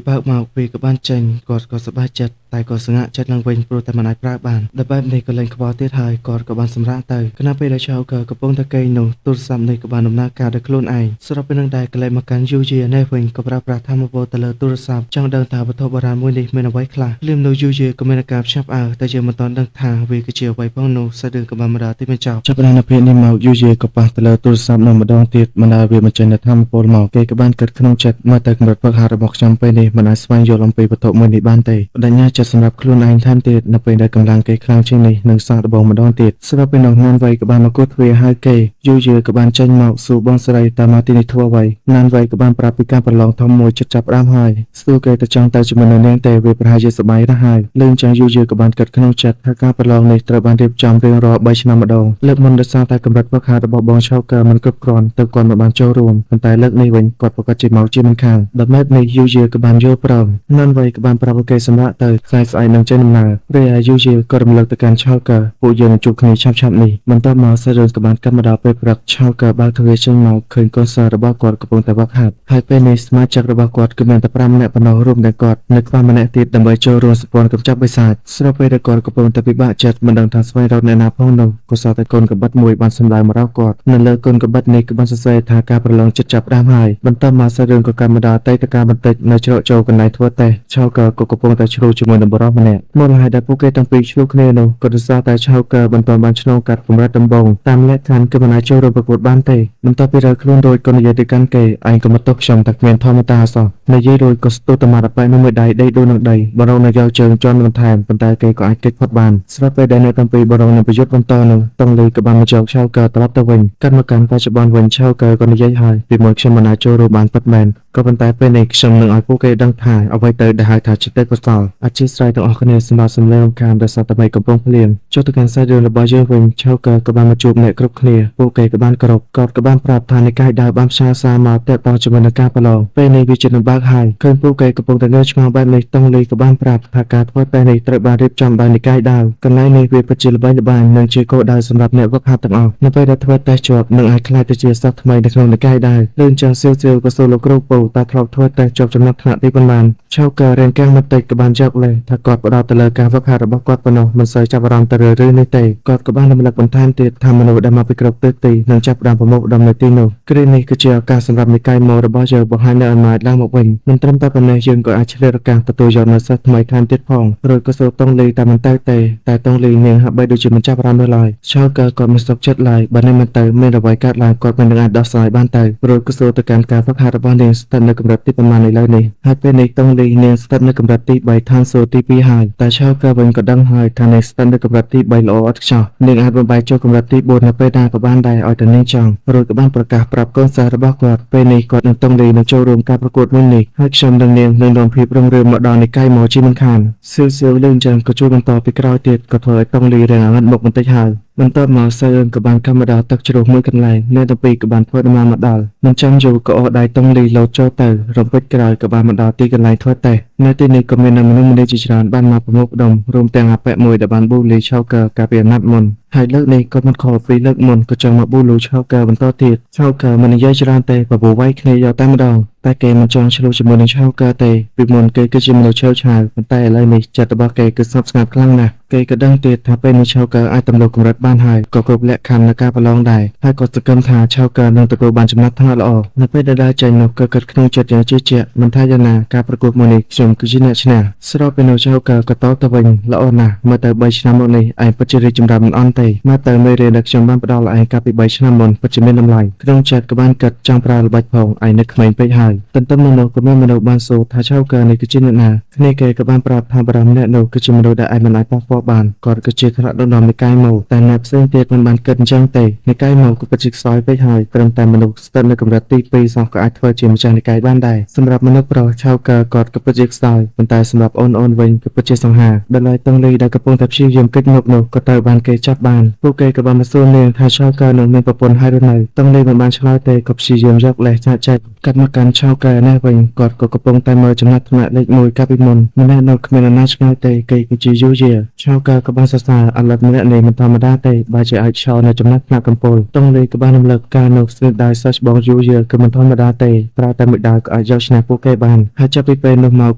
បើកមកវាក៏បានចេញគាត់ក៏សប្បាយចិត្តតែក៏សង្ហាចិត្តឡើងវិញព្រោះតែមិនអាចប្រើបានដល់បែបនេះក៏លែងខ្វល់ទៀតហើយគាត់ក៏បានសម្រាកទៅខណៈពេលដែលឆៅកើកំពុងតែគេងនោះទូរស័ព្ទនេះក៏បានដំណើរការដោយខ្លួនឯងស្របពេលនឹងដែរក៏លែងមកកាន់យូយានេះវិញក៏ប្រើប្រាស់ធម៌ពលទៅលើទូរស័ព្ទចង់ដឹងថាវត្ថុបុរាណមួយនេះមានអ្វីខ្លះលៀមនោះយូយាក៏មានការផ្ឆាប់អើតែយើងមិនទាន់ដឹងថាវាគឺជាអ្វីផងនោះសាច់រឿងក៏បានមកដល់ទីបញ្ចប់ចាប់ដល់នៅពេលនេះមកយូយាក៏ប៉ះទៅលើទូរស័ព្ទនោះម្ដងទៀតមិនដែលវាបញ្ចេញនៅធម៌ពលមកគេក៏បានគិតក្នុងចិត្តមើលទៅកម្រិតវឹកហាត់របស់ខ្ញុំពេលនេះមិនអាចស្វែងយល់អំពីវត្ថុមួយនេះបានទេបដិញ្ញាចិត្តសម្រាប់ខ្លួនឯងថែមទៀតនៅពេលដែលកម្លាំងគេខ្លាំងជាងនេះនឹងសាកល្បងម្ដងទៀតស្រាប់ពេលនោះណានវៃក៏បានមកគោះទ្វារហៅគេយូយាក៏បានចេញមកសួរបងស្រីតាមមកទីនេះធ្វើអ្វីណានវៃក៏បានប្រាប់ពីការប្រឡងធំមួយចិត្តចាប់ផ្ដើមហើយសួរគេទៅចង់ទៅជាមួយនឹងនាងទេវាប្រហែលជាសប្បាយណាស់ហើយលឿនចឹងយូយាក៏បានគិតក្នុងចិត្តថាការប្រឡងនេះត្រូវបានរៀបចំរៀងរាល់3ឆ្នាំម្ដងលើកមុនដោយសារតែកម្រិតវឹកហាត់របស់បងឆៅកើមិនគ្រប់គ្រាន់ទើបគាត់មិនបានចូលរួមប៉ុន្តែលើកនេះវិញគាត់ប្រកាសជាមកជាមិនខានដល់បែបនេះយូយាក៏បានយល់ព្រមណានវៃក៏បានប្រាប់ឲ្យគេសម្រាប់ទៅថ្ងៃស្អែកនឹងចេញដំណើររីឯយូយាក៏រំលឹកទៅកាន់ឆៅកើពួកយើងនឹងជួបគ្នាឆាប់ៗនេះបន្ទាប់មកសាច់រឿងក៏បានកាត់មកដល់ពេលព្រឹកឆៅកើបើកទ្វារចេញមកឃើញកូនសិស្សរបស់គាត់កំពុងតែវឹកហាត់ហើយពេលនេះសមាជិករបស់គាត់គឺមានតែ5នាក់ប៉ុណ្ណោះរួមទាំងគាត់នៅខ្វះម្នាក់ទៀតដើម្បីចូលរួមសម្ព័ន្ធកម្ចាត់បិសាចស្របពេលដែលគាត់កំពុងតែពិបាកចិត្តមិនដឹងថាស្វែងរកអ្នកណាផងនោះក៏សោះតែកូនកបិតមួយបានសម្ដៅមករកគាត់នៅលើកូនកបិតនេះក៏បានសរសេរថាការប្រឡងចិត្តចាប់ផ្ដើមហើយបន្ទាប់មកសាច់រឿងក៏កាត់មកដល់អតីតកាលបន្តិចនៅជ្រកចូលកន្លែងធ្វើតេស្តឆៅកើក៏កំពុងតែឆ្លោះជាមួយនឹងបុរសម្នាក់មូលហេតុដែលពួកគេទាំងពីរឆ្លោះគ្នានោះក៏ដោយសារតែឆៅកើមិនទាន់បានឆ្លងកាត់កម្រិតដំបូងតាមលក្ខខណ្ឌគឺមិនអាចចូលរួមប្រកួតបានទេបន្ទាប់ពីរើខ្លួនរួចក៏និយាយទៅកាន់គេឯងក៏មកទោសខ្ញុំតែគ្មានធម្មតាសោះនិយាយរួចក៏ស្ទុះតមាត់អប៉ែនោះមួយដៃដីដូននឹងដីបរងនៅយកជើងជន់បន្ថែមប៉ុន្តែគេក៏អាចគេចផុតបានស្រាប់ពេលដែលអ្នកទាំងពីរបរងនឹងប្រយុទ្ធបន្តនោះតុងលីក៏បានមកយកឆៅកើត្រឡប់ទៅវិញកាត់មកកាន់បច្ចុប្បន្នវិញឆៅកើក៏និយាយហើយពីមួយខ្ញុំមិនអាចចូលរួមបានពិតមែនក៏ប៉ុន្តែពេលនេះខ្ញុំនឹងឲ្យពួកគេដឹងថាអ្វីទៅដែលហៅថាជាទេពកោសល្យអធិស្ឋានទាំងអស់គ្នាសម្រាប់សម្លេងរំខានដោយសារតែមេកំពុងភ្លៀងចុះទៅកាន់សាច់រឿងរបស់យើងវិញឆៅកើក៏បានមកជួបអ្នកគ្រប់គ្នាពួកគេក៏បានគោរពគាត់ក៏បានប្រាប់ថានិកាយដាវបានផ្សាយសារមកទាក់ទងជាមួយនឹងការប្រឡងពេលនេះវាជានឹងបើកហើយឃើញពួកគេកំពុងតែងើឆ្ងល់បែបនេះតុងលីក៏បានប្រាប់ថាការធ្វើពេលនេះត្រូវបានរៀបចំដោយនិកាយដាវកន្លែងនេះវាពិតជាល្បីល្បាញនិងជាគោលដៅសម្រាប់អ្នកវឹកហាត់ទាំងអស់នៅពេលដែលធ្វើតេស្តជាប់នឹងអាចក្លាយទៅជាសិស្សថ្មីនៅក្នុងនិកាយដាវលឿនចឹងសៀវសៀវក៏សួរលោកគ្រូពូតើធ្លាប់ធ្វើតេស្តជាប់ចំណាត់ថ្នាក់ទីប៉ុន្មានឆៅកើរៀនកាំងបន្តិចក៏បានយកលេសថាគាត់ផ្ដោតទៅលើការវឹកហាត់របស់គាត់ប៉ុណ្ណោះមិនសូវចាប់អារម្មណ៍ទៅលើរឿងនេះទេគាត់ក៏បានរំលឹកបន្ថែមទៀតថាមនុស្សដែលមកពីគ្រប់ទិសទីនឹងចាប់ផ្ដើមប្រមូលផ្ដុំនៅទីនោះគ្រានេះគឺជាឱកាសសម្រាប់និកាយម៉ូរបស់យើងបង្ហាញនូវអំណាចឡើងមកវិញមិនត្រឹមតែប៉ុណ្ណេះយើងក៏អាចឆ្លៀតឱកាសទទួលយកនូវសិស្សថ្មីថែមទៀតផងរួចក៏សួរតុងលីតែមិនទៅទេតែតុងលីនាងហាក់បីដូចជាមិនចាប់អារម្មណ៍នោះឡើយឆៅកើក៏មិនសុខចិត្តឡើយបើនេះមិនទៅមានអ្វីកើតឡើងគាត់មិននឹងអាចដោះស្រាយបានទៅរួចក៏សួរទៅកាន់ការវឹកហាត់របស់នាងស្ទ ថិតនៅកម្រិតទីប៉ុន្មានឥឡូវនេះហើយពេលនេះតុងលីនាងស្ថិតនៅកម្រិតទី3ឋានសួគ៌ទី2ហើយតែឆៅកើវិញក៏ដឹងហើយថានាងស្ថិតនៅកម្រិតទី3ល្អឥតខ្ចោះនាងអាចបំបែកចូលកម្រិតទី4នៅពេលណាក៏បានដែរឲ្យតែនាងចង់រួចក៏បានប្រកាសប្រាប់កូនសិស្សរបស់គាត់ពេលនេះគាត់នឹងតុងលីនឹងចូលរួមការប្រកួតមួយនេះហើយខ្ញុំនិងនាងនឹងនាំភាពរុងរឿងមកដល់និកាយមកជាមិនខានសៀវសៀវលឿនចឹងក៏ជួយបន្តពីក្រោយទៀតក៏ធ្វើឲ្យតុងលីរាងអាងឹតមុខបន្តិចហើយបន្ទាប់មកសៅអឿនក៏បានកាំមកដល់ទឹកជ្រោះមួយកន្លែងអ្នកទាំងពីរក៏បានធ្វើដំណើរមកដល់មិនចាំយូរក៏អស់ដៃតុងលីលោតចូលទៅរំពេចក្រោយក៏បានមកដល់ទីកន្លែងធ្វើតេស្តនៅទីនេះក៏មានមនុស្សម្នាជាច្រើនបានមកប្រមូលផ្ដុំរួមទាំងអាប៉ែមួយដែលបានប៊ូលីឆៅកើកាលពីអាណត្តិមុនហើយលើកនេះក៏មិនខុសពីលើកមុនក៏ចង់មកប៊ូលូឆៅកើបន្តទៀតឆៅកើមិននិយាយច្រើនទេបបួវាយគ្នាយកតែម្ដងតែគេមិនចង់ឆ្លោះជាមួយនឹងឆៅកើទេពីមុនគេគឺជាមនុស្សឆេវឆាវប៉ុន្តែឥឡូវនេះចិត្តរបស់គេគឺស្ងប់ស្ងាត់ខ្លាំងណាស់គេក៏ដឹងទៀតថាពេលនេះឆៅកើអាចទម្លុះកម្រិតបានហើយក៏គ្រប់លក្ខខណ្ឌនៃការប្រឡងដែរហើយក៏សង្ឃឹមថាឆៅកើនឹងទទួលបានចំណាត់ថ្នាក់ល្អនៅពេលដែលដើរចេញនោះក៏គិតក្នុងចិត្តយ៉ាងជឿជាក់មិនថាយ៉ាងណាការប្រកួតមួយនេះខ្ញុំគឺជាអ្នកឈ្នះស្របពេលនោះឆៅកើក៏តទៅវិញល្អណាស់មើលទៅ3ឆ្នាំមកនេះឯងពិតជារីកចម្រើនមិនអន់ទេមើលទៅមេរៀនដែលខ្ញុំបានផ្ដល់ឯងកាលពី3ឆ្នាំមុនពិតជាមានតម្លៃក្នុងចិត្តក៏បានគិតចង់ប្រើល្បិចផងឯងនៅក្មេងពេកហើយទន្ទឹមនឹងនោះក៏មានមនុស្សបានសួរថាឆៅកើនេះគឺជាអ្នកណាគ្នាគេក៏បានប្រាប់ថាបារម្ភអ្នកនោះគឺជាមនុស្សដែលឯងមិនអាចប៉ះពាល់បានគាត់គឺជាថ្នាក់ដឹកនាំនិកាយមកតែអ្នកផ្សេងទៀតមិនបានគិតអញ្ចឹងទេនិកាយមកក៏ពិតជាខ្សោយពេកហើយត្រឹមតែមនុស្សស្ថិតនៅកម្រិតទី2សោះក៏អាចធ្វើជាម្ចាស់និកាយបានដែរសម្រាប់មនុស្សប្រុសឆៅកើគាត់ក៏ពិតជាខ្សោយប៉ុន្តែសម្រាប់អូនអូនវិញក៏ពិតជាសង្ហាដល់ហើយតុងលីដែលកំពុងតែព្យាយាមគេចមុខនោះក៏ត្រូវបានគេចាប់បានពួកគេក៏បានមកសួរនាងថាឆៅកើនឹងមានប្រពន្ធហើយឬនៅតុងលីមិនបានឆ្លើយទេក៏ព្យាយាមយកលេសចាកចេញកាត់មកកាន់ឆៅកើនេះវិញគាត់ក៏កំពុងតែមើលចំណាត់ថ្នាក់លេខ1កាលពីមុនម្នាក់នៅគ្មាននរណាឆ្ងាយទេគេគឺជាយូយាឆៅកើក៏បានសរសើរអាឡិតម្នាក់នេះមិនធម្មតាទេបើជាអាចឆោនៅចំណាត់ថ្នាក់កំពូលតុងលីក៏បានរំលឹកការនៅស្និទ្ធដៃសិស្សច្បងយូយាគឺមិនធម្មតាទេប្រើតែមួយដាវក៏អាចយកឈ្នះពួកគេបានហើយចាប់ពីពេលនោះមក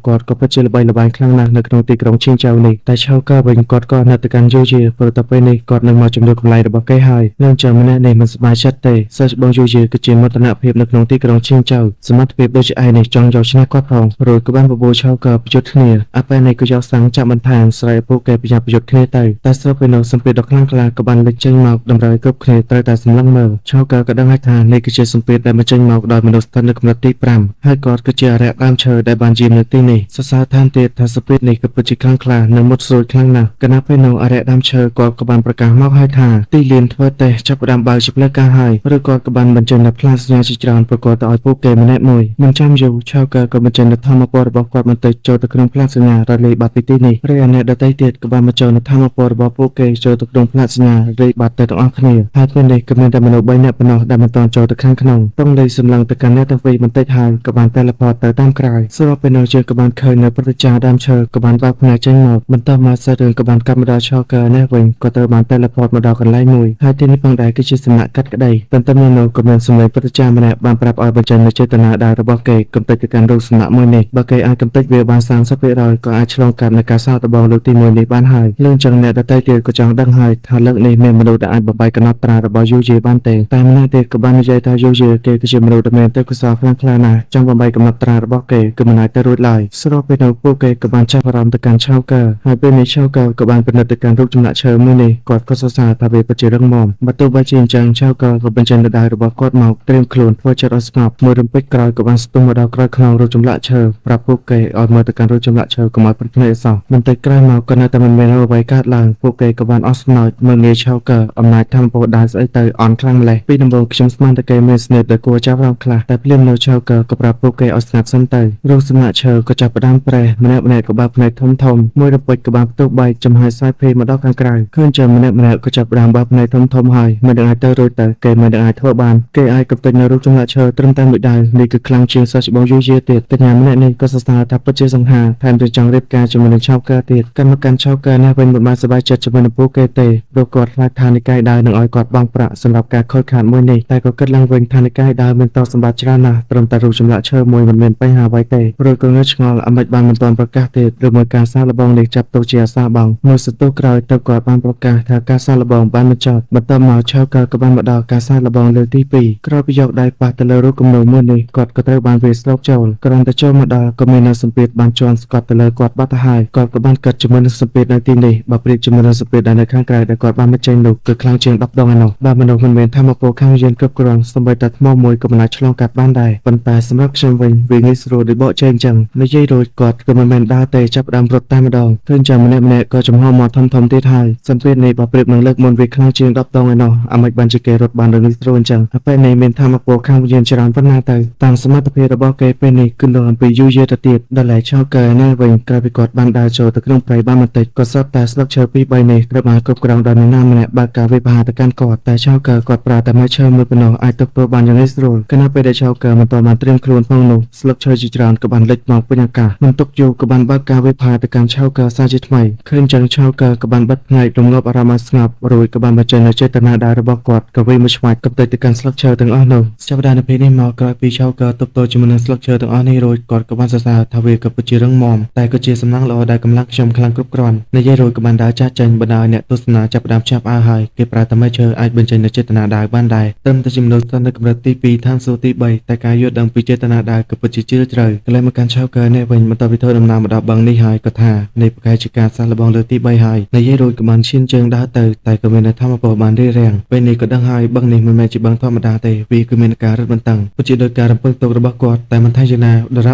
គាត់ក៏ពិតជាល្បីល្បាញខ្លាំងណាស់នៅក្នុងទីក្រុងឈៀងចៅនេះតែឆៅកើវិញគាត់ក៏នៅទៅកាន់យូយាព្រោះតែពេលនេះគាត់នឹងមកជំនួសកម្លាំងរបស់គេហើយនឹងចាំម្នាក់នេះមិនសប្បាយចិត្តទេសិស្សច្បងយូយាគឺជាមោទនភាពនៅក្នុងទីក្រុងឈៀងចៅសមត្ថភាពដូចជាឯងនេះចង់យកឈ្នះគាត់ផងរួចក៏បានបបួលឆៅកើប្រយុទ្ធគ្នាអាពេលនេះក៏យកសាំងចាក់បន្ថែមស្រ័យពួកគេប្រញាប់ប្រយុទ្ធគ្នាទៅតែស្រាប់ពេលនោះសម្ពាធដ៏ខ្លាំងក្លាក៏បានលេចចេញមកតម្រូវឲ្យគ្រប់គ្នាត្រូវតែសម្លឹងមើលឆៅកើក៏ដឹងហើយថានេះគឺជាសម្ពាធដែលបញ្ចេញមកដោយមនុស្សស្ថិតនៅកម្រិតទី5ហើយគាត់គឺជាអរិយដើមឈើដែលបានយាមនៅទីនេះសរសើរថែមទៀតថាសម្ពាធនេះក៏ពិតជាខ្លាំងក្លានិងមុតស្រួចខ្លាំងណាស់គណៈពេលនោះអរិយដើមឈើគាត់ក៏បានប្រកាសមកហើយថាទីលានធ្វើតេស្តចាប់ផ្ដើមបើកជាផ្លូវការហើយឬគាត់ក៏បានបញ្ចេញនូវផ្លាកសញ្ញាជាច្រើនប្រកបទៅឲ្យពួកគេម្នាក់មួយមិនចាំយូរឆៅកើក៏បញ្ចេញនូវធម៌ពលរបស់គាត់បន្តិចចូលទៅក្នុងផ្លាកសញ្ញារលាយបាត់ពីទីនេះរីឯអ្នកដទៃទៀតក៏បានបញ្ចូលនូវធម៌ពលរបស់ពួកគេចូលទៅក្នុងផ្លាកសញ្ញារលាយបាត់ទៅទាំងអស់គ្នាហើយពេលនេះក៏មានតែមនុស្ស3នាក់ប៉ុណ្ណោះដែលមិនទាន់ចូលទៅខាងក្នុងតុងលីសម្លឹងទៅកាន់អ្នកទាំងពីរបន្តិចហើយក៏បាន teleport ទៅតាមក្រោយស្របពេលនោះយើងក៏បានឃើញនៅព្រឹទ្ធាចារ្យដើមឈើក៏បានបើកភ្នែកចេញមកបន្ទាប់មកសាច់រឿងក៏បានកាត់មកដល់ឆៅកើនេះវិញក៏ត្រូវបាន teleport មកដល់កន្លែងមួយហើយទីនេះផងដែរគឺជាសំណាក់កាត់ក្តីប៉ុន្តែនៅក៏មានសម្លេងព្រឹទ្ធាចារ្យម្នាក់បានប្រាប់ឲ្យបញ្ចេញនូវចេតនាដើមរបស់គេកំទេចទៅកាន់រូបសំណាក់មួយនេះបើគេអាចកំទេចវាបាន30%ក៏អាចឆ្លងកាត់នៅការសាកល្បងលើកទី1នេះបានហើយលើចឹងអ្នកដទៃទៀតក៏ចង់ដឹងហើយថាលើកនេះមានមនុស្សដែលអាចបំបែកកំណត់ត្រារបស់យូជាបានទេតែម្នាក់ទៀតក៏បាននិយាយថាយូជាគេគឺជាមនុស្សដែលមានទេពកោសល្យខ្លាំងក្លាណាស់ចង់បំបែកកំណត់ត្រារបស់គេគឺមិនអាចទៅរួចឡើយស្របពេលនោះពួកគេក៏បានចាប់អារម្មណ៍ទៅកាន់ឆៅកើហើយពេលនេះឆៅកើក៏បានពិនិត្យទៅកាន់រូបចម្លាក់ឈើមួយនេះគាត់ក៏សរសើរថាវាពិតជារឹងមាំបើទោះបីជាអញ្ចឹងឆៅកើក៏បញ្ចេញដៃរបស់គាត់មកត្រៀមខ្លួនធ្វើចិត្តឲ្យស្ងប់មួយរំពេចក្រោយក៏បានស្ទុះមកដល់ក្រោយខ្នងរូបចម្លាក់ឈើប្រាប់ពួកគេឲ្យមើលទៅកាន់រូបចម្លាក់ឈើកុំឲ្យព្រឹកភ្នែកអសោះបន្តិចក្រោយមកក៏នៅតែមិនមានអ្វីកើតឡើងពួកគេក៏បានអស់សំណើចមើលងាយឆៅកើអំណាចធម្មពលដើរស្អីទៅអន់ខ្លាំងម្ល៉េះពីដំបូងខ្ញុំស្មានតែគេមានស្នេហ៍ដែលគួរចាប់អារម្មណ៍ខ្លះតែភ្លាមនៅឆៅកើក៏ប្រាប់ពួកគេឲ្យស្ងាត់សិនទៅរូបសំណាក់ឈើក៏ចាប់ផ្ដើមប្រេះម្នាក់ម្នាក់ក៏បើកភ្នែកធំធំមួយរំពេចក៏បានផ្ទុះបែកចំហាយសាយភេមកដល់ខាងក្រៅឃើញចាំម្នាក់ម្នាក់ក៏ចាប់ផ្ដើមបើកភ្នែកធំធំហើយមិនដឹងអាចទៅរួចទៅគេមិនដឹងអាចធ្វើបានគេអាចកំទេចនៅរូបចម្លាក់ឈើត្រឹមតែមួយដាវនេះគឺខ្លាំងជាងសិស្សច្បងយូជាទៀតកញ្ញាម្នាក់នេះក៏សរសើរថាពិតជាសង្ហាថែមទាំងចង់រៀបការជាមួយនឹងឆៅកើទៀតកម្មកាន់ឆៅកើនេះវិញមិនបានសប្បាយចិត្តជាមួយនឹងពួកគេទេព្រោះគាត់ខ្លាចថានិកាយដាវនឹងឲ្យគាត់បង់ប្រាក់សម្រាប់ការខូចខាតមួយនេះតែក៏គិតឡើងវិញថានិកាយដាវមានតសម្បត្តិច្រើនណាស់ត្រឹមតែរូបចម្លាក់ឈើមួយមិនមានបញ្ហាអ្វីទេរួចក៏ងើឆ្ងល់អាម៉េចបានមិនទាន់ប្រកាសទៀតឬមួយការសាកល្បងនេះចាប់ទុកជាអាសាបងមួយសន្ទុះក្រោយទៅគាត់បានប្រកាសថាការសាកល្បងបានបញ្ចប់បន្ទាប់មកឆៅកើក៏បានមកដល់ការសាកល្បងលើកទី2ក្រោយពីយកដៃប៉ះទៅលើរូបគំនូរមួយនេះគាត់ ក៏ត្រូវបានវាស្រូបចូលគ្រាន់តែចូលមកដល់ក៏មាននៅសម្ពាធបានជាន់ស្កត់ទៅលើគាត់បាត់ទៅហើយគាត់ក៏បានកាត់ជាមួយនឹងសម្ពាធនៅទីនេះបើប្រៀបជាមួយនឹងសម្ពាធដែលនៅខាងក្រៅដែលគាត់បានបញ្ចេញនោះគឺខ្លាំងជាង10ដងឯណោះបាទមនុស្សមិនមែនធម្មពលខាងយានគ្រប់គ្រាន់សូម្បីតែថ្មមួយក៏មិនអាចឆ្លងកាត់បានដែរប៉ុន្តែសម្រាប់ខ្ញុំវិញវាងាយស្រួលដូចបកជែងចឹងនិយាយរួចគាត់ក៏មិនមែនដើរទេចាប់ផ្ដើមរត់តែម្ដងឃើញចាំម្នាក់ម្នាក់ក៏ចំហមាត់ធំធំទៀតហើយសម្ពាធនេះបើប្រៀបនឹងលើកមុនវាខ្លាំងជាង10ដងឯណោះអាម៉េចបានជាគេរត់បានដោយងាយស្រួលអញ្ចឹងហើយពេលនេះមានធម្មពលខាងវិញ្ញាណច្រើនប៉ុណ្ណាទៅតាមសមត្ថភាពរបស់គេពេលនេះគឺលងអំពីយូរយារទៅទៀតដល់ឡែកឆោកើនេះវិញក្រោយពីគាត់បានដើរចូលទៅក្នុងព្រៃបានបន្តិចក៏ស្រាប់តែស្លឹកឈើពីរបីនេះត្រូវបានគ្រប់គ្រងដោយនរណាម្នាក់បើកការវាយប្រហារទៅកាន់គាត់តែឆោកើគាត់ប្រើតែមួយឈើមួយប៉ុណ្ណោះអាចទប់ទល់បានយ៉ាងងាយស្រួលខណៈពេលដែលឆោកើមិនទាន់បានត្រៀមខ្លួនផងនោះស្លឹកឈើជាច្រើនក៏បានលិចមកពេញអាកាសមិនទុកយូរក៏បានបើកការវាយប្រហារទៅកាន់ឆោកើសាជាថ្មីឃើញចឹងឆោកើក៏បានបិទភ្នែករំងាប់អារម្មណ៍ឲ្យស្ងប់រួចក៏បានបញ្ចេញនូវចេតនាដើមរបស់គាត់ក៏វាយមួយឆ្មាច់កំទេចទៅកាន់ស្លឹកឈើទាំងអស់នោះចាប់ផ្ដើមនៅពេលនេះមកក្រោយពីឆោកើទប់ទល់ជាមួយនឹងស្លឹកឈើទាំងអស់នេះរួចគាត់ក៏បានសរសើរថាវាក៏ពិតជារឹងមាំតែក៏ជាសំណាងល្អដែលកម្លាំងខ្ញុំខ្លាំងគ្រប់គ្រាន់និយាយរួចក៏បានដើរចាស់ចេញបណ្ដោយអ្នកទស្សនាចាប់ផ្ដើមចាប់អើហើយគេប្រើតែមែឈើអាចបញ្ចេញនូវចេតនាដើមបានដែរត្រឹមតែចំនួនស្ថិតនៅកម្រិតទី2ឋានសួគ៌ទី3តែការយល់ដឹងពីចេតនាដើមក៏ពិតជាជ្រាលជ្រៅកន្លែងមកកាន់ឆោកើនេះវិញបន្ទាប់ពីធ្វើដំណើរមកដល់បឹងនេះហើយក៏ថានេះប្រកែជាការសាកល្បងលើកទី3ហើយនិយាយរួចក៏បានឈានជើងដើរទៅតែក៏មានធម្មពលបានរារាំងពេលនេះក៏ដឹងហើយបឹងនេះមិនមែនជាបឹងធម្មតាទេវាគឺមានការរឹតបន្តឹងពិតជាដោយការរំពឹងទុករបស់គាត់តែមិនថាយ៉ាងណាដរា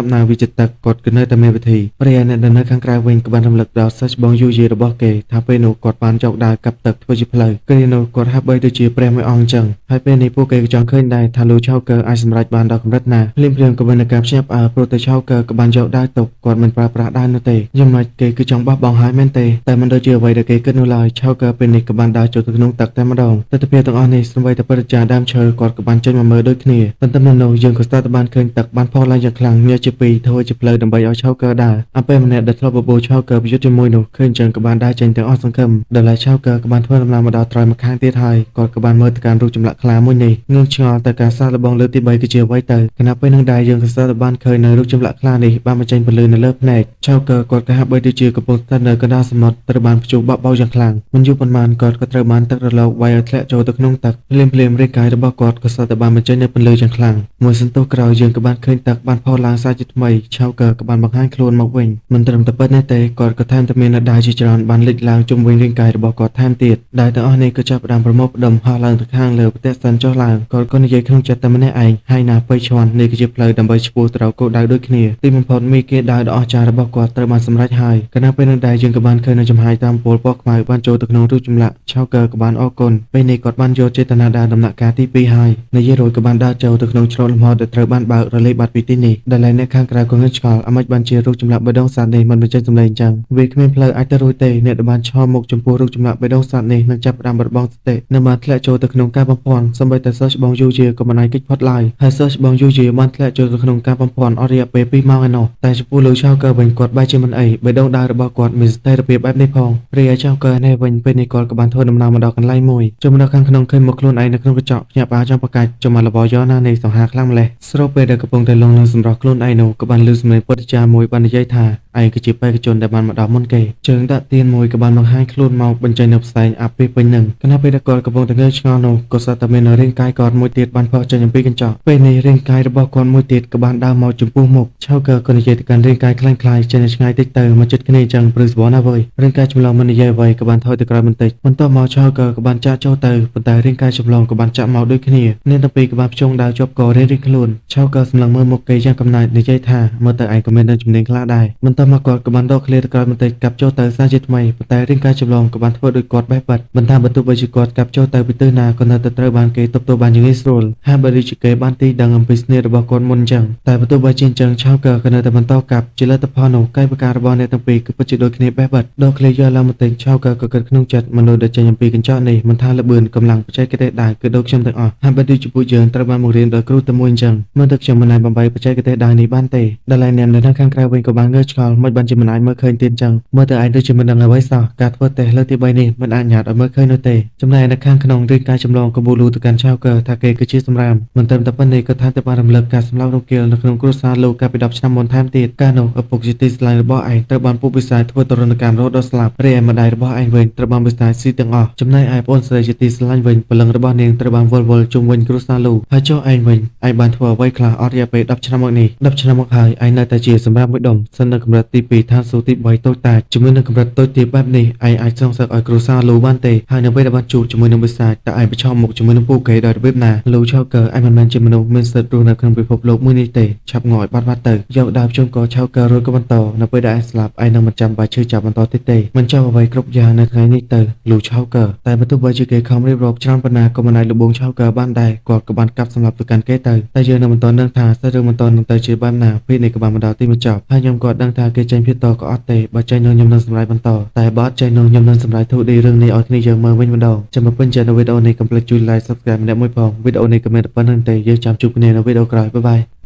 បណាវាជាទឹកគាត់គឺនៅតែមានវិធីព្រះអ្នកដែលនៅខាងក្រៅវិញក៏បានរំលឹកដល់សិស្សច្បងយូយីរបស់គេថាពេលនោះគាត់បានយកដាវកាប់ទឹកធ្វើជាផ្លូវគ្រានោះគាត់ហាក់បីដូចជាព្រះមួយអង្គចឹងហើយពេលនេះពួកគេក៏ចង់ឃើញដែរថាលូឆោកើអាចសម្រេចបានដល់កម្រិតណាភ្លាមៗក៏មានការភ្ញាក់ផ្អើលព្រោះតែឆោកើក៏បានយកដាវទុកគាត់មិនប្រើប្រាស់ដាវនោះទេយ៉ាងម៉េចគេគឺចង់បោះបង់ហើយមែនទេតែមិនដូចជាអ្វីដែលគេគិតនោះឡើយឆោកើពេលនេះក៏បានដើរចូលទៅក្នុងទឹកតែម្ដងទស្សនវិជ្ជាទាំងអស់នេះសូម្បីតែព្រឹទ្ធាចារ្យដើមឈើគាត់ក៏បានចេញមកមើលដូចគ្នាទន្ទឹមនឹងនោះយើងក៏ស្ទើរតែបានឃើញទឹកបានផុសឡើងយ៉ាងខ្លាំងញែកជាពីរធ្វើជាផ្លូវដើម្បីឲ្យឆោកើដើរអាពេលម្នាក់ដែលធ្លាប់បបួលឆោកើប្រយុទ្ធជាមួយនោះឃើញចឹងក៏បានដើរចេញទាំងអស់សង្ឃឹមដល់ឡែកឆោកើក៏បានធ្វើដំណើរមកដល់ត្រើយម្ខាងទៀតហើយគាត់ក៏បានមើលទៅកាន់រូបចម្លាក់ខ្លាមួយនេះងឿងឆ្ងល់តែការសាកល្បងលើកទី3គឺជាអ្វីទៅខណៈពេលនឹងដែរយើងក៏ស្ទើរតែបានឃើញនៅរូបចម្លាក់ខ្លានេះបានបញ្ចេញពន្លឺនៅលើភ្នែកឆោកើគាត់ក៏ហាក់បីដូចជាកំពុងស្ថិតនៅកណ្ដាលសមុទ្រត្រូវបានព្យុះបក់បោកយ៉ាងខ្លាំងមិនយូរប៉ុន្មានគាត់ក៏ត្រូវបានទឹករលកវាយឲ្យធ្លាក់ចូលទៅក្នុងទឹកភ្លាមៗរាងកាយរបស់គាត់ក៏ស្ទើរតែបានបញ្ចេញនៅពន្លឺយ៉ាងខ្លាំងមួយសន្ទុះក្រោយយើងក៏បានឃើញទឹកបានផុសឡើងសាជាថ្មីឆោកើក៏បានបង្ហាញខ្លួនមកវិញមិនត្រឹមតែប៉ុណ្ណេះទេគាត់ក៏ថែមតែមាននៅដាវជាច្រើនបានលេចឡើងជុំវិញរាងកាយរបស់គាត់ថែមទៀតដែលទាំងអស់នេះក៏ចាប់ផ្ដើមប្រមូលផ្ដុំហោះឡើងទៅខាងលើផ្ទះសិនចុះឡើងគាត់ក៏និយាយក្នុងចិត្តតែម្នាក់ឯងហើយណាបៃឈួននេះគឺជាផ្លូវដើម្បីឆ្ពោះទៅរកគោលដៅដូចគ្នាទីបំផុតមីគេដាវដ៏អស្ចារ្យរបស់គាត់ត្រូវបានសម្រេចហើយខណៈពេលនឹងដែរយើងក៏បានឃើញនៅចំហាយតាមពលពណ៌ខ្មៅបានចូលទៅក្នុងរូបចម្លាក់ឆោកើក៏បានអរគុណពេលនេះគាត់បានយកចេតនាដើមដំណាក់កាលទី2ហើយនិយាយរួចក៏បានដើរចូលទៅក្នុងច្រកលំហដែលត្រូវបានបើករលាយបាត់ពីទីនេះដែលអ្នកខាងក្រៅក៏ងឿងឆ្ងល់អាម៉េចបានជារូបចម្លាក់បេះដូងសត្វនេះមិនបញ្ចេញសម្លេងចឹងវាគ្មានផ្លូវអាចទៅរួចទេអ្នកដែលបានឈរមុខចំពោះរូបចម្លាក់បេះដូងសត្វនេះនឹងចាប់ផ្ដើមបាត់បង់សតិនិងបានធ្លាក់ចូលទៅក្នុងការបំភាន់សូម្បីតែសិស្សច្បងយូជាក៏មិនអាចគេចផុតឡើយហើយសិស្សច្បងយូជាបានធ្លាក់ចូលទៅក្នុងការបំភាន់អស់រយៈពេល2ម៉ោងឯណោះតែចំពោះលោកឆៅកើវិញគាត់បែរជាមិនអីបេះដូងដើររបស់គាត់មានស្ថិរភាពបែបនេះផងរីឯឆៅកើនេះវិញពេលនេះគាត់ក៏បានធ្វើដំណើរមកដល់កន្លែងមួយចូលមកដល់ខាងក្នុងឃើញមកខ្លួនឯងនៅក្នុងកញ្ចក់ភ្ញាក់ផ្អើលចង់ប្រកាច់ចូលមកលបយោណានេះសង្ហាខ្លាំងម្ល៉េះស្របពេលដែលកំពុងតែលងនឹងសម្រស់ខ្លួនឯងនោះក៏បានឮសំឡេងពុទ្ធចាមួយបាននិយាយថាឯងគឺជាបេក្ខជនដែលបានមកដល់មុនគេជើងដាក់ទៀនមួយក៏បានបង្ហាញខ្លួនមកបញ្ចេញនៅផ្សែងអាប់ពេញនឹងខណៈពេលដែលគាត់កំពុងតែងើឆ្ងល់នោះក៏ស្ទើរតែមានរាងកាយគាត់មួយទៀតបានផុសចេញអំពីកញ្ចក់ពេលនេះរាងកាយរបស់គាត់មួយទៀតក៏បានដើរមកចំពោះមុខឆៅកើក៏និយាយទៅកាន់រាងកាយខ្លាំងខ្លាយចេញឆ្ងាយតិចទៅមកចិត្តគ្នាអញ្ចឹងព្រឺសបណាស់វើយរាងកាយចម្លងមិននិយាយអ្វីក៏បានថយទៅក្រោយបន្តិចបន្ទាប់មកឆៅកើក៏បានចាក់ចូលទៅប៉ុន្តែរាងកាយចម្លងក៏បានចាក់មកដូចគ្នាអ្នកទាំងពីរក៏បានភ្ជង់ដាវជាប់ករៀងៗខ្លួនឆៅកើសម្លឹងមើលមុខគេយ៉ាងកំណាចនិយាយថាមើលទៅឯងក៏មាននឹងជំនាញខ្លះដែរបន្ទាប់មកគាត់ក៏បានដកឃ្លាទៅក្រោយបន្តិចកាប់ចូលទៅសាជាថ្មីប៉ុន្តែរាងកាយចម្លងក៏បានធ្វើដោយគាត់បេះបិទបន្ថាបើទោះបីជាគាត់កាប់ចូលទៅពីទិសណាក៏នៅតែត្រូវបានគេទប់ទល់បានយ៉ាងងាយស្រួលហាក់បីដូចជាគេបានទីដឹងអំពីស្នៀតរបស់គាត់មុនអញ្ចឹងតែបើទោះបីជាអញ្ចឹងឆៅកើក៏នៅតែបន្តកាប់ជាលទ្ធផលនោះកាយវិការរបស់អ្នកទាំងពីរគឺពិតជាដូចគ្នាបេះបិទដកឃ្លាយកឡើងបន្តិចឆៅកើក៏គិតក្នុងចិត្តមនុស្សដែលចេញអំពីកញ្ចក់នេះមិនថាល្បឿនកម្លាំងបច្ចេកទេសដែរគឺដូចខ្ញុំទាំងអស់ហាក់បីដូចជាពួកយើងត្រូវបានបង្រៀនដោយគ្រូតែមួយអញ្ចឹងមើលទៅខ្ញុំមិនអាចបំបីបច្ចេកទេសដែរនេះបានទេដល់ឡែកអ្នកនៅខាងក្រៅវិញក៏បានងើឆ្ងល់ ល់មិនបានជាមិនអាចមើលឃើញទៀតចឹងមើលទៅឯងដូចជាមិនដឹងអ្វីសោះការធ្វើតេស្តលើកទី3នេះមិនអាចញ៉ាត់ឲ្យមើលឃើញនោះទេចំណែកនៅខាងក្នុងរឿងការចម្លងកំពូលលូទៅកាន់ឆៅកើថាគេគឺជាសម្រាមមិនត្រឹមតែប៉ុណ្ណេះក៏ថែមទាំងបានរំលឹកការសម្លាប់រង្គាលនៅក្នុងគ្រួសារលោកកាលពី10ឆ្នាំមុនថែមទៀតកាលនោះឪពុកជាទីស្រឡាញ់របស់ឯងត្រូវបានពួកបិសាចធ្វើទរណកម្មរហូតដល់ស្លាប់រីឯម្ដាយរបស់ឯងវិញត្រូវបានបិសាចស៊ីទាំងអស់ចំណែកឯប្អូនស្រីជាទីស្រឡាញ់វិញព្រលឹងរបស់នាងត្រូវបានវិលវល់ជុំវិញគ្រួសារលោកហើយចុះឯងវិញឯងបានធ្វើអ្វីខ្លះអស់រយៈពេល10ឆ្នាំមកនេះ10ឆ្នាំមកហើយឯងនៅតែជាសម្រាប់មួយដុំសិននៅកម្រិតទី2ឋានសួគ៌ទី3តូចតាចជាមួយនឹងកម្រិតតូចទាបបែបនេះឯងអាចសងសឹកឲ្យគ្រួសារលោកបានទេហើយនៅពេលដែលបានជួបជាមួយនឹងបិសាចតើឯងប្រឈមមុខជាមួយនឹងពួកគេដោយរបៀបណាលោកឆៅកើឯងមិនមែនជាមនុស្សមានសិទ្ធិរស់នៅក្នុងពិភពលោកមួយនេះទេឆាប់ងល់ឲ្យបាត់បាត់ទៅយកដើមជុំកឆៅកើរួចក៏បន្តនៅពេលដែលឯងស្លាប់ឯងនឹងមិនចាំបាច់ឈឺចាប់បន្តទៀតទេមិនចាំអ្វីគ្រប់យ៉ាងនៅថ្ងៃនេះទៅលោកឆៅកើតែបើទោះបីជាគេខំរៀបរាប់ច្រើនប៉ុណ្ណាក៏មិនអាចលបងឆៅកើបានដែរគាត់ក៏បានកាប់សម្លាប់ទៅកាន់គេទៅតែយើងនៅមិនទាន់ដឹងថាសាច់រឿងមិនទាន់នឹងទៅជាបែបណាពេលនេះក៏បានមកដល់ទីបញ្ចប់ហើយខ្ញុំក៏ដឹងថាគេចេញភាគតក៏អត់ទេបើចេញនោះខ្ញុំនឹងសម្រេចបន្តតែបើអត់ចេញនោះខ្ញុំនឹងសម្រេច 2D រឿងនេះឲ្យគ្នាយើងមើលវិញម្ដងចាំមកពេញចិត្តនៅវីដេអូនេះកុំភ្លេចជួយ like subscribe ម្នាក់មួយផងវីដេអូនេះក៏មានតែប៉ុណ្្នឹងទេយើងចាំជួបគ្នានៅវីដេអូក្រោយបាយបាយ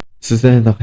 សួស្តីអ្នកទាំង